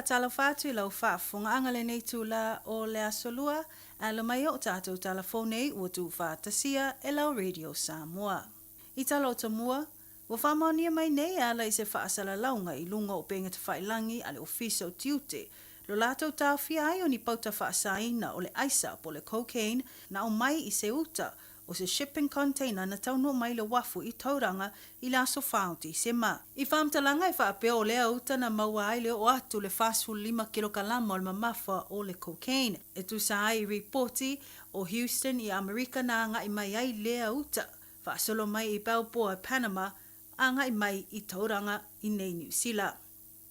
Faatalofa atu i lau faafofogaaga lenei itulā o le Aso Lua, alo mai o tatou tala fou nei ua tuufaatasia e lau Radio Samoa. I tala o tomua, ua faamaonia mai nei e ala i se faasalalauga i luga o upega tafailagi a le Ofisa o Tiute lo latou taofia ai o ni pauta faasaina o le aisa po o le cocaine na aumai i se uta o se shipping container na taunuu mai le uafu i Tauranga i le aso 4 o Tesema. I faamatalaga e faapea o lea uta na maua ai le oo atu le 45 kilokalama o le mamafa o le cocaine. E tusa ai i ripoti o Houston i Amerika na agai mai ai lea uta, faasolo mai i Balboa i Panama, agai mai i Tauranga i nei Niu Sila.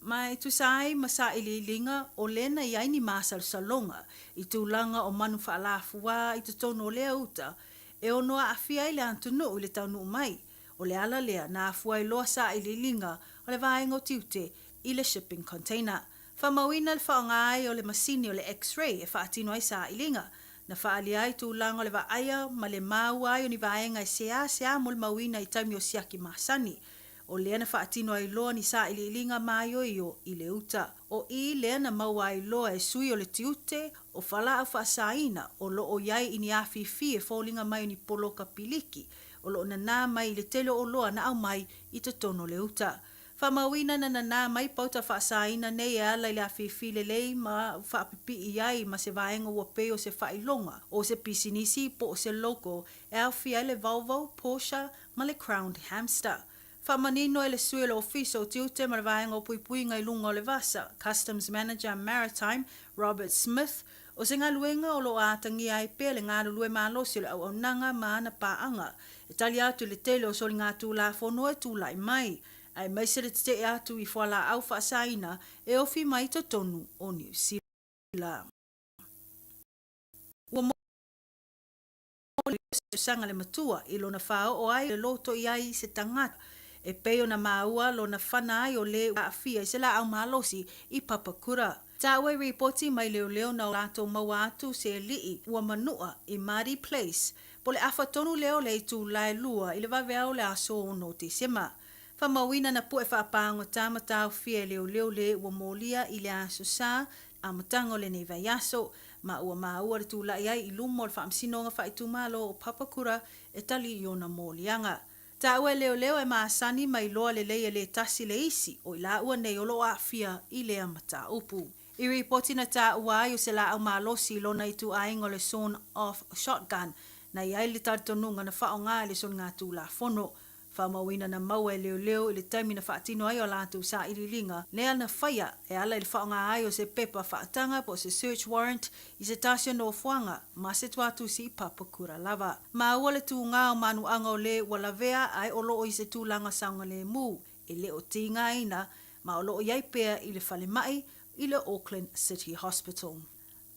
Ma e tusa ai ma sailiiliga o lea na i ai ni masalosaloga i tulaga o manu faalafuā i totonu o lea uta e ono aafia ai le atunuu i le taunuu mai. O le ala lea na afua ai loa sailiiliga o le vaega o tiute i le shipping container. Faamauina le faaaoga ai o le masini o le X-ray e faatino ai sailiga. Na faaalia ai tulaga o le vaaia ma le maua ai o ni vaega e seasea molimauina i taimi o siaki masani. O lea na faatino ai loa ni sailiiliga maioio i le uta. O i lea na maua ai loa e sui o le tiute o falaau faasaina o lo o i ai i ni afifi e foliga mai o ni poloka piliki o lo o nanā mai i le tele o oloa na aumai i totonu o le uta. Faamauina na nanā mai pauta faasaina nei e ala i le afifi lelei ma faapipii ai ma se vaega ua pei o se faailoga o se pisinisi po o se logo e aofia ai le Volvo, Porsche ma le Crowned Hamster. Faamanino e le sui o le Ofisa o Tiute ma le Vaega o Puipuiga i luga o le Vasa, Customs Manager Maritime, Robert Smith, o se galuega o lo o atagia ai pea le galulue malosi o le auaunaga ma ana paaga e tali atu i le tele o soligatulafono e tulai mai, aemaise le tetee atu i fualaau faasaina e ofi mai i totonu o Niu Sila. Ua tausaga le matua i lona faaoo ai le loto i ai se tagata e pei ona maua lona fana ai o lē ua aafia i se laau malosi i Papakura. Taua i ripoti mai leoleo na o latou maua atu se alii ua manua i Mardi Place po le afa tonu lea o le itula e 2 i le vaveao o le aso 6 o Tesema. Faamauina na pu'e faapagota ma taofia e leoleo lē ua molia i le aso Sa amataga o lenei vaiaso, ma ua maua le tulai ai i luma o le Faamasinoga Faaitumalo o Papakura e tali i ona moliaga. Taua e leoleo e masani ma iloa lelei e le tasi le isi o i laua nei o lo o aafia i lea mataupu. I ripoti na taua ai o se laau malosi i lona ituaiga o le sawn off shotgun na i ai le talitonuga na faaaoga i le soligatulafono. Faamauina na maua e leoleo i le taimi na faatino ai o latou sailiiliga lea na faia e ala i le faaaoga ai o se pepa faataga po o se search warrant i se tasi o nofoaga ma se tuatusi i Papakura lava. Maua le tūgā o manuaga o lē ua lavea ae o lo o i se tulaga saogalēmū e le o tīgaina ma o lo o i ai pea i le falemai i le Auckland City Hospital.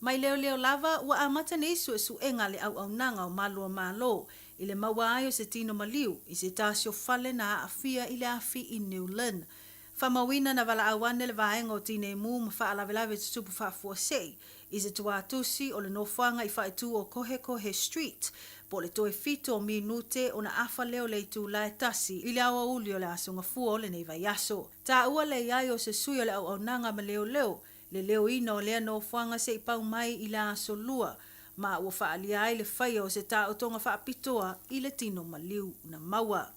Mai leoleo lava, ua amata nei suesuega a le auaunaga o Malu o Malo i le maua ai o se tino maliu i se tasi o fale na aafia i le afi i New Lynn. Faamauina na valaau ane le vaega o Tinei Mu ma faalavelave tutupu faafuasei i se tuatusi o le nofoaga i faaitu o Kohekohe Street po o le toe 7 o minute ona afa lea o le itula e 1 i le aoauli o le Aso Gafua o lenei vaiaso. Taua le i ai o se sui o le auaunaga ma leoleo le leoina o lea nofoaga se i pau mai i le aso Lua, ma ua faaalia ai le faia o se taotoga faapitoa i le tino maliu na maua.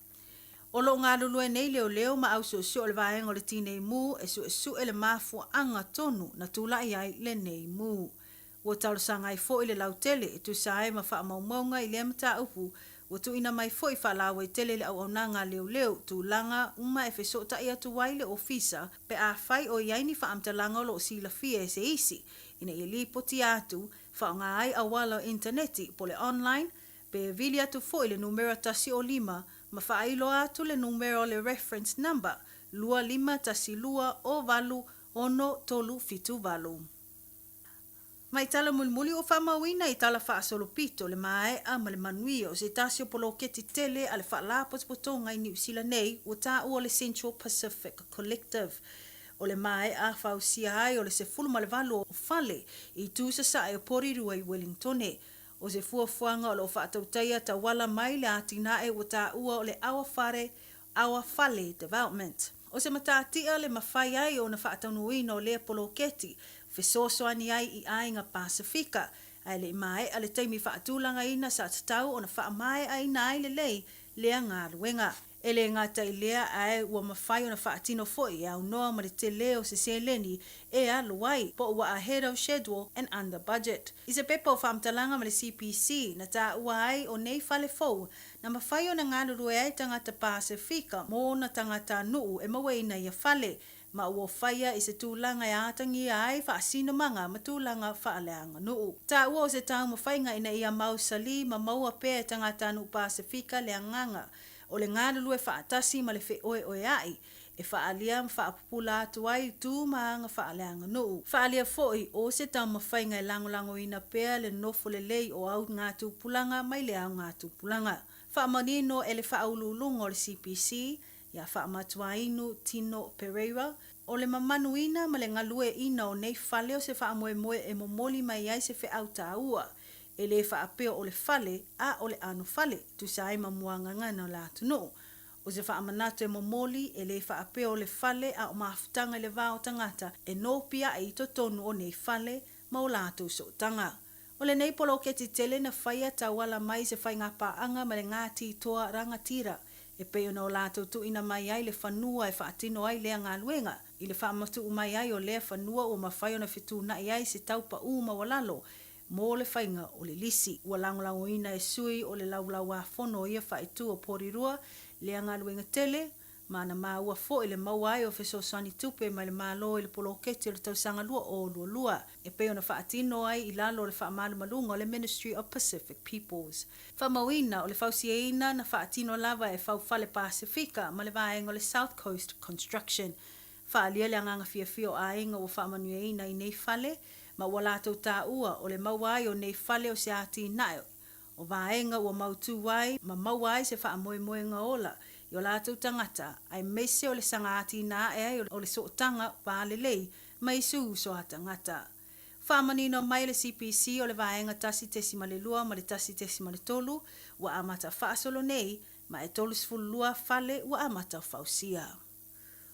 O lo o galulue nei leoleo ma au suesue o le vaega o le Tinei Mu e suesue le mafuaaga tonu na tulai ai lenei mu. Ua talosaga ai foi le lautele e tusa ai ma faamaumauga i lea mataupu, ua tuuina mai foi faalauaitele i le auaunaga a leoleo tulaga uma e fesootai atu ai le ofisa pe afai o i ai ni faamatalaga o lo o silafia e se isi ina ia lipotia atu, faaaoga ai auala o initaneti po o le online, pe vili atu foi le numera 105 ma faailoa atu le numera o le reference number 2512 08 6378. Mai tala mulimuli ua faamauina i tala faasolopito le maea ma le manuia o se tasi o poloketi tele a le Faalapotopotoga i Niu Sila nei ua taua o le Central Pacific Collective. O le maea fausia ai o le 18 o fale i itu sasae o Porirua i Wellingtone. O se fuafuaga o lo o faatautaia tauala mai le atinae ua taua o le Our Whare, Our Fale Development. O se matatia le mafai ai ona faataunuuina o lea poloketi, fesoasoani ai i aiga Pasefika, ae le i maea le taimi faatulagaina sa tatau ona faamaeaina ai lelei lea galuega. E le gata i lea ae ua mafai ona faatino foi e aunoa ma le tele o se seleni e alu ai, po ua ahead of schedule and under budget. I se pepa o faamatalaga ma le CPC na taua ai o nei fale fou na mafai ona galulue ai tagata Pasefika mo ona tagatanuu e mauaina ia fale, ma ua faia i se tulaga e atagia ai faasinomaga ma tulaga faaleaganuu. Taua o se taumafaiga ina ia mausali ma maua pea e tagatanuu Pasefika le agaga o le galulue faatasi ma le feoeoea'i e faaalia ma faapupula atu ai tu ma aga faaleaganuu. Faaalia foi o se taumafaiga e lagolagoina pea le nofo lelei o augatupulaga mai le augatupulaga. Faamanino e le faauluuluga o le CPC ia Faamatuainu Tino Pereira, o le mamanuina ma le galueaiina o nei fale o se faamoemoe e momoli mai ai se feau taua, e le faapea o le fale a o le anofale, tusa ai ma muagagana o le atunuu. O se faamanatu e momoli, e le faapea o le fale a o mafutaga i le va o tagata e nopiai i totonu o nei fale ma o latou sootaga. O lenei poloketi tele na faia tauala mai se faigapaaga ma le Ngāti Toa Rangatira, e pei ona o latou tuuina mai ai le fanua e faatino ai lea galuega. I le faamatuu mai ai o lea fanua ua mafai ona fetuunai ai se tau paū maualalo mo le faiga o le lisi. Ua lagolagoina e sui o le Laulau-a-Fono o ia faaitu o Porirua lea galuega tele, ma na maua foi le maua ai o fesoasoani tupe mai le Malo i le poloketi o le tausaga 2022 e pei ona faatino ai i lalo o le faamalumaluga o le Ministry of Pacific Peoples. Faamauina o le fausiaina na faatino lava e Faufale Pasefika ma le vaega o le South Coast Construction. Faaalia le agaga fiafia o aiga ua faamanuiaina i nei fale ma ua latou taua o le maua ai o nei fale o se atinae o vaega ua mautū ai ma maua ai se faamoemoega ola i o latou tagata, aemaise o le saga atinae ae ai o le sootaga va lelei ma isi uso a tagata. Faamanino mai le CPC o le vaega 1.2 ma le 1.3 ua amata faasolo nei ma e 32 fale ua amata fausia.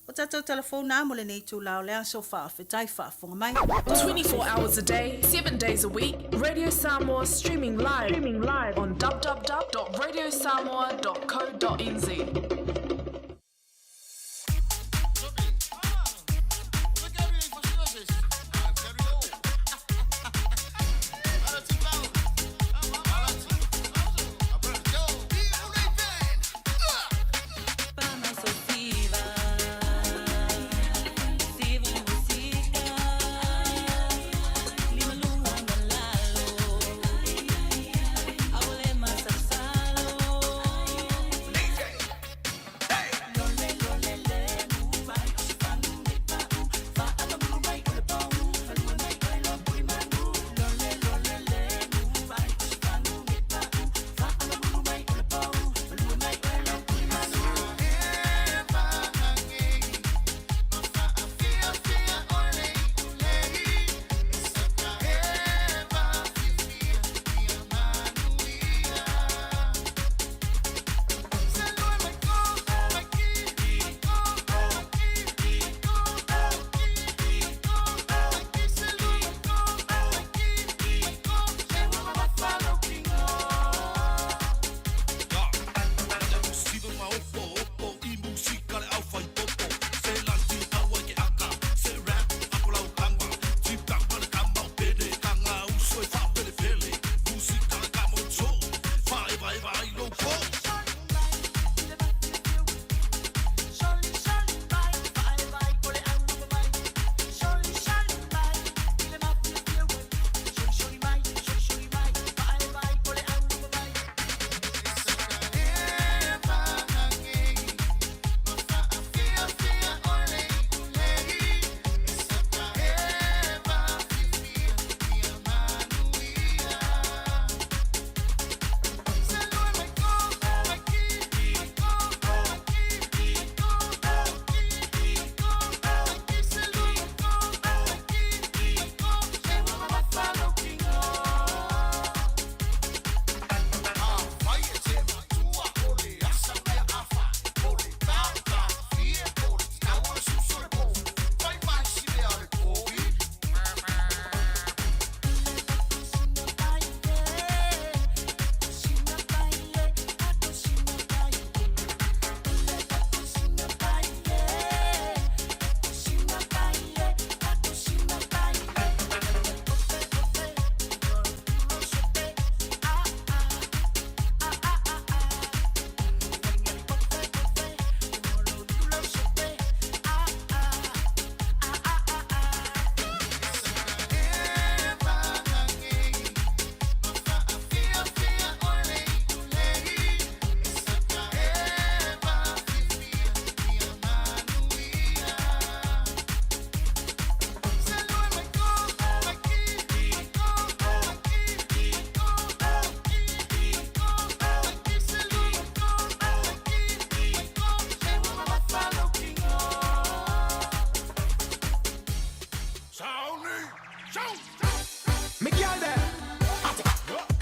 O tatou tala fou na mo lenei itulā o le aso, faafetai faafofoga mai. 24 hours a day, 7 days a week, Radio Samoa streaming live, streaming live on www.radiosamoa.co.nz.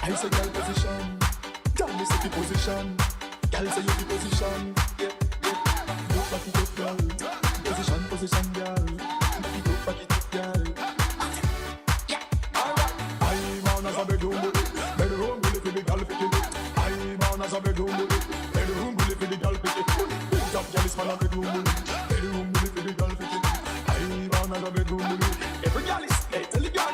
I say girl position. Girl me say the position. Girl say you the position. Yeah, yeah. Go back it up, girl. Position, position, girl. Pick up, back it up, girl. Yeah, alright. I man as a bedroom bully, bedroom bully for the girl picking it. I man as a bedroom bully, bedroom bully for the girl picking it. Big top girl is man a bedroom bully, bedroom bully for the girl picking it. I man as a bedroom bully. Every girl is, hey, tell the girl.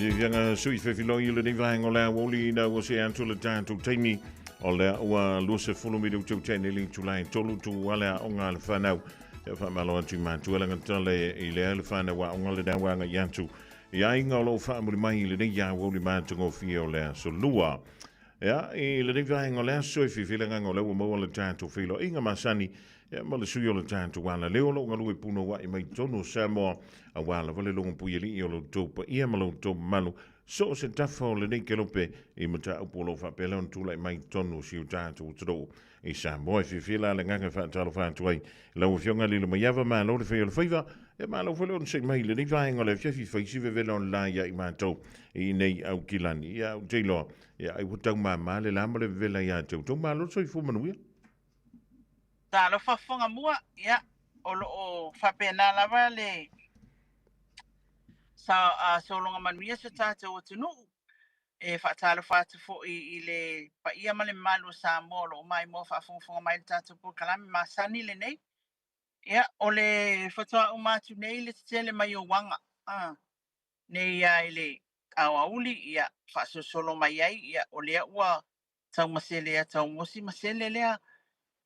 fiafiaga sui fefiloi i lenei vaega o le aoauli ina ua see atu le tatou taimi o lea ua 20 minute tene le itula e tolu tu ale aoga a le fanau. Ia faamalo atu i matua lagatale i lea le fanau aoga le dauaga i atu i aiga o loo faamuli mai i lenei aoauli matagofie o le aso lua. Ia, i lenei vaega o le aso e fiafia le agaga o lea ua maua le tatou feiloaiga masani ia, ma le sui o le tatou alaleo o lo o galue punouai mai totonu o Samoa aua lava le logopuialii o lo outou paia ma lo outou mamalu so o se tafa o lenei kelope i mataupu o lo o faapea lea ona tulai mai totonu o si o tatou atunuu i Samoa. E fiafia la le agaga e faatalofa atu ai i lau Afioga Lilomaiava, malo le fai o le faiva, e malo foi le onosai mai i lenei vaega o le afiafi fai si vevela o le la ia i matou i nei Aukilani. Ia, ou te iloa, ia, ai ua taumama le la ma le vevela ia te outou. Malo le soifua manuia. Talofa Fofoga Mua, ia, o lo o faapena lava le sa, sologa manuia si o tatou atunuu. E faatalofa atu foi i le paia ma le mamalu o Samoa o lo o maimoa faafogafoga mai i le tatou polokalame masani lenei. Ia, o le faatoa uma atu nei le tetele mai o uaga nei lava i le aoauli, ia, faasolosolo mai ai, ia, o lea ua taumasele a taumosi masele lea.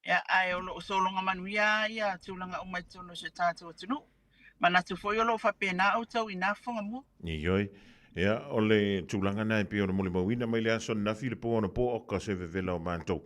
Ia, ae o lo o sologa manuia lava ia tulaga uma i totonu o si o tatou atunuu. Manatu foi o lo o faapena outou i na Fofoga Mua. Ioe. Ia, o le tulaga na e pei ona molimauina mai le aso ananafi le po anapo oka se vevela o matou.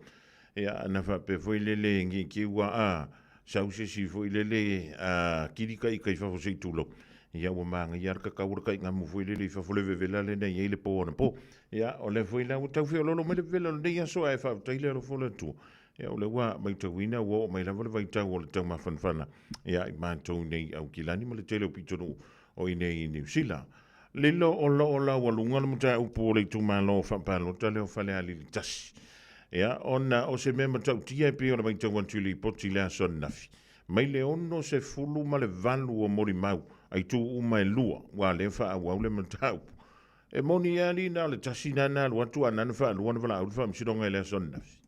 Ia, na faapea foi lele ngi ua a sau se isi foi lele a kili ka ika i fafo se i tulou. Ia, ua manaia le kakau o le kaigamu foi lele i fafo le vevela lena i ai le po anapo. Ia, o lea foi la ua tau feoloolo mai le vevela o lenei aso ae faafetai le alofa o le Atua. Ia, o lea ua matauina ua oo mai lava le vaitau o le taumafanafana ia i matou nei Aukilani ma le tele o pitonuu o i nei i Niu Sila. Lilo o lo o laualuga le mataupu o le itumalo faapalota lea o Falealili 1. Ia, ona o se mea matautia e pei ona matau atu i lipoti i le aso ananafi, mai le 68 o molimau a itu uma e lua ua lea faaauau le mataupu. E moni ea alii na o le tasi na na alu atu a na na faalua na valaau le faamasinoga i le aso ananafi?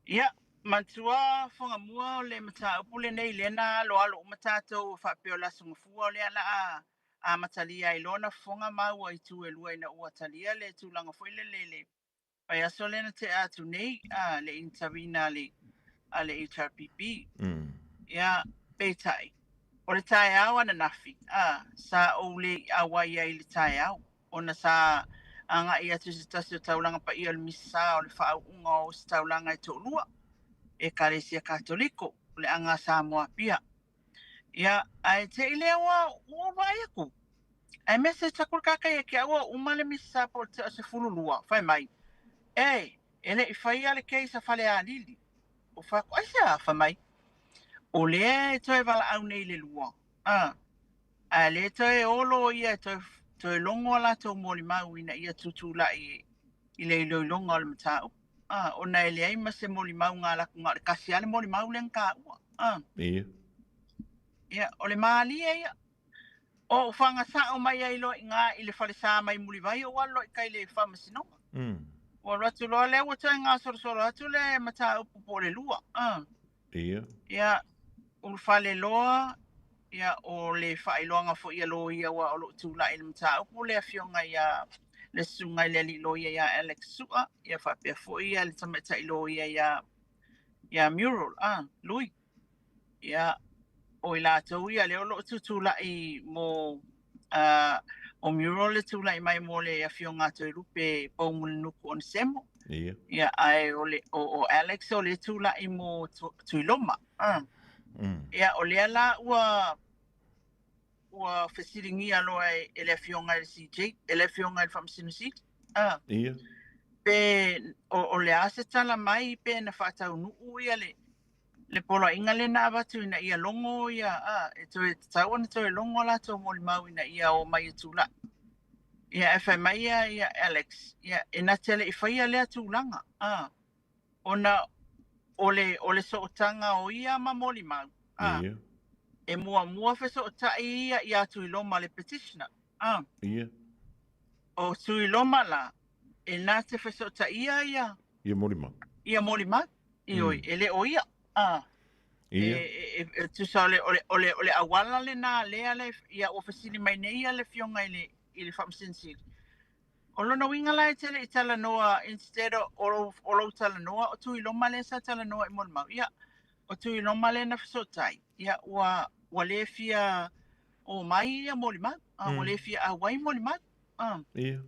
Ia, manatua Fogamua o le mataupu lenei lea na aloalo uma tatou faapea o le Aso Gafua o lea la a amatalia ai loa ona fofoga maua i itu e lua ina ua talia le tulaga foi lele i le vaiaso lea na tea atu nei a le intervene a le a le HRPP. Ia, peitai, o le taeao ananafi, a, sa ou le i auai ai i le taeao, ona sa agai atu i se tasi o taulaga paia o le Misa o le faauuga o Ositaulaga e toalua, Ekalesia Katoliko, o le Aga a Samoa Apia. Ia, ae te i lea ua, ua vaai atu. Ae message aku le kaka ia ke au ua uma le Misa po o le tea o 12, fai mai, e, e le i faia le case a Falealili. O fai atu, aisea? Fai mai, o lea e toe valaau nei i le lua, a, ae lea e toe olo ia e toe, toe logo a latou molimau ina ia tutulai i le iloiloga o le mataupu, a, ona e leai ma se molimau na alu atu na o le tasi lava le molimau lea na taua, a. Ia. Ia, o le malie ia. O ou fagasao mai ai loa i ina i le falesa mai Mulivai ou alu loa i tai i le faamasinoga. Ua alu atu loa lea ua toe gasolosolo atu le mataupu po o le lua. Ia. Ia, ulufale loa, ia, o le faailoaga foi a loia aua o lo o tulai i le mataupu le afioga ia le susuga i le alii loia ia Alex Sua, ia faapea foi ia le tamaitai loia ia ia Muriel, Lui. Ia, o i latou ia lea o lo o tutulai mo o Muriel le tulai mai mo le afioga a Toelupe Poumulinuku Onesemo. Ia. Ia, ae o, le, o, o Alex o le tulai mo Tuiloma. Ia, o lea la ua ua fesiligia loa e, e le afioga i le CJ, e le afioga i le Faamasino Sili. Ia. Pe o, o le a se tala mai pe na faataunuu ia le le poloaiga lea na avatu ina ia logo ia, a, e toe tatau ona toe logo a latou molimau ina ia o mai e tulai. Ia, ae fai mai ia, ia Alex, ia, e na te le i faia lea tulaga, a, ona o le, o le sootaga o ia ma molimau, a, Ia. e muamua fesootai ia iā Tuiloma le petitioner, a. Ia. O Tuiloma la, e na te fesootaia ia. Ia molimau. Ia molimau. Ioe, e le o ia. A. Ia. E, e, e tusa o le, o le, o le, o le auala lena lea le, ia ua fesili mai nei ia le afioga i le, i le Faamasino Sili. O lona uiga la e te le i talanoa instead o lou talanoa o Tuiloma lea sa talanoa i molimau. Ia, o Tuiloma lea na fesootai, ia ua le fia o mai ia molimau, ua le fia auai molimau. Ia.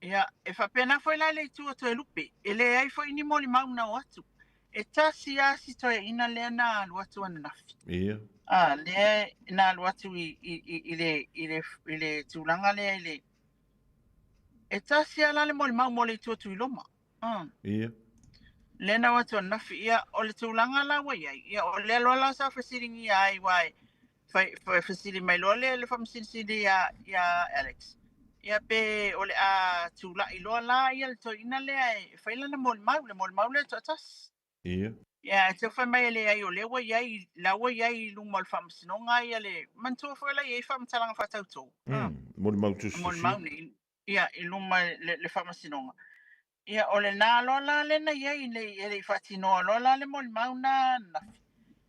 Ia, e faapena foi la le itu o Toelupe, e leai foi ni molimau na o atu. E tasi lava si toeaina lea na alu atu ananafi. Ia. Lea na alu atu i le tulaga lea i le... E tasi lava la le molimau mo le itu o Tuiloma. Ia. Lea na o atu ananafi. Ia, o le tulaga la ua i ai. Ia, o lea loa la sa fesiligia ai, aua e fai fesili mai loa le Faamasino Sili ia Alex. Ia pe o le a tula'i loa la ia le toeaina lea e fai lana molimau, le molimau lea toatasi. Ia. Ia, e tau fai mai e leai o lea ua i ai, la ua i ai i luma o le faamasinoga ia le manatua foi la i ai faamatalaga faatautō. Molimau tusitusia. Molimau nei, ia, i luma le faamasinoga. Ia, o lenā loa la lena i ai, e le i faatinoa loa la le molimau na ananafi.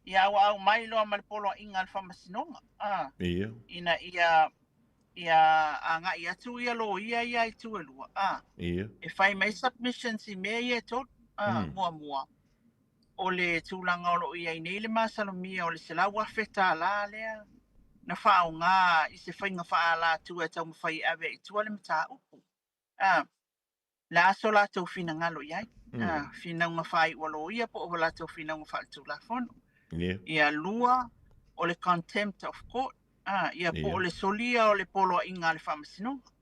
Ia, ua aumai loa ma le poloaiga a le faamasinoga. Ia. Ina ia ia aga'i atu ia loia ia i itu e lua. Ia. E fai mai submissions i mea ia e tolu. Muamua, o le tulaga o loo i ai nei le masalomia o le $100,000 lea na faaaogā i se faiga faaalatua e taumafai e ave i tua le mataupu. Le a so latou finagalo i ai. Finauga faaiu a loia po o latou finauga faaletulafono. Ia. Ia lua, o le contempt of court. Ia po o le solia o le poloaiga a le faamasinoga.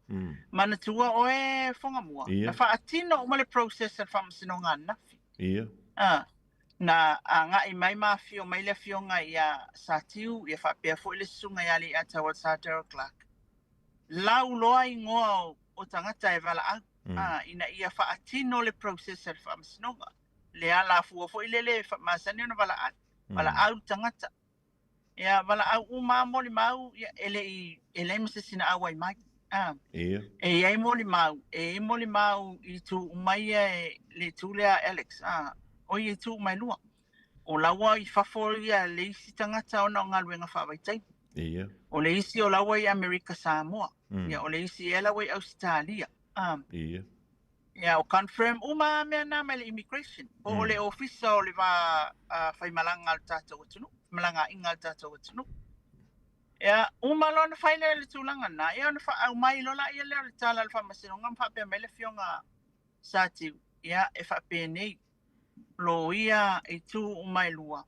Manatua oe Fogamua, Ia. na faatino uma le process a le faamasinoga ananafi. Ia. Na aga'i mai ma afio mai le afioga ia Satiu, ia faapea foi le susuga ia Leiataua Sir Daryl Clark. Lau loa igoa o tagata e valaau, ina ia faatino le process a le faamasinoga. Le alafua foi lele masani ona valaau. Valaau le tagata. Ia, valaau uma lava molimau, ia, e le i, e leai ma se isi na auai mai. Ia. E i ai molimau, e i ai molimau i itu uma ia e, le itu lea a Alex, o ia itu uma e lua. O la ua i fafo ia le isi tagata ona o galuega faavaitaimi. Ia. O le isi o la ua i Amerika Samoa. Ia, o le isi ea la ua i Ausetalia. Ia. Ia, o confirm uma mea na mai le immigration. Po o le ofisa o le va faimalaga a le tatou atunuu, malagaiga a le tatou atunuu. Ia, uma loa ona fai lea i le tulaga lena, ia ona faaumai loa laia lea o le tala a le faamasinoga ma faapea mai le afioga Satiu, ia, e faapenei, loia itu uma e lua.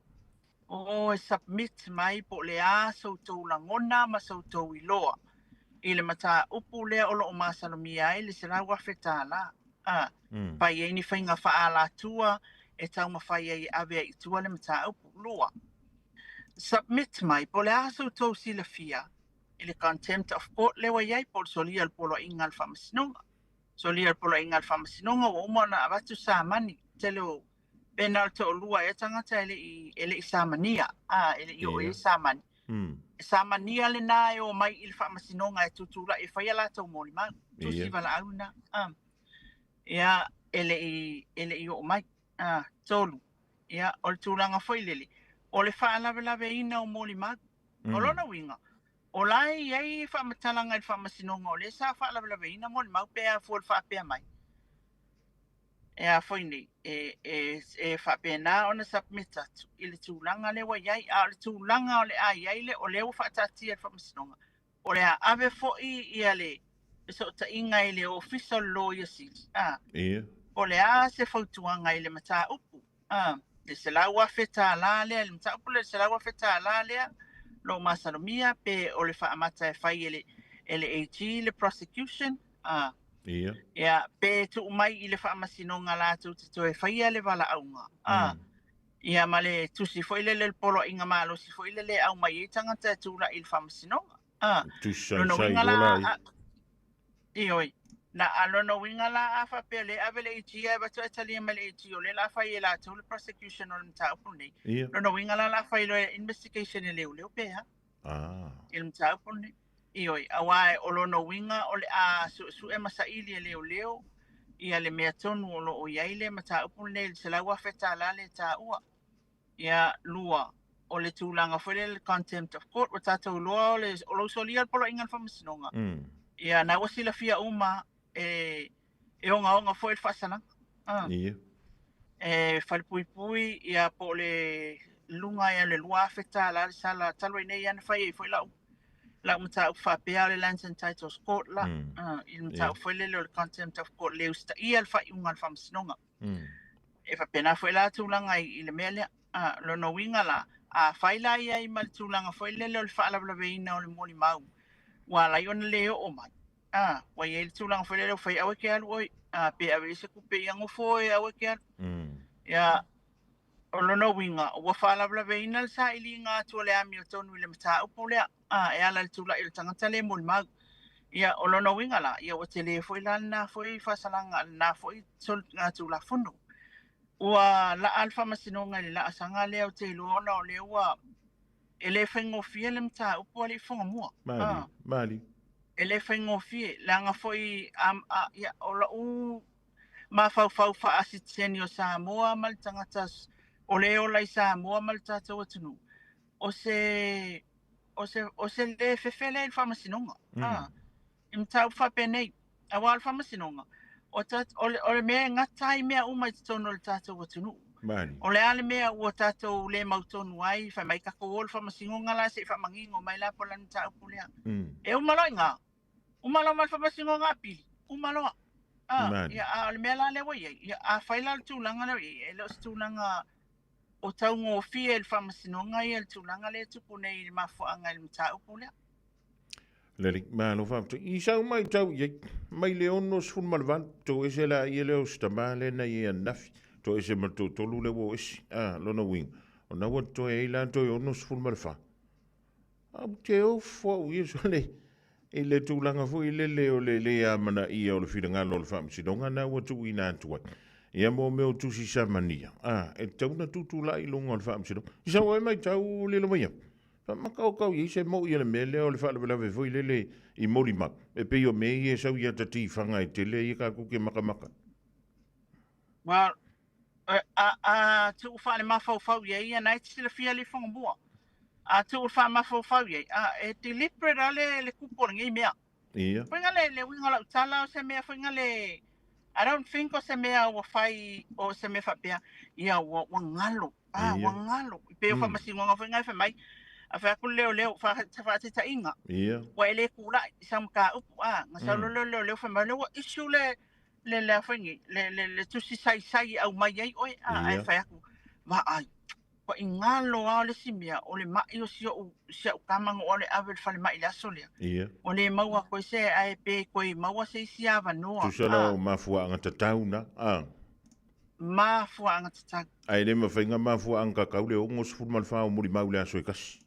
O e submit mai po o le a sa outou lagona ma sa outou iloa i le mataupu lea o loo masalomia ai le $100,000. Fai ai ni faiga faaalatua e taumafai ai e ave ai i tua le mataupu. Lua, submit mai po o le a sa outou silafia i le contempt of court lea ua i ai po o le solia o le poloaiga a le faamasinoga. Solia o le poloaiga a le faamasinoga ua uma ona avatu samani. Tele o pe na o le toalua ea tagata e le i samania, e le i oo i ai samani. Samania lenā e omai i le faamasinoga e tutula'i e fai a latou molimau. Tusi valaau lena. Ia, e le i oo mai. Tolu, ia, o le tulaga foi lele, o le faalavelaveina o molimau. O lona uiga, o la e i ai faamatalaga i le faamasinoga o lea sa faalavelaveina molimau pe a fua i le faapea mai. E a foi nei, e faapena ona submit atu i le tulaga lea ua i ai. A o le tulaga o le a i ai le, o lea ua faataatia i le faamasinoga, o le a ave foi ia le fesootaiga i le ofisa o le Loia Sili. Ia. O le a se fautuaga i le mataupu. Le $100,000 lea, le mataupu lea, le $100,000 lea, lo masalomia pe o le faamata e fai e le AG le prosecution. Ia. Ia, pe tuu mai i le faamasinoga latou te toe faia le valaauga. Ia, ma le tusi foi lele le poloaiga malosi foi lele e aumai ai tagata e tula'i i le faamasinoga. Tusi Lona saisai uiga la, loa lai. Ioe. Na a lona uiga la a faapea le ave le AG ae avatu ae talia mai le AG o lea la fai e latou le prosecution o le mataupu lenei. Ia. Lona uiga la la fai loa investigation e leoleo pe a. I le mataupu lenei. Ioe, auā o lona uiga o le a suesue ma saili e leoleo ia le mea tonu o loo i ai le mataupu lenei le $100,000 le taua. Ia, lua, o le tulaga foi lea le contempt of court, ua tatou iloa o le o lou solia le poloaiga a le faamasinoga. Ia na ua silafia uma e e ogaoga foi le faasalaga. Ah. E falepuipui ia po o le luga ia le $2,000 le sala talu ai nei ana fai ai foi lau lau mataupu faapea o le Lands and Titles Court la i le mataupu foi lele o le contempt of court le usitaia le faaiuga a le faamasinoga. E faapena foi la tulaga i le mea lea. Lona uiga la, a fai la i ai ma le tulaga foi lele o le faalavelaveina o le molimau, ua ala ai ona le oo mai. Ua i ai le tulaga foi lele ua fai aua e te alu oe, pe ave i se tupe ia nofo oe aua e te alu. Ia, o lona uiga, ua faalavelaveina le sailiga atu o le amiotonu i le mataupu lea, e ala i le tulai o le tagata le molimau. Ia, o lona uiga la, ia ua tele foi la lena foi faasalaga, lena foi tulafono. Ua laa le faamasinoga i le laasaga lea ou te iloa ona o lea ua e le faigofie le mataupu a le Fogamua. Mali, mali. E le faigofie, leaga foi ia, o lau mafaufau faasitiseni o Samoa ma le tagata o le ola i Samoa ma le tatou atunuu, o se, o se, o se le fefe lea i le faamasinoga. I mataupu faapenei, aua o le faamasinoga, o, ta, o le mea e gata ai mea uma i totonu o le tatou atunuu. Mali. O le a le mea ua tatou le mautonu ai, fai mai tatou o le faamasinoga la se i faamanino mai la po o le a le mataupu lea. E uma loa i ina, uma loa ma le faamasinoga apili, uma loa. Mali. Ia, a o le mea la lea ua i ai, ia, a fai la le tulaga lea ua i ai, e le o se tulaga o taugofie i le faamasinoga ia le tulaga lea e tupu nei i le mafuaaga i le mataupu lea. Lelei, malo faafetai. I sau mai tau i ai, mai le 68, to ese la ia lea o se tama lea na i ai ananafi, to ese ma le toatolu lea ua o ese. Ah, lona uiga, o na ua totoe ai la toe 64. A ou te ofo au ia sole i le tulaga foi lele o le le amanaia o le finagalo o le faamasinoga na ua tuuina atu ai. Ia mo mea o tusi samania, ah, e tatau ona tutulai i luga o le faamasinoga. I sau ai matau lilo mai au. Faamakaukau i ai se moʻi o le mea lea o le faalavelave foi lele i molimau, e pei o mea ia e sau ia tatifaga e tele ia tatou te makamaka. Well, a tuu faalemafaufau i ai ia na e te silafia le Fogamua. A tuu faamafaufau i ai, a e deliberate a le kupu o lenei mea. Ia. Foi le le uiga o lau tala o se mea foi le I don't think o se mea ua fai o se mea faapea ia ua ua galo. Ah, ua galo. Pei o faamasinoga foi ngai fai mai. A fai atu le leoleo faataitaiga. Ia. Ua e le tulai i sau mataupu a na sau loa le leoleo fai mai lea ua issue le le le a foi nei le le le tusi saisai e aumai ai oe a ae fai atu vaai ua i galo lava o le isi mea o le mai o si ou si au tama na ou alu e ave i le falemai i le aso lea. Ia. Ua le maua atu ai se ae pe toe maua se isi avanoa. Tusa la o mafuaaga tatau na a. Mafuaaga tatau. Ae le mafai na mafuaaga tatau le 64 o molimau i le aso e tasi.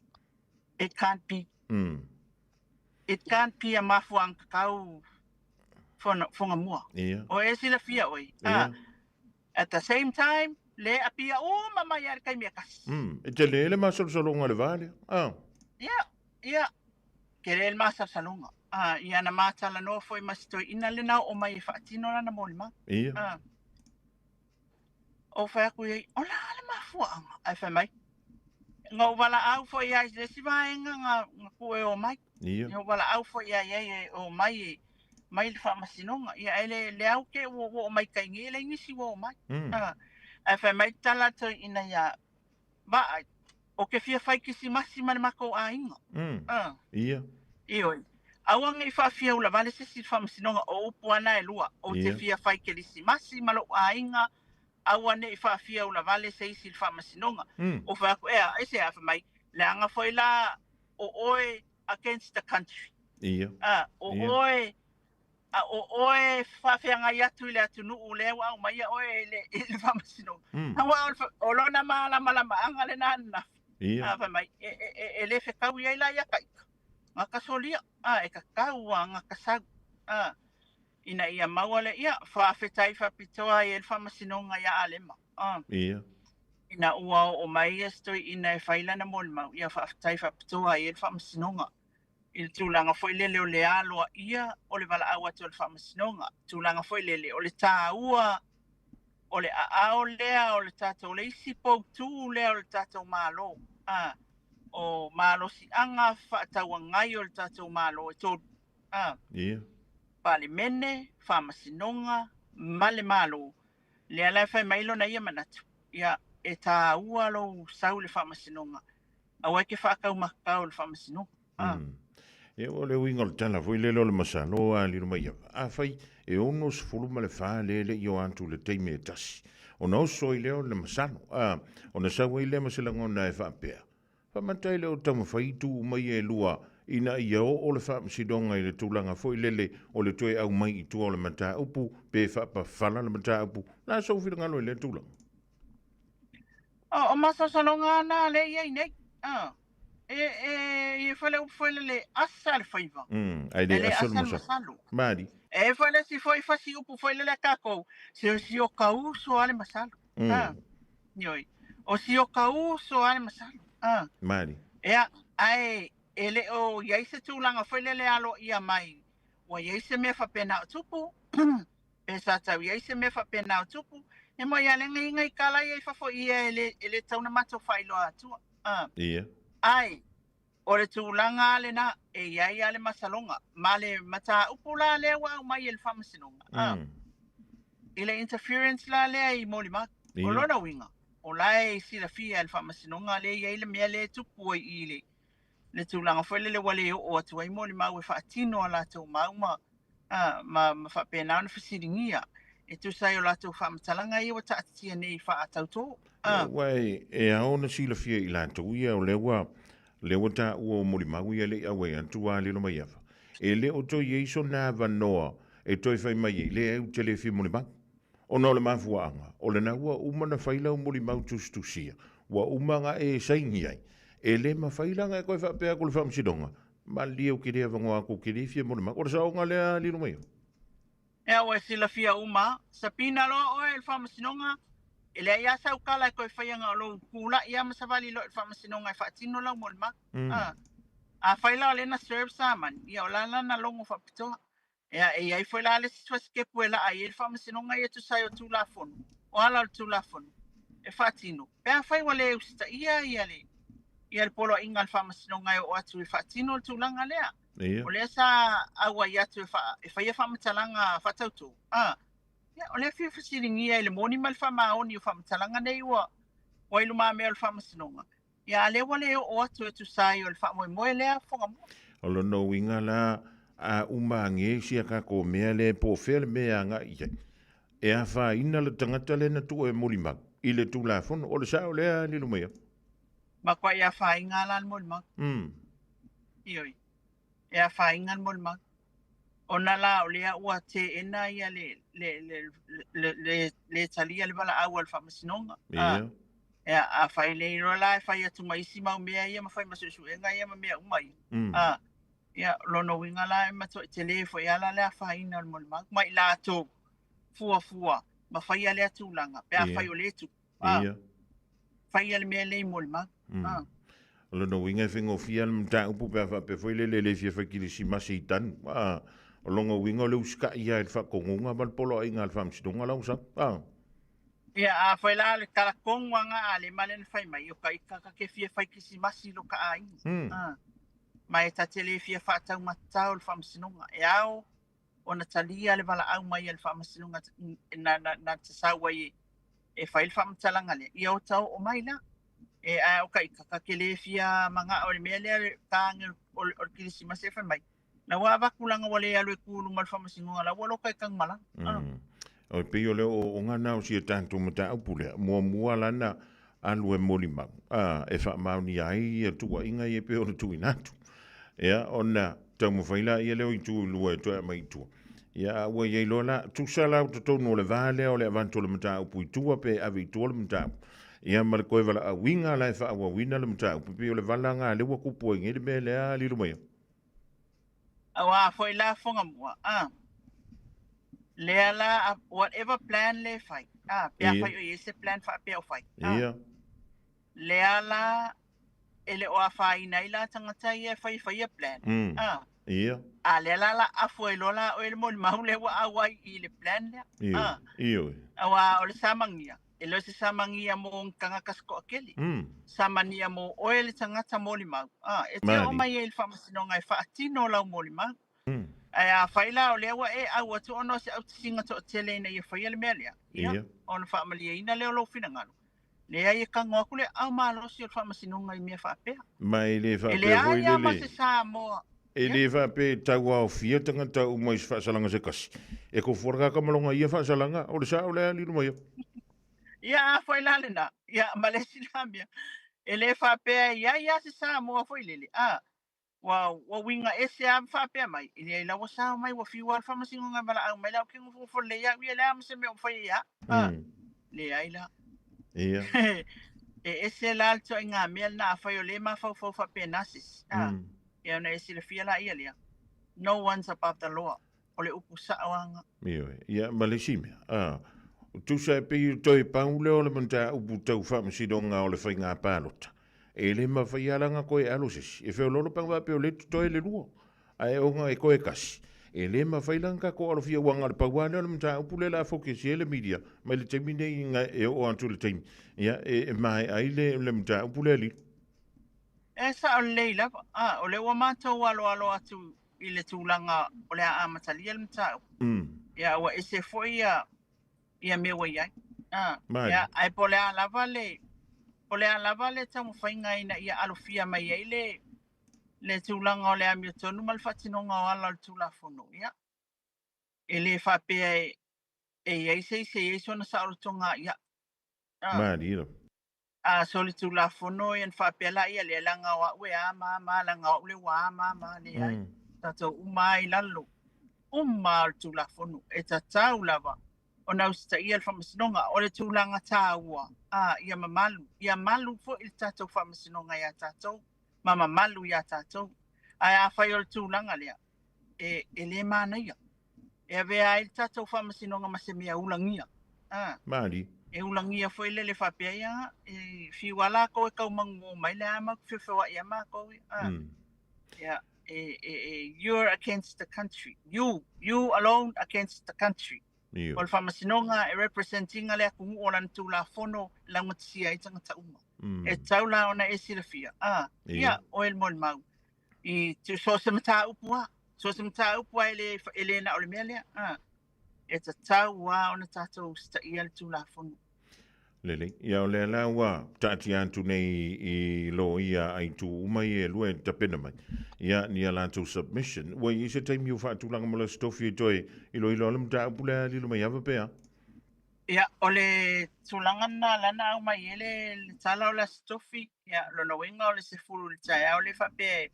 It can't be. It can't be a mafuaaga tatau Fogamua. Ia. O e silafia oe. Ia. At the same time, le apia uma mai a le taimi e tasi. E tele le masalosaloga o le va lea. Ia, ia. Tele le masalosaloga. Ia na matalanoa foi ma si toeaina lena na oo mai e faatino lana molimau. Ia. Ou fai atu i ai, o le a le mafuaaga? Ae fai mai, na ou valaau foi ia i le isi vaega na tuu e omai. Ia. Na ou valaau foi ia i ai e omai e mai le faamasinoga. Ia ae le, le au ke ua oo mai tai nei, e leai nisi ua omai. Ae fai mai tala toeaina ia, vaai, ou te fia fai kisimasi ma le matou aiga. Ia. Ioe. Aua ne i faafiaula vale se isi i le faamasinoga, o upu lava na e lua, ou te fia fai kerisimasi ma lou aiga, aua ne i faafiaula vale se isi i le faamasinoga. Ou fai atu, ea, aisea? Fai mai, leaga foi la o oe against the country. O oe a o oe e faafeagai atu i le atunuu lea ua aumaia oe i le, i le faamasinoga. Aua o, le, o lona malamalamaaga lena ananafi. Ia. A fai mai, e, e, e, e le fetaui ai la ia taita. Ga ka solia, a, e tatau a ga ka sau. A, ina ia maua le, ia, faafetai faapitoa ai e le faamasinoga ia Alema. A, Ia. ina ua oo mai ia se toeaina e fai lana molimau, ia faafetai faapitoa ai e le faamasinoga. I le tulaga foi lele o le aloaia o le valaau atu o le faamasinoga, tulaga foi lele o le taua o le aao lea o le tatou, le isi poutu lea o le tatou Malo. A, o malosiaga fefaatauagai o le tatou Malo e tolu. A, Ia. Palemene, Faamasinoga ma le Malo, lea la e fai mai lona ia manatu, ia, e tāua lou sau i le Faamasinoga, aua e te faataumatatao i le Faamasinoga. A. Ia, o le uiga o le tala foi lele o le masalo a Lilomaiava, afai e 64 lea e le i o atu i le taimi e tasi, ona oso ai lea o le masalo, a, ona sau ai lea ma se lagona e faapea, Faamata e le o taumafai itu uma ia e lua ina ia oo le faamasinoga i le tulaga foi lele o le toe aumai i tua o le mataupu pe faapafala le mataupu. La sou finagalo i lea tulaga? O masalosaloga na lea e i ai nei. A, e, e, e fai le upu foi lele, asa le faiva. Ae le asa le masalo. Mali. E fai le si foi fasi upu foi lele a tatou, se o si o ka uso a le masalo. A, Ioe. O si o ka uso a le masalo. A. Mali. Ea, ae e le o i ai se tulaga foi lele aloaia mai, ua i ai se mea faapena o tupu, pe sa tau i ai se mea faapena o tupu, e moi a le gaiga i kala ia i fafo ia e le, e le tau na matou faailoa atua. A. Ia. Ae, o le tulaga a lena, e i ai a le masaloga, ma le mataupu la lea ua aumai e le Faamasinoga, a. I le interference la lea i molimau. O lona uiga, o la e silafia e le Faamasinoga lea e i ai le mea lea e tupu ai i le, le tulaga foi lele ua le oo atu ai molimau e faatino a latou mau ma, a, ma, ma faapena ona fesiligia e tusa ai o latou faamatalaga ia ua taatitia nei faatautō. A. Aua e ao ona silafia e i latou ia o lea ua, lea ua taua o molimau ia e le i auai atu a Lilomaiava. E le o toe i ai sona avanoa e toe fai mai ai, leai ou te le fia molimau. Ona o le mafuaaga, o lena ua uma ona fai lau molimau tusitusia, ua uma ona e saini ai, e le mafai la ona e toe faapea atu i le Faamasinoga, Malilie ou te le avanoa atu ou te le fia molimau. O le saoga lea Lilomaiava? Ea ua e silafia uma, sapina loa oe e le Faamasinoga, e leai lava sau tala e toe faia na o lou tulai lava ma savali loa i le Faamasinoga e faatino lau molimau. A, afai la o lea na serve samani, ia o la lana logo faapitoa. Ea, e i ai foi la le isi fasi-kepu e laa i ai le Faamasinoga ia e tusa ai o Tulafono, o ala o le Tulafono e faatino, pe afai ua le usitaia ia le, ia le poloaiga a le Faamasinoga e oo atu e faatino le tulaga lea. Ia. O lea sa auai atu e, fa, e faia faamatalaga faatautō. A, ia, o lea fia fesiligia i le moni ma le faamaoni o faamatalaga nei ua, ua i lumamea o le Faamasinoga. Ia, a lea ua le oo atu e tusa ai o le faamoemoe lea Fugamua. O lona uiga la, a uma age sia tatou mea lea po o fea le mea e agai i ai, e afaina le tagata lea na tuu e molimau i le Tulafono. O le sao lea Lilomaiava? Matuai afaina la le molimau. Ioe. E afaina le molimau. Ona la o lea ua teena ia le, le, le, le, le, le talia le valaau a le Faamasinoga. Ia. Ea, afai le iloa la e fai atu ma isi mau mea ia ma fai ma suesuega ia ma mea uma ia. A, ia, lona uiga la e matuai tele foi lava la le afaina o le molimau ma i latou fuafua ma faia lea tulaga pe afai o lea tupu. A, faia le mea lea i molimau. A. O lona uiga e faigofie lava le mataupu pe a faapea foi lele e le fia fai kilisimasi i tanu. A, o lona uiga o le usitai lava i le faatonuga ma le poloaiga a le Faamasinoga la ua sau. A. Ia, afai la le tala tonu a na ale ma le na fai mai, o ka ika ka ke fia fai kilisimasi i lo ka aiga. A, ma e ta te le fia faataumatatao i le Faamasinoga. E ao ona talia le valaau mai a le Faamasinoga na, na, na te sau ai e, e fai le faamatalaga lea, ia o ta oo mai la. E, ae o ka ika ka ke le fia manao i le mea lea le tāne o le, o le kilisimasi e fai mai. La ua avatu langa ua le alu e ku luma o le Faamasinoga, la ua loka i Tanumalala. O e pei o le ooooga na o si a tatou mataupu lea, muamua lana alu e molimau, a, e faamaonia ai ia tuuaiga ia e pei ona tuuina atu. Ia, ona taumafai laia lea o itu e lua e toe aumai i tua. Ia, a ua i ai loa la, tusa la o totonu o le va lea o le avatu o le mataupu i tua pe ave i tua le mataupu. Ia, ma le toe valaauina la e faaauauina le mataupu, e pei o le valaga lea ua tupu ai nei le mea lea Lilomaiava. Aua foi la Fugamua, a. Lea la, whatever plan le fai, a, pe a fai o i ai se plan faapea o fai, a. Lea la, e le o afaina ai la tagata ia e fai e faia plan, a. A lea la la afu ai loa la oe le molimau lea ua auai i le plan lea, a. Aua o le samagia. E le o se samagia mo ni tagata se toatele. Samania mo oe le tagata molimau. A, e te oo mai ai i le faamasinoga e faatino lau molimau. Ae afai la o lea ua e au atu ona o se autasiga toatele ina ia faia le mea lea, ia, ona faamalieina lea o lou finagalo. Leai e tago atu le aao malosi o le faamasinoga i mea faapea. Ma e le E faapea foi leai lava ma le se Samoa. E le faapea e tauaofia tagata uma i se faasalaga se kasi. E tofu lava le tagata ma lona ia faasalaga, o le sao lea lilo mai. Ia, a foi la lena. Ia, ma le isi la mea, e le faapea e i ai lava se Samoa foi lele, a, ua, ua uiga ese lava ma faapea mai, e leai la ua sao mai, ua fiu lava le faamasinoga e valaau mai la, ou te nofonofo lelei au ia, e leai lava ma se mea o mafai ai ia au. A, leai la. Ia. E ese la le ituaiga mea lena, afai o lea e mafaufau faapena se isi, a, ia ona e silafia laia lea, no one's above the law, o le upu sao lava. Ioe, ia ma le isi mea, a, tusa e pei o toe pau lea o le mataupu tau faamasinoga o le faiga palota, e le mafai lava la ona toe alo se isi, e feoloolo pe ana faapea o lea e totoe le lua, ae ona e toe tasi, e le mafai la ona tatou alofia aua na o le pau lava lea o le mataupu lea o le a focus i ai le media mai le taimi nei e oo atu i le taimi, ia, e maea ai le mataupu lea lilo. E sao lelei lava, a, o lea ua matou aloalo atu i le tulaga o le a amatalia le mataupu. Ia, ua ese foi ia, ia mea ua i ai. A, ia, ae po o le a lava le, po o le a lava le taumafaiga ina ia alofia mai ai le, le tulaga o le amiotonu ma le faatinoga o ala o le Tulafono, ia, e le faapea e, e i ai se isi e i ai sona saolotoga ia. A. Malie lava. A solitulafono ia ona faapea laia lea, leaga o au e a ma a ma a, leaga o au lea ua a ma a ma a, leai. Tatou uma lava i lalo uma o le Tulafono, e tatau lava ona usitaia le faamasinoga. O le tulaga taua, a, ia mamalu, ia malu foi le tatou faamasinoga ia tatou, ma mamalu ia tatou. Ae afai o le tulaga lea, e, e le manaia. E avea ai le tatou faamasinoga ma se mea ulagia. A. Malie. E ulagia foi lele faapea ia, e fiu lava lakou e tau manuō mai le a mau te feofeoaʻi a makou ia. A. Ia, e, e, e, you're against the country. You, you alone against the country. Io. O le faamasinoga e represent ina le atunuu o lana Tulafono e laugatasia ai tagata uma. E tatau la ona e silafia, a, ia, oe le molimau. I so o se mataupu lava, so o se mataupu lava e le, e le na o le mea lea, a, e tatau lava ona tatou usitaia le Tulafono. Lelei. Ia o lea la ua taatia atu nei i loia a itu uma ia e lua e tapena mai. Ia ni a latou submission. Ua i ai se taimi o faatulaga mo le Aso Tofi e toe iloilo ai le mataupu lea lilo mai ava pe a? Ia, o le tulaga lena la na aumai ai le, le tala o le Aso Tofi, ia, lona uiga o le 10 i le taeao lea faapea e,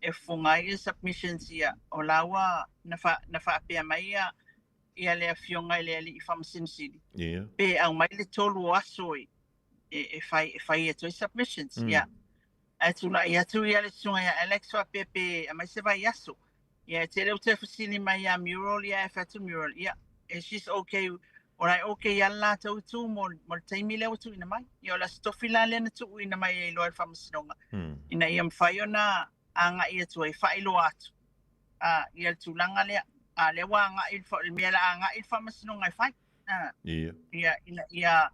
e fofoga ai ia submissions ia, o la ua na, fa, na faapea mai ia, ia le afioga i le alii faamasino sili, Ia. pe aumai le tolu o aso e, e, e fai, e fai atu ai submissions. Ia, ae tulai atu ia le susuga ia Alex faapea pe aumai se vaiaso. Ia, e tele o toe fesili mai ia Muriel, ia e fai atu Muriel, ia, e she's okay, o la e okay lava le latou itu mo, mo le taimi lea ua tuuina mai. Ia, o le Aso Tofi la lea na tuuina mai ai loa e le Faamasinoga, ina ia mafai ona agai atu ai, faailoa atu, a, ia le tulaga lea. A, lea ua agai le, le mea la agai le Faamasinoga e fai. A, ia, ina ia,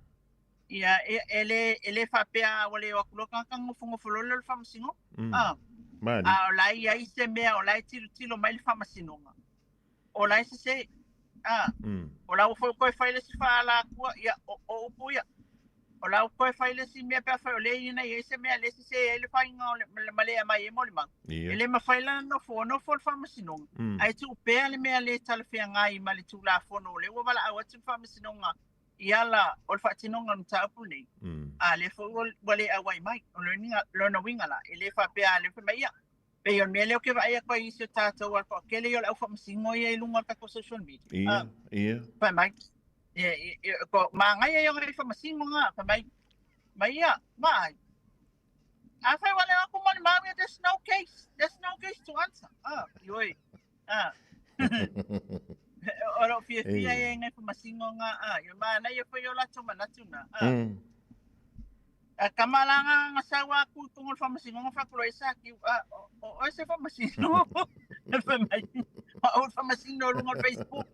ia, e, e le, e le faapea ua le o atu loa tagata nofonofo loa lea o le Faamasinoga. A, Malie. a o la e i ai se mea o la e tilotilo mai le Faamasinoga, o la e sese. A, o la ua foi toe fai le isi faaalatua, ia, o, o upu ia. O la ua toe fai le isi mea pe afai o lea ina i ai se mea lea e sese ai le faiga o le, ma le aumai ai molimau. Ia. E le mafai la ona nofo, nofo le Faamasinoga, ae tuu pea le mea le talafeagai ma le Tulafono o lea ua valaau atu le Faamasinoga i ala o le faatinoga o le mataupu lenei, a lea foi ua, ua le auai mai. O lona, lona uiga la, e le faapea a lea fai mai, ia, pei o le mea lea ou te vaai atu ai i isi o tatou a le toatele ia o le au faamasino ia i luga o le tatou social media. Ia, Ah, ia. fai mai, e, e, e, ko, manaia ia o nai faamasino nga, fai mai, mai ia, vaai. Afai ua le o atu molimau ia, there's no case, there's no case to answer. Ah, ioe. Ah. O lou fiafia Ei. ia i nai faamasino nga, ah, ia manaia foi o latou manatu na. Ah. A kama la nga nga sau aku i tunga o le faamasinoga fai atu loa i ai sa kiu, ah, o, o oe se faamasino. Fai mai, o au le faamasino i luga o le Facebook.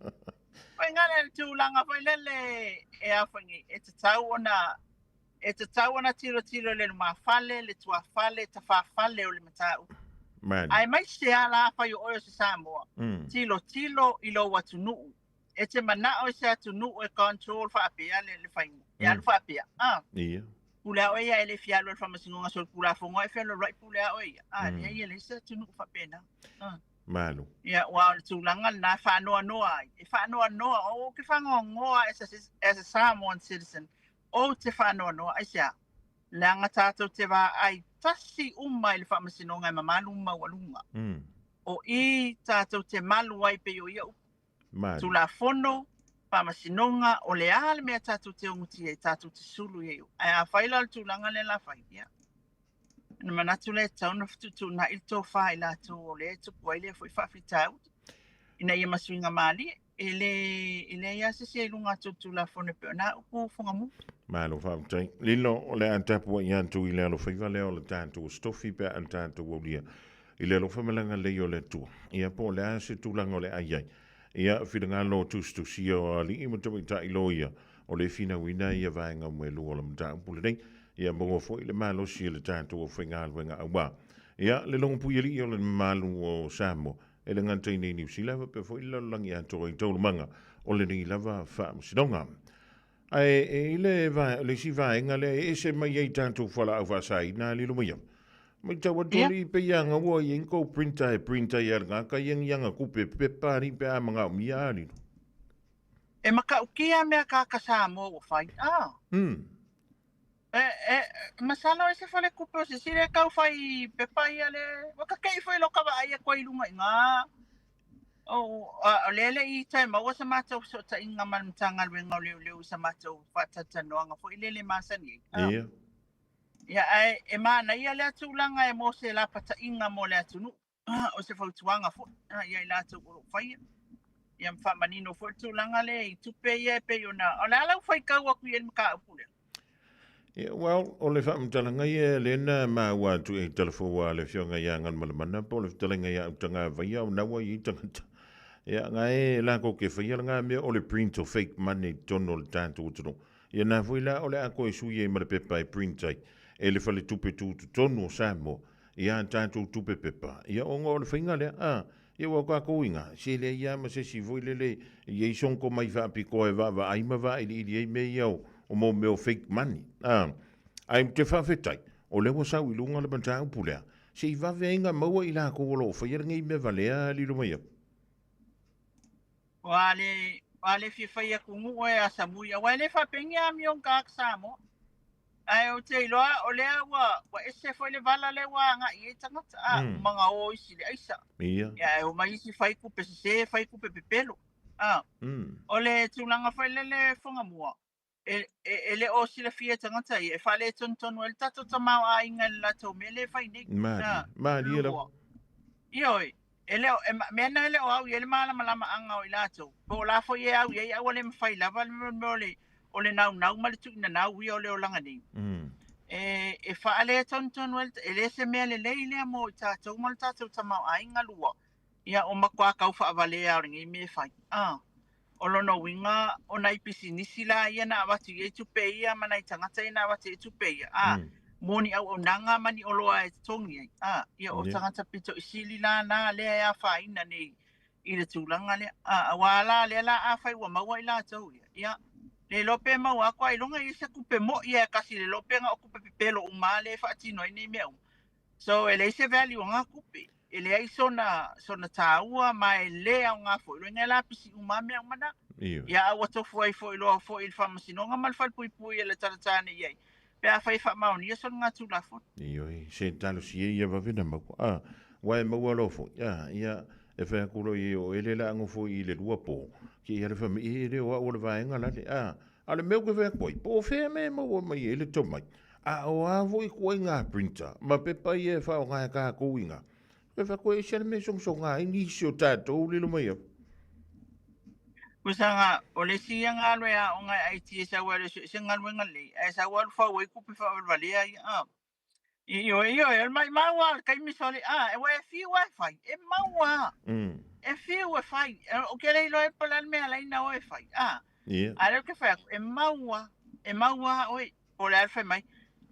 Faiga le tulaga foi lele e a foi nei, e tatau ona e tatau ona tilotilo i le lumafale, le tuafale, tafafale o le mataupu. Mali. Ae mai se ala afai o oe o se Samoa, tilotilo i lou atunuu. E te manao i se atunuu e control faapea le, le faiga. E alu faapea. Ah. Ia. Pule a oe ia e le fia alu i le faamasinoga solitulafono ae fealualuai pule a oe ia. Ah, leai e leai se atunuu faapena. Ah. Malo. Ia, aua o le tulaga lena e faanoanoa ai. E faanoanoa, ou te faanoanoa as a Samoan citizen, ou te faanoanoa, aisea? Leaga tatou te vaai tasi uma i le faamasinoga e mamalu ma maualuga. O i tatou te malu ai pei o ia upu. Malo. Tulafono, faamasinoga, o le a le mea tatou te ogotia ai, tatou te sulu i ai. Ae afai la o le tulaga lea la fai, ia. Ona manatu lea e tatau ona fetuutuunai le tofa i latou o lea e tupu ai lea foi faafitauli ina ia masuiga malie. E le, e leai lava se isi e i luga atu o le Tulafono e pei o na upu Fugamu. Malo faafetai. Lilo, o le a tapuai atu i le alofaiva lea o le tatou aso Tofi pe a tatou aulia i le alofa ma le agalelei o le Atua. Ia po o le a se tulaga o le a i ai. Ia, finagalo tusitusia o alii ma tamaitai loia o le finauina ia vaega uma e lua o le mataupu lenei. Ia maua foi le malosi e le tatou aufaigaluega auā. Ia, le logopuialii o le mamalu o Samoa, e le gata i nei Niu Sila, faapea foi le lalolagi atoa i taualumaga o lenei lava faamasinoga. Ae e i le, le isi vaega lea e ese mai ai tatou fualaau faasaina lilo mai au. Matau atu alii pei a gaua i ai ni kou printer e print ai a le gaka ia ni aga kupe pepa alii pe a manaomia a lilo. E matautia mea kāka Samoa ua fai. Ah. E, e, masalo e se falekupe o se isi lea e tau fai pepa ia le, ua kake'i foi lo ka vaai atu ai i luga i ina. O, a, o lea e le i toe maua sa matou fesootaiga ma le Matagaluega o Leoleo i sa matou faatalatalanoaga foi lele masani ai. Ah. Ia. Ia, ae e manaia lea tulaga e mo se lapataiga mo le atunuu. O se fautuaga foi ia i latou o lo o faia. Ia ma faamanino foi le tulaga lea i tupe ia e pei ona... O le a lau faitau atu i ai le mataupu lea? Yeah, well, o le faamatalaga ia lea na maua atu e talafou a le Afioga ia Galumalemana po o le fetalaiga ia Autagavaia o naua i tagata. Ia, nga e lakou ke faia le ngā mea o le print o fake money i totonu o le tatou atunuu. Ia na foi la o le a koe sui ai ma le pepa e print ai e le faletupe tutotonu o Samoa i a tatou tupe pepa, ia ona o le faiga lea, a, ia ua tatou i ina, se leai lava ma se isi foi lele e i ai sona tomai faapitoa e vaavaai ma vailiili ai mea ia o, o mo mea o fake money, a. Ae ou te faafetai, o lea ua sau i luga le mataupu lea, se i vave ai ona maua i latou o lo o faia lenei mea valea lilo mai au. Ua le, ua le fia fai atu nuu e asamui, aua e le faapeni amio ni tagata Samoa. Ae ou te iloa o lea ua, ua ese foi le vala lea ua agai i ai tagata, a, uma na o isi i le aisa. Ia. Ia, ae omai isi fai tupe sese, fai tupe pepelo. A, o le tulaga foi lele Fugamua, e, e, e le o silafia e tagata ia, e faaletonutonu ai le tatou tamaoaiga i le latou mea lea e fai nei. Malie, A, malie lava. lua. Ioe, e le o, e ma- mea na e le o au i ai le malamalamaaga o i latou. Po o la foi e au i ai, ae ua le mafai lava le mea o le, o le naunau ma le tuuinanau ia o le olaga nei. E, e faaletonutonu ai, le- e le se mea lelei lea mo i tatou ma le tatou tamaoaiga lua. Ia, o matua tau faavalea o lenei mea e fai. Ah. O lona uiga, o nai pisinisi la ia na avatu i ai tupe ia ma nai tagata ia na avatu i ai tupe ia, a, mo ni auaunaga ma ni oloa e totogi ai, a, ia o tagata pito i sili la na lea e afaina nei i le tulaga lea, a, aua la lea la afai ua maua i latou ia, ia, le iloa pe maua atu ailoga i ai se tupe mo'i e tasi le iloa pe na o tupe pepelo uma lea e faatino ai nei mea uma. So e leai se value o ngā tupe, e leai sona, sona tāua ma e le aoga foi loa inga e lapisi uma mea uma na. Ioe. Ia a ua tofu ai foi loa foi i le faamasinoga ma le falepuipui e le talatā nei i ai, pe afai e faamaonia sona ngā Tulafono. Ioe, se talosia ia vave na maua. A, ua e maua loa foi, a, ia, e fai atu loa i ai o ele la nofo i le lua pō, ke ia le fai mai, e le o au o le vaega lale, a, A o le mea ou te fai atu ai, po o fea mea e maua mai ai le tomai, a o a foi ituaiga printer ma pepa ia e faaaoga e tatou i ina, e fai atu e ese le mea e sogasoga ai nisi o tatou lilo mai au. Pusaga, o le isi ia galue aoga e IT e sau ai le suesuega galuega lelei, ae sau alu fau ai tupe faavalevalea ia. A. Ioe, ioe, o le maimau lava o le taimi sole, a, aua e fiu lava e fai, e mau lava. E fiu e fai. O ke le iloa e po le a le mea lai na o e fai. A. Ia. A lea ou te fai atu, e maua, e maua oe, po o le a le fai mai.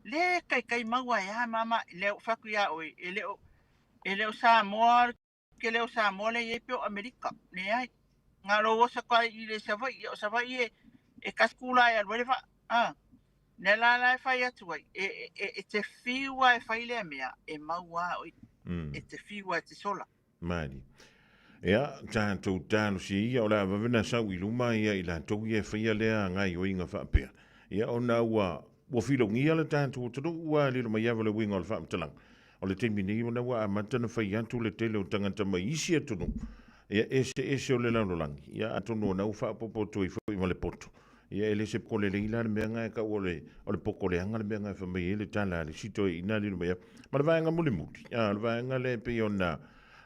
Le kaikai maua e a mama, lea ou fai atu ia oe, e le o, e le o Samoa, ke le o Samoa lea e i ai pe o Amerika. Leai. Na lou oso atu lava i le Savaii, o Savaii e, e tasi kula e alu ai le vaa. A. Lea la la e fai atu ai, e, e, e te fiu lava e fai lea mea, e maua oe. E te fiu lava e te sola. Malie. Ia, tatou talosia ia, o le a vave ona sau i luma ia i latou ia e faia lea gaioiga faapea. Ia, ona ua, ua filogia le tatou atunuu ua lilo mai ava le uiga o le faamatalaga. O le taimi nei ona ua amata ona fai atu le tele o tagata mai isi atunuu, ia, eseese o le lalolagi. Ia, atonu ona ua faaopoopo atu ai foi ma le poto. Ia, e le se poko lelei la le mea na e tau o le, o le poko leaga le mea na e fai mai ai le tala a le isi toeaina lilo mai ava. Ma le vaega mulimuli, a, o le vaega lea e pei ona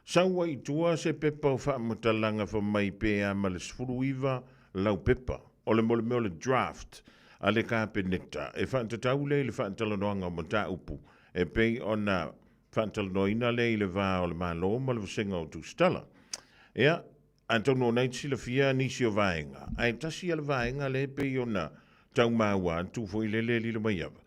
sau ai i tua se pepa o faamatalaga fai mai pe a ma le 19 laupepa o le mo le mea o le draft a le Kapeneta e faatatau lea i le faatalanoaga o mataupu e pei ona faatalanoaina lea i le va o le Malo ma le Vasega o Tusitala. Ia, atonu o na e te silafia nisi o vaega, ae tasi a le vaega lea e pei ona tau maua atu foi lele lilo mai ava.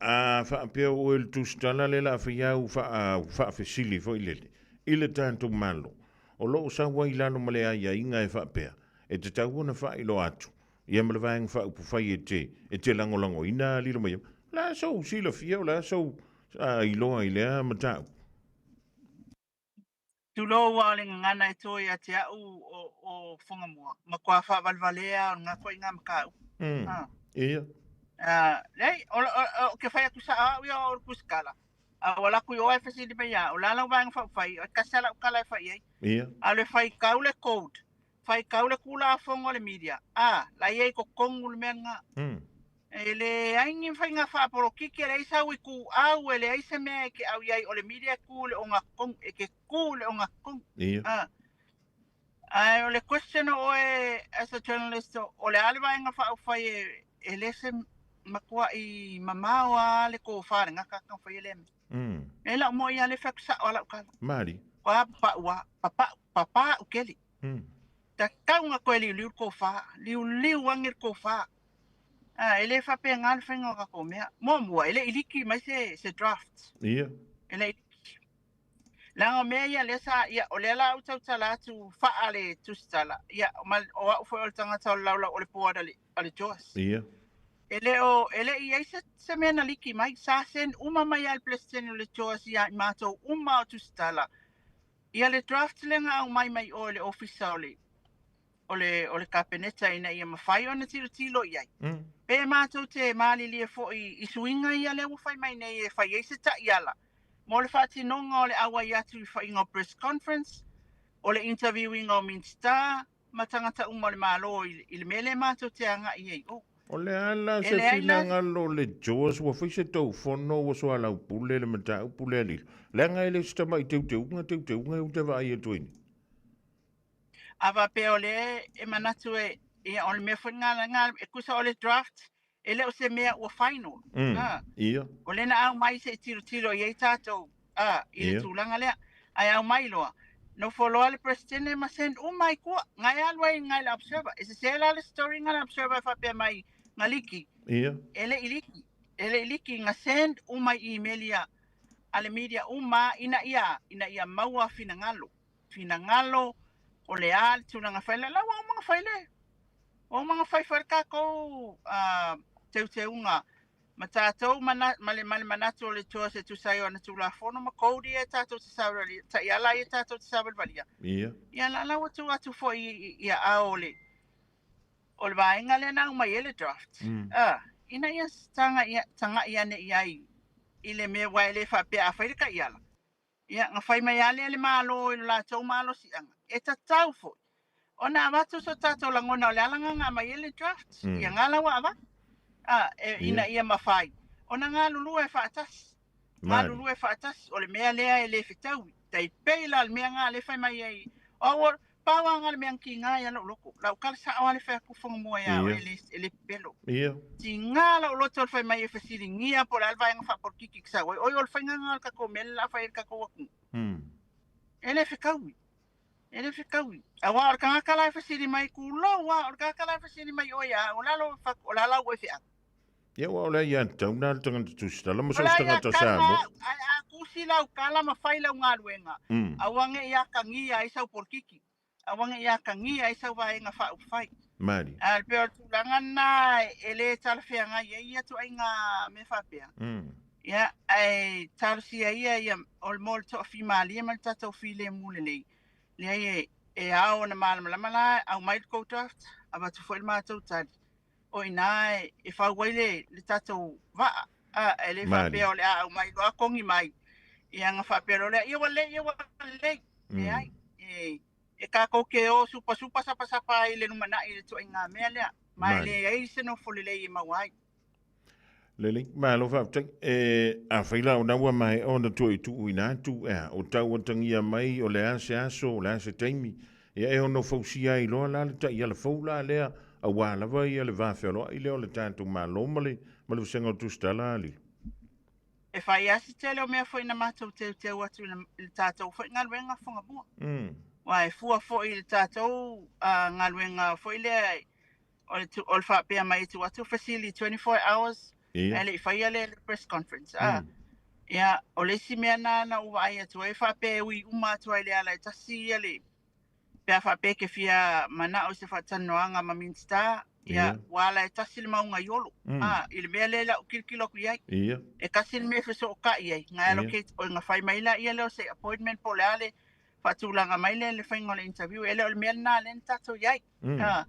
A faapea o oe le tusitala lea la fai au faafesili foi lele i le tatou Malo, o lo o sau ai i lalo ma le aiaiga e faapea, e tatau ona faailoa atu ia ma le Vaega Faaupufai e te, e te lagolagoina lilo mai ava. O le a sou silafia, o le a sou iloa i lea mataupu? Tulou a o le gagana e to ia te a'u o, o Whangamua. Matua faavalevalea o lena ituaiga mataupu. Mm. Ia. Leai, o, o, o, ke fai atu sa'o a'u ia o le tusitala. A ua alu atu i o ae fesili mai ia a'u, o le a lau vaega faaupufai, e tasi lava la'u tala e fai i ai. Ia. A o le faitau le code, faitau le Tulafono a le media, a, la e i ai i totonu le mea lena. E leai ni faiga faapolokiki, e leai sau ituau, e leai se mea e te au i ai, o le media e tu i le ogatotonu, e te tu i le ogatotonu. Ia. A. Ae o le question o oe as a journalist, o le a le vaega faaupufai e, e le se matua'i mamao lava le tofa a le gata taumafai e lea mea. E lau mo'i lava le fai atu sa'o lava lau tala. Malie. Ua papa'u lava, papa'u, papa'u tele. Tatau ona toe liuliu le tofa, liuliu ane le tofa. A, e le faapena le faiga o tatou mea. Muamua, e le i liki mai se, se draft. Ia. E le i liki. Leaga o mea ia lea sa, ia, o lea la ou tautala atu faa le tusitala, ia, ma, o au foi o le tagata o le laulau o le board a le, a le JOS. Ia. E le o, e le i i ai se, se mea na liki mai. Sa send uma mai lava e le Peresetene o le JOS ia i matou uma o tusitala. Ia le draft lea na aumai mai o i le ofisa o le, o le, o le Kapeneta ina ia mafai ona tilotilo i ai. Pe matou te malilie foi i suiga ia lea ua fai mai nei e fai ai se taiala mo le faatinoga o le auai atu i faiga o press conference, o le interview-ina o Minisita ma tagata uma o le Malo i, i le mea lea matou te agai ai o. O le a la E se leai la finagalo o le Joas ua fai se tou fono ua soalaupule le mataupu lea lilo. Leaga e le o se tamai teuteuga, teuteuga e ou te vaai atu ai nei. A faapea o lea e manatu e, ia o le mea foi lena, lena e tusa o le draft, e le o se mea ua final. A, Ia. o lea na aumai se i tilotilo i ai tatou, a, i le Ia. tulaga lea. Ae aumai loa, nofo loa le Peresetene ma send uma i tua. Ngai alu ai ngai le Observer. E sese la le story nga le Observer e faapea mai nga liki. Ia. E le i liki. E le i liki nga send uma i email ia a le media uma ina ia, ina ia maua finagalo. Finagalo, o le a le tulaga fai le, la ua uma ona fai le, ua uma ona fai foi le tatou teuteuga ma tatou mana, ma le, ma le manatu o le Atua se tusa ai o ana Tulafono ma code ia e tatou te saolealia, taiala ia tatou te saovalivalia. Ia. Ia la la ua tuu atu foi i, i aao o le, o le vaega lea na aumai ai le draft. Ina ia tagai, tagai ane i ai i le mea aua e le faapea a fai le taiala, Ia, na fai mai lava lea e le Malo i lo latou malosiaga, e tatau foi ona avatu so tatou lagona o le ala lena na aumai ai le draft. Ia nga la ua avatu, a, e, ina ia mafai ona galulue faatasi. Galulue faatasi, o le mea lea e le fetaui. Tai pei la le mea nga lea e fai mai ai, o ua, pau lava nga le mea na tiga ai lou loto. Lau tala sao lava le fai atu Whangamua ia oe, e le pepelo. Tiga lou loto le fai mai e fesiligia po o le a le vaega faapolokiki ke sau ai. Oi, o le faiga lena o le tatou mea le la fai ai le tatou atunuu. E le fetaui. E le fetaui. Auā o le tagata la e fesili mai tulou a, o le tagata la e fesili mai oe ia au, o le a lou o le a lau oe feau? Ia aua o le aiatatau lena a le tagata tusitala ma O so o le se tagata aiatatau Samoa. lena, ae a tusi lau tala ma fai lau galuega, aua ne i atagia ai sau polokiki, aua ne i atagia ai sau vaega faaupufai. Malie. Ae pei o le tulaga lena e le talafeagai ai ia ituaiga mea faapea. Ia, ae talosia ia ia o le mo le toafimalie ma le tatou filemu lelei. Leai e, e ao ona malamalama la, aumai le tou draft, avatu foi le matou tali. O i ina e, e fau ai le, le tatou vaa. A, e le faapea o le a aumai loa togi mai. Ia ona faapea loa lea, ia ua lelei, ia ua lelei. Leai, e, e tatou te o supasupa sapasapa ai i le lumanai i le ituaiga mea lea. Ma e leai se nofo lelei e maua ai. Lelei, malo faafetai. E, afai la ona ua maea ona toe tuuina atu, ea, o tau atagia mai o le a se aso, o le a se taimi, ia e ono fausia ai loa la le taiala fou la lea, auā lava ia le va feoloai lea o le tatou Malo ma le, ma le Vasega o Tusitala, Lilo. E fai lava si tele o mea foi na matou teuteu atu i le, i le tatou foi galuega Fugamua. Aua e fua foi i le tatou galuega foi lea o le, o le faapea mai e tuu atu fesili 24 hours ae le i faia le press conference. Ah. Ia, o le isi mea na na ou vaai atu ai faapea e ui uma atu ai le ala e tasi ia le pe a faapea e te fia manao i se faatalanoaga ma Minisita, ia, ua ala e tasi le mauga i Olo. Ah, i le mea lea la ou tilotilo atu i ai. E tasi le mea e fesootai ai, na allocate, oi na fai mai laia lea o se appointment po o le a le faatulaga mai lea i le faiga o le interview. E le o le mea lena lea na tatou i ai. Ah,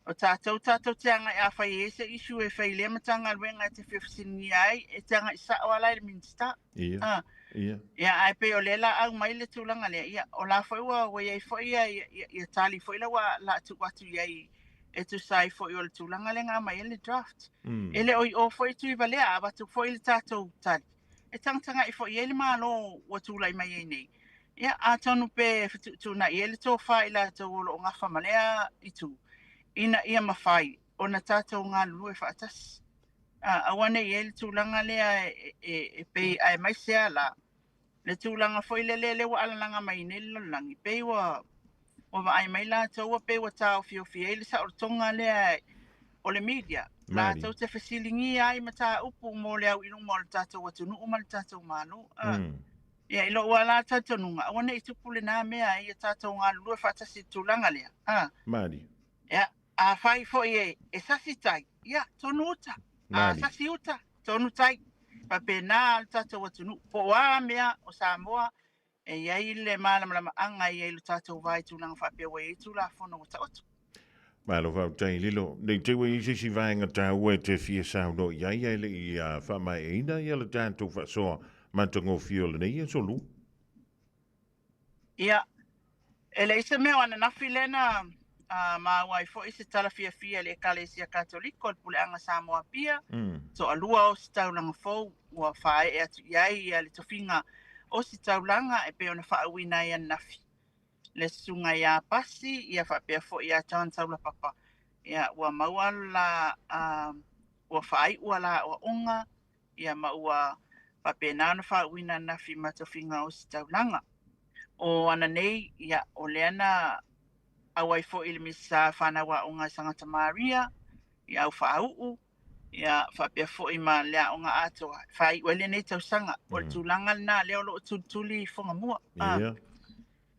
o tatou tatou te agai afai e i ai se issue e fai i lea Matagaluega e te fia fesiligia ai, e te agai sao lava la i le Minisita. Ia. Ia. Ia, ae pei o lea la aumai le tulaga lea, ia, o la foi ua, ua i ai foi ia, ia, ia tali foi la ua la tuu atu i ai e tusa ai foi o le tulaga lea na aumai ai le draft. E le o i o foi Tuivalea, a avatu foi le tatou tali, e tagatagai foi i ai le Malo ua tulai mai ai nei. Ia, atonu pe fetuutuunai ai le tofa i latou o lo o gafa ma lea itu, ina ia mafai ona tatou galulue faatasi. A, aua ne i i ai le tulaga lea e, e, e pei aemaise lava la, le tulaga foi lele lea ua alalaga mai nei le lalolagi, pei ua, ua vaai mai latou ua pei ua taofiofi ai le saolotoga lea o le media, latou te fesiligia ai mataupu mo le au i luma o le tatou atunuu ma le tatou Malo. A, Ia, i lou lava la talitonuga, aua ne i tupu lena mea, ia tatou galulue faatasi i le tulaga lea. A. Malie. Ia, afai foi e, e sasi tai, ia, tonu uta. A sasi uta, tonu tai. Faapena le tatou atunuu. Po o a mea o Samoa, e i ai le malamalamaaga e i ai lo tatou va i tulaga faapea ua i ai Tulafono ua taoto. Malo faafetai Lilo. Nei te ua i ai se isi vaega taua e te fia saunoa i ai ae le i faamaeaina ia le tatou faasoa matagofie o lenei aso Lua. Ia, e leai se mea o ananafi lea na maua ai foi se tala fiafia i le Ekalesia Katoliko i le Puleaga Samoa Apia, toalua o Ositaulaga fou ua faaee atu i ai le tofiga Ositaulaga e pei ona faauuina ai ananafi. Le susuga ia Pasi, ia faapea foi ia John Taulapapa, ia ua maua la ua faaiu la aoaoga, ia ma ua faapena ona faauuina ananafi ma tofiga ositaulaga. O ananei, ia, o lea na auai foi le Minisita Fanau Aoga Sagaga Maria, ia au faauu, ia faapea foi ma le aoga atoa, e faaiu ai lenei tausaga. O le tulaga lena lea o lo o tulituli i Fugamua.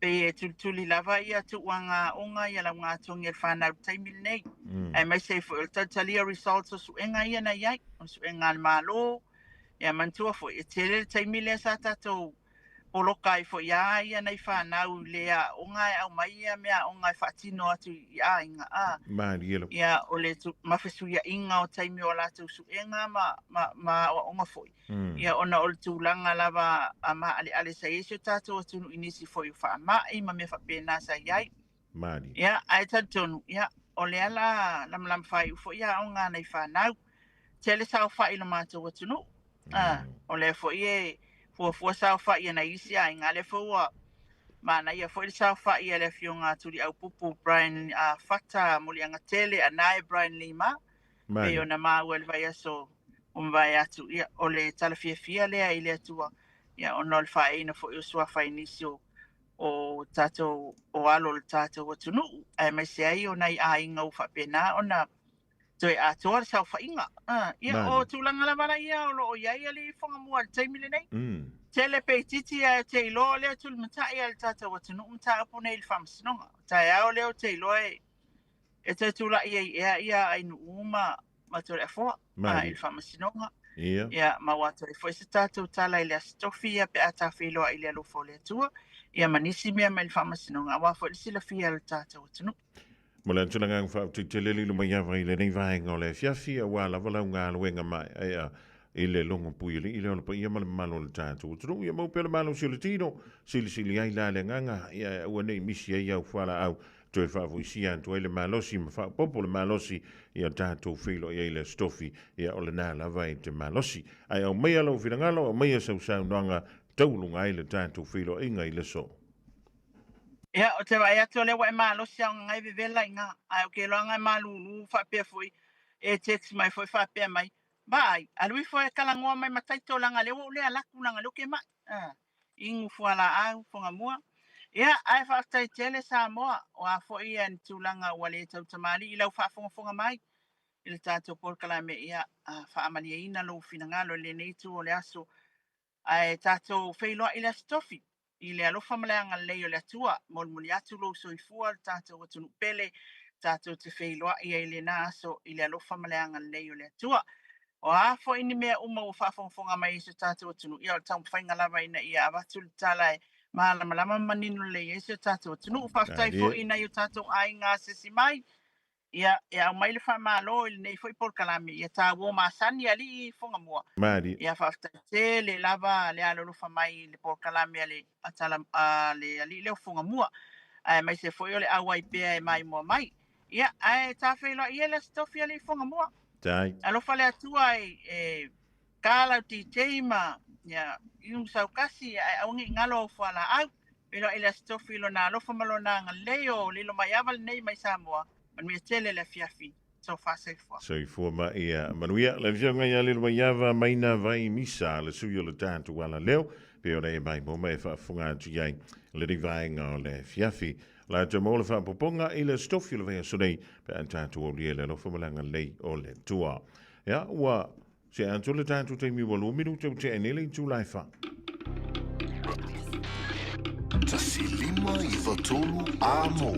Pei e tulituli lava ia tuuaga aoga ia laugatogi a le fanau i le taimi lenei. Aemaise ai foi o le talitalia o results o suega ia na i ai, o suega a le Malo. Ia manatua foi, e tele le taimi lea sa tatou poloka ai foi a ia nai fanau i le aoga e aumai ia meaaoga e faatino atu i aiga. A, Malie lava. ia o le ma fesuiaiga o taimi o a latou suega ma, ma, ma aoaoga foi. Ia ona o le tulaga lava a maaleale sa i ai si o tatou atunuu i nisi foi o faamai ma mea faapena sa i ai. Malie. Ia, ae talitonu, ia, o lea la lamalama faaiu foi aoga a nai fanau. Tele saofai i lo matou atunuu. A, o lea foi e fuafua saofai a nai isi aiga, a lea foi ua manaia foi le saofai a le afioga a Tuliaupupu Brian Fata Muliagatele, Anae Brian Lima, pei ona maua i le vaiaso ua mavae atu, ia, o le tala fiafia lea i le Atua, ia, ona o le faaeeina foi o suafa i nisi o, o tatou o alo o le tatou atunuu, aemaise ai o nai aiga ua faapena ona toe atoa le saofaiga. Ia, o tulaga lava laia o lo o i ai alii Fagamua i le taimi lenei. Tele pe itiiti ae ou te iloa o lea e tulimatai lava i le tatou atunuu mataupu nei i le Faamasinoga. O taeao lea ou te iloa e toe tulai ai ea ia Ainuu ma Toleafoa i le Faamasinoga. Ia, ma ua atoa ai foi se tatou tala i le Aso Tofi ia pe a tafeiloai i le alofa o le Atua, ia ma nisi mea mai le Faamasinoga aua foi le silafia e le tatou atunuu. Mo le atu le agaga faafetai tele lilo mai ava i lenei vaega o le afiafi, aua lava lau galuega maeaea i le logo puialii lea o le paia ma le mamalu o le tatou atunuu. Ia maua pea le malosi o le tino, silisili ai la le agaga, ia e aua ne i misi ai au fualaau, toe faafoisia atu ai le malosi ma faaopoopo le malosi ia tatou feiloai ai i le Aso Tofi, ia o lena lava e te malosi. Ae aumaia lou finagalo, aumaia sau saunoaga taualuga ai le tatou feiloaiga i le aso. Ia, ou te vaai atu o lea ua e malosi a o gagai vevela i ina. Ae ou te iloa e malulu faapea foi, e text mai foi faapea mai, Vaai, alu ifo e talanoa mai ma Taito leaga lea ua ou le alu atu leaga lea ou te mai. Inu fualaau, Fagamua. Ia, ae faafetai tele Samoa, o a foi ia ni tulaga ua le tautamalii i lau faafogafoga mai i le tatou polokalame, ia, faamalieina lou finagalo i lenei itu o le aso. Ae tatou feiloai i le Aso Tofi, i le alofa ma le agalelei o le Atua, molimoli atu lou soifua le tatou atunuu pele, tatou te feiloai ai i lena aso i le alofa ma le agalelei o le Atua. O a foi ni mea uma ua faafogafoga mai ai si o tatou atunuu, ia o le taumafaiga lava ina ia avatu le tala e malamalama ma manino lelei ai si o tatou atunuu. Faafetai foi i nai o tatou aiga asiasi mai, Ia, e aumai le faamalo i lenei foi polokalame, ia tāuō masani alii Fagamua. Malie. Ia faafetai tele lava le alolofa mai i le polokalame a le, a tala, a le alii lea o Fagamua, aemaise foi o le auai pea e maimoa mai. Ia, ae tafeiloai ia le Aso Tofi alii Fagamua. Tai. Alofa le Atua e, e Ta lau DJ ma ia Inu Saukasi ae aua ne i galo au fualaau. Feiloai le Aso Tofi i lona alofa ma lona agalelei o lilo mai ava lenei mai Samoa. Manuia tele le afiafi. Tofa soifua. Soifua ma ia manuia. Le afioga ia Lilomaiava Maina Vai Misa, le sui o le tatou alaleo, pei ona e maimoa ma e faafofoga atu i ai i lenei vaega o le afiafi. Latou maua le faaopoopoga i le Aso Tofi o le vaiaso nei, pe a tatou aulia i le alofa ma le agalelei o le Atua. Ia, ua Se atu le tatou taimi ua 2 minute ua tea nei le itula e 4. 1 5 9 3 Amo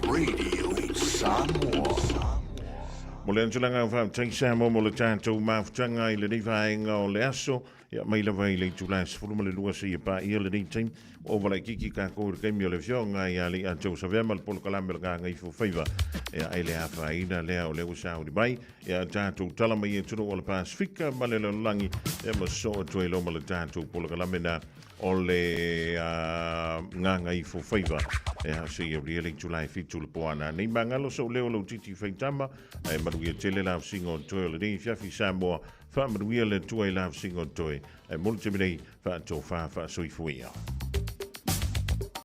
Radio Samoa. Mo le antulaga o faafetai Samoa mo le tatou mafutaga i lenei vaega o le aso. Ia mai lava i le itula e 12 seia paia lenei taimi. Ua ova laitiiti tatou i le taimi o le afioga ia Leiatou Savea ma le polokalame o le Gagaifo Faiva. Ia e le afaina lea o lea ua sauni mai. Ia tatou tala mai i atunuu o le Pasifika ma le lalolagi ia ma sosoo atu ai loa ma le tatou polokalame na o le Gagaifo Faiva. Ia seia aulia le itula e 7 le po a nanei. Magalo sou leo lau titi faitama ae manuia tele la ausiga o toe o lenei afiafi Samoa. Faamanuia le Atua i la ausiga o toe. Ae mo le taimi nei, faatofa faasoifua ia.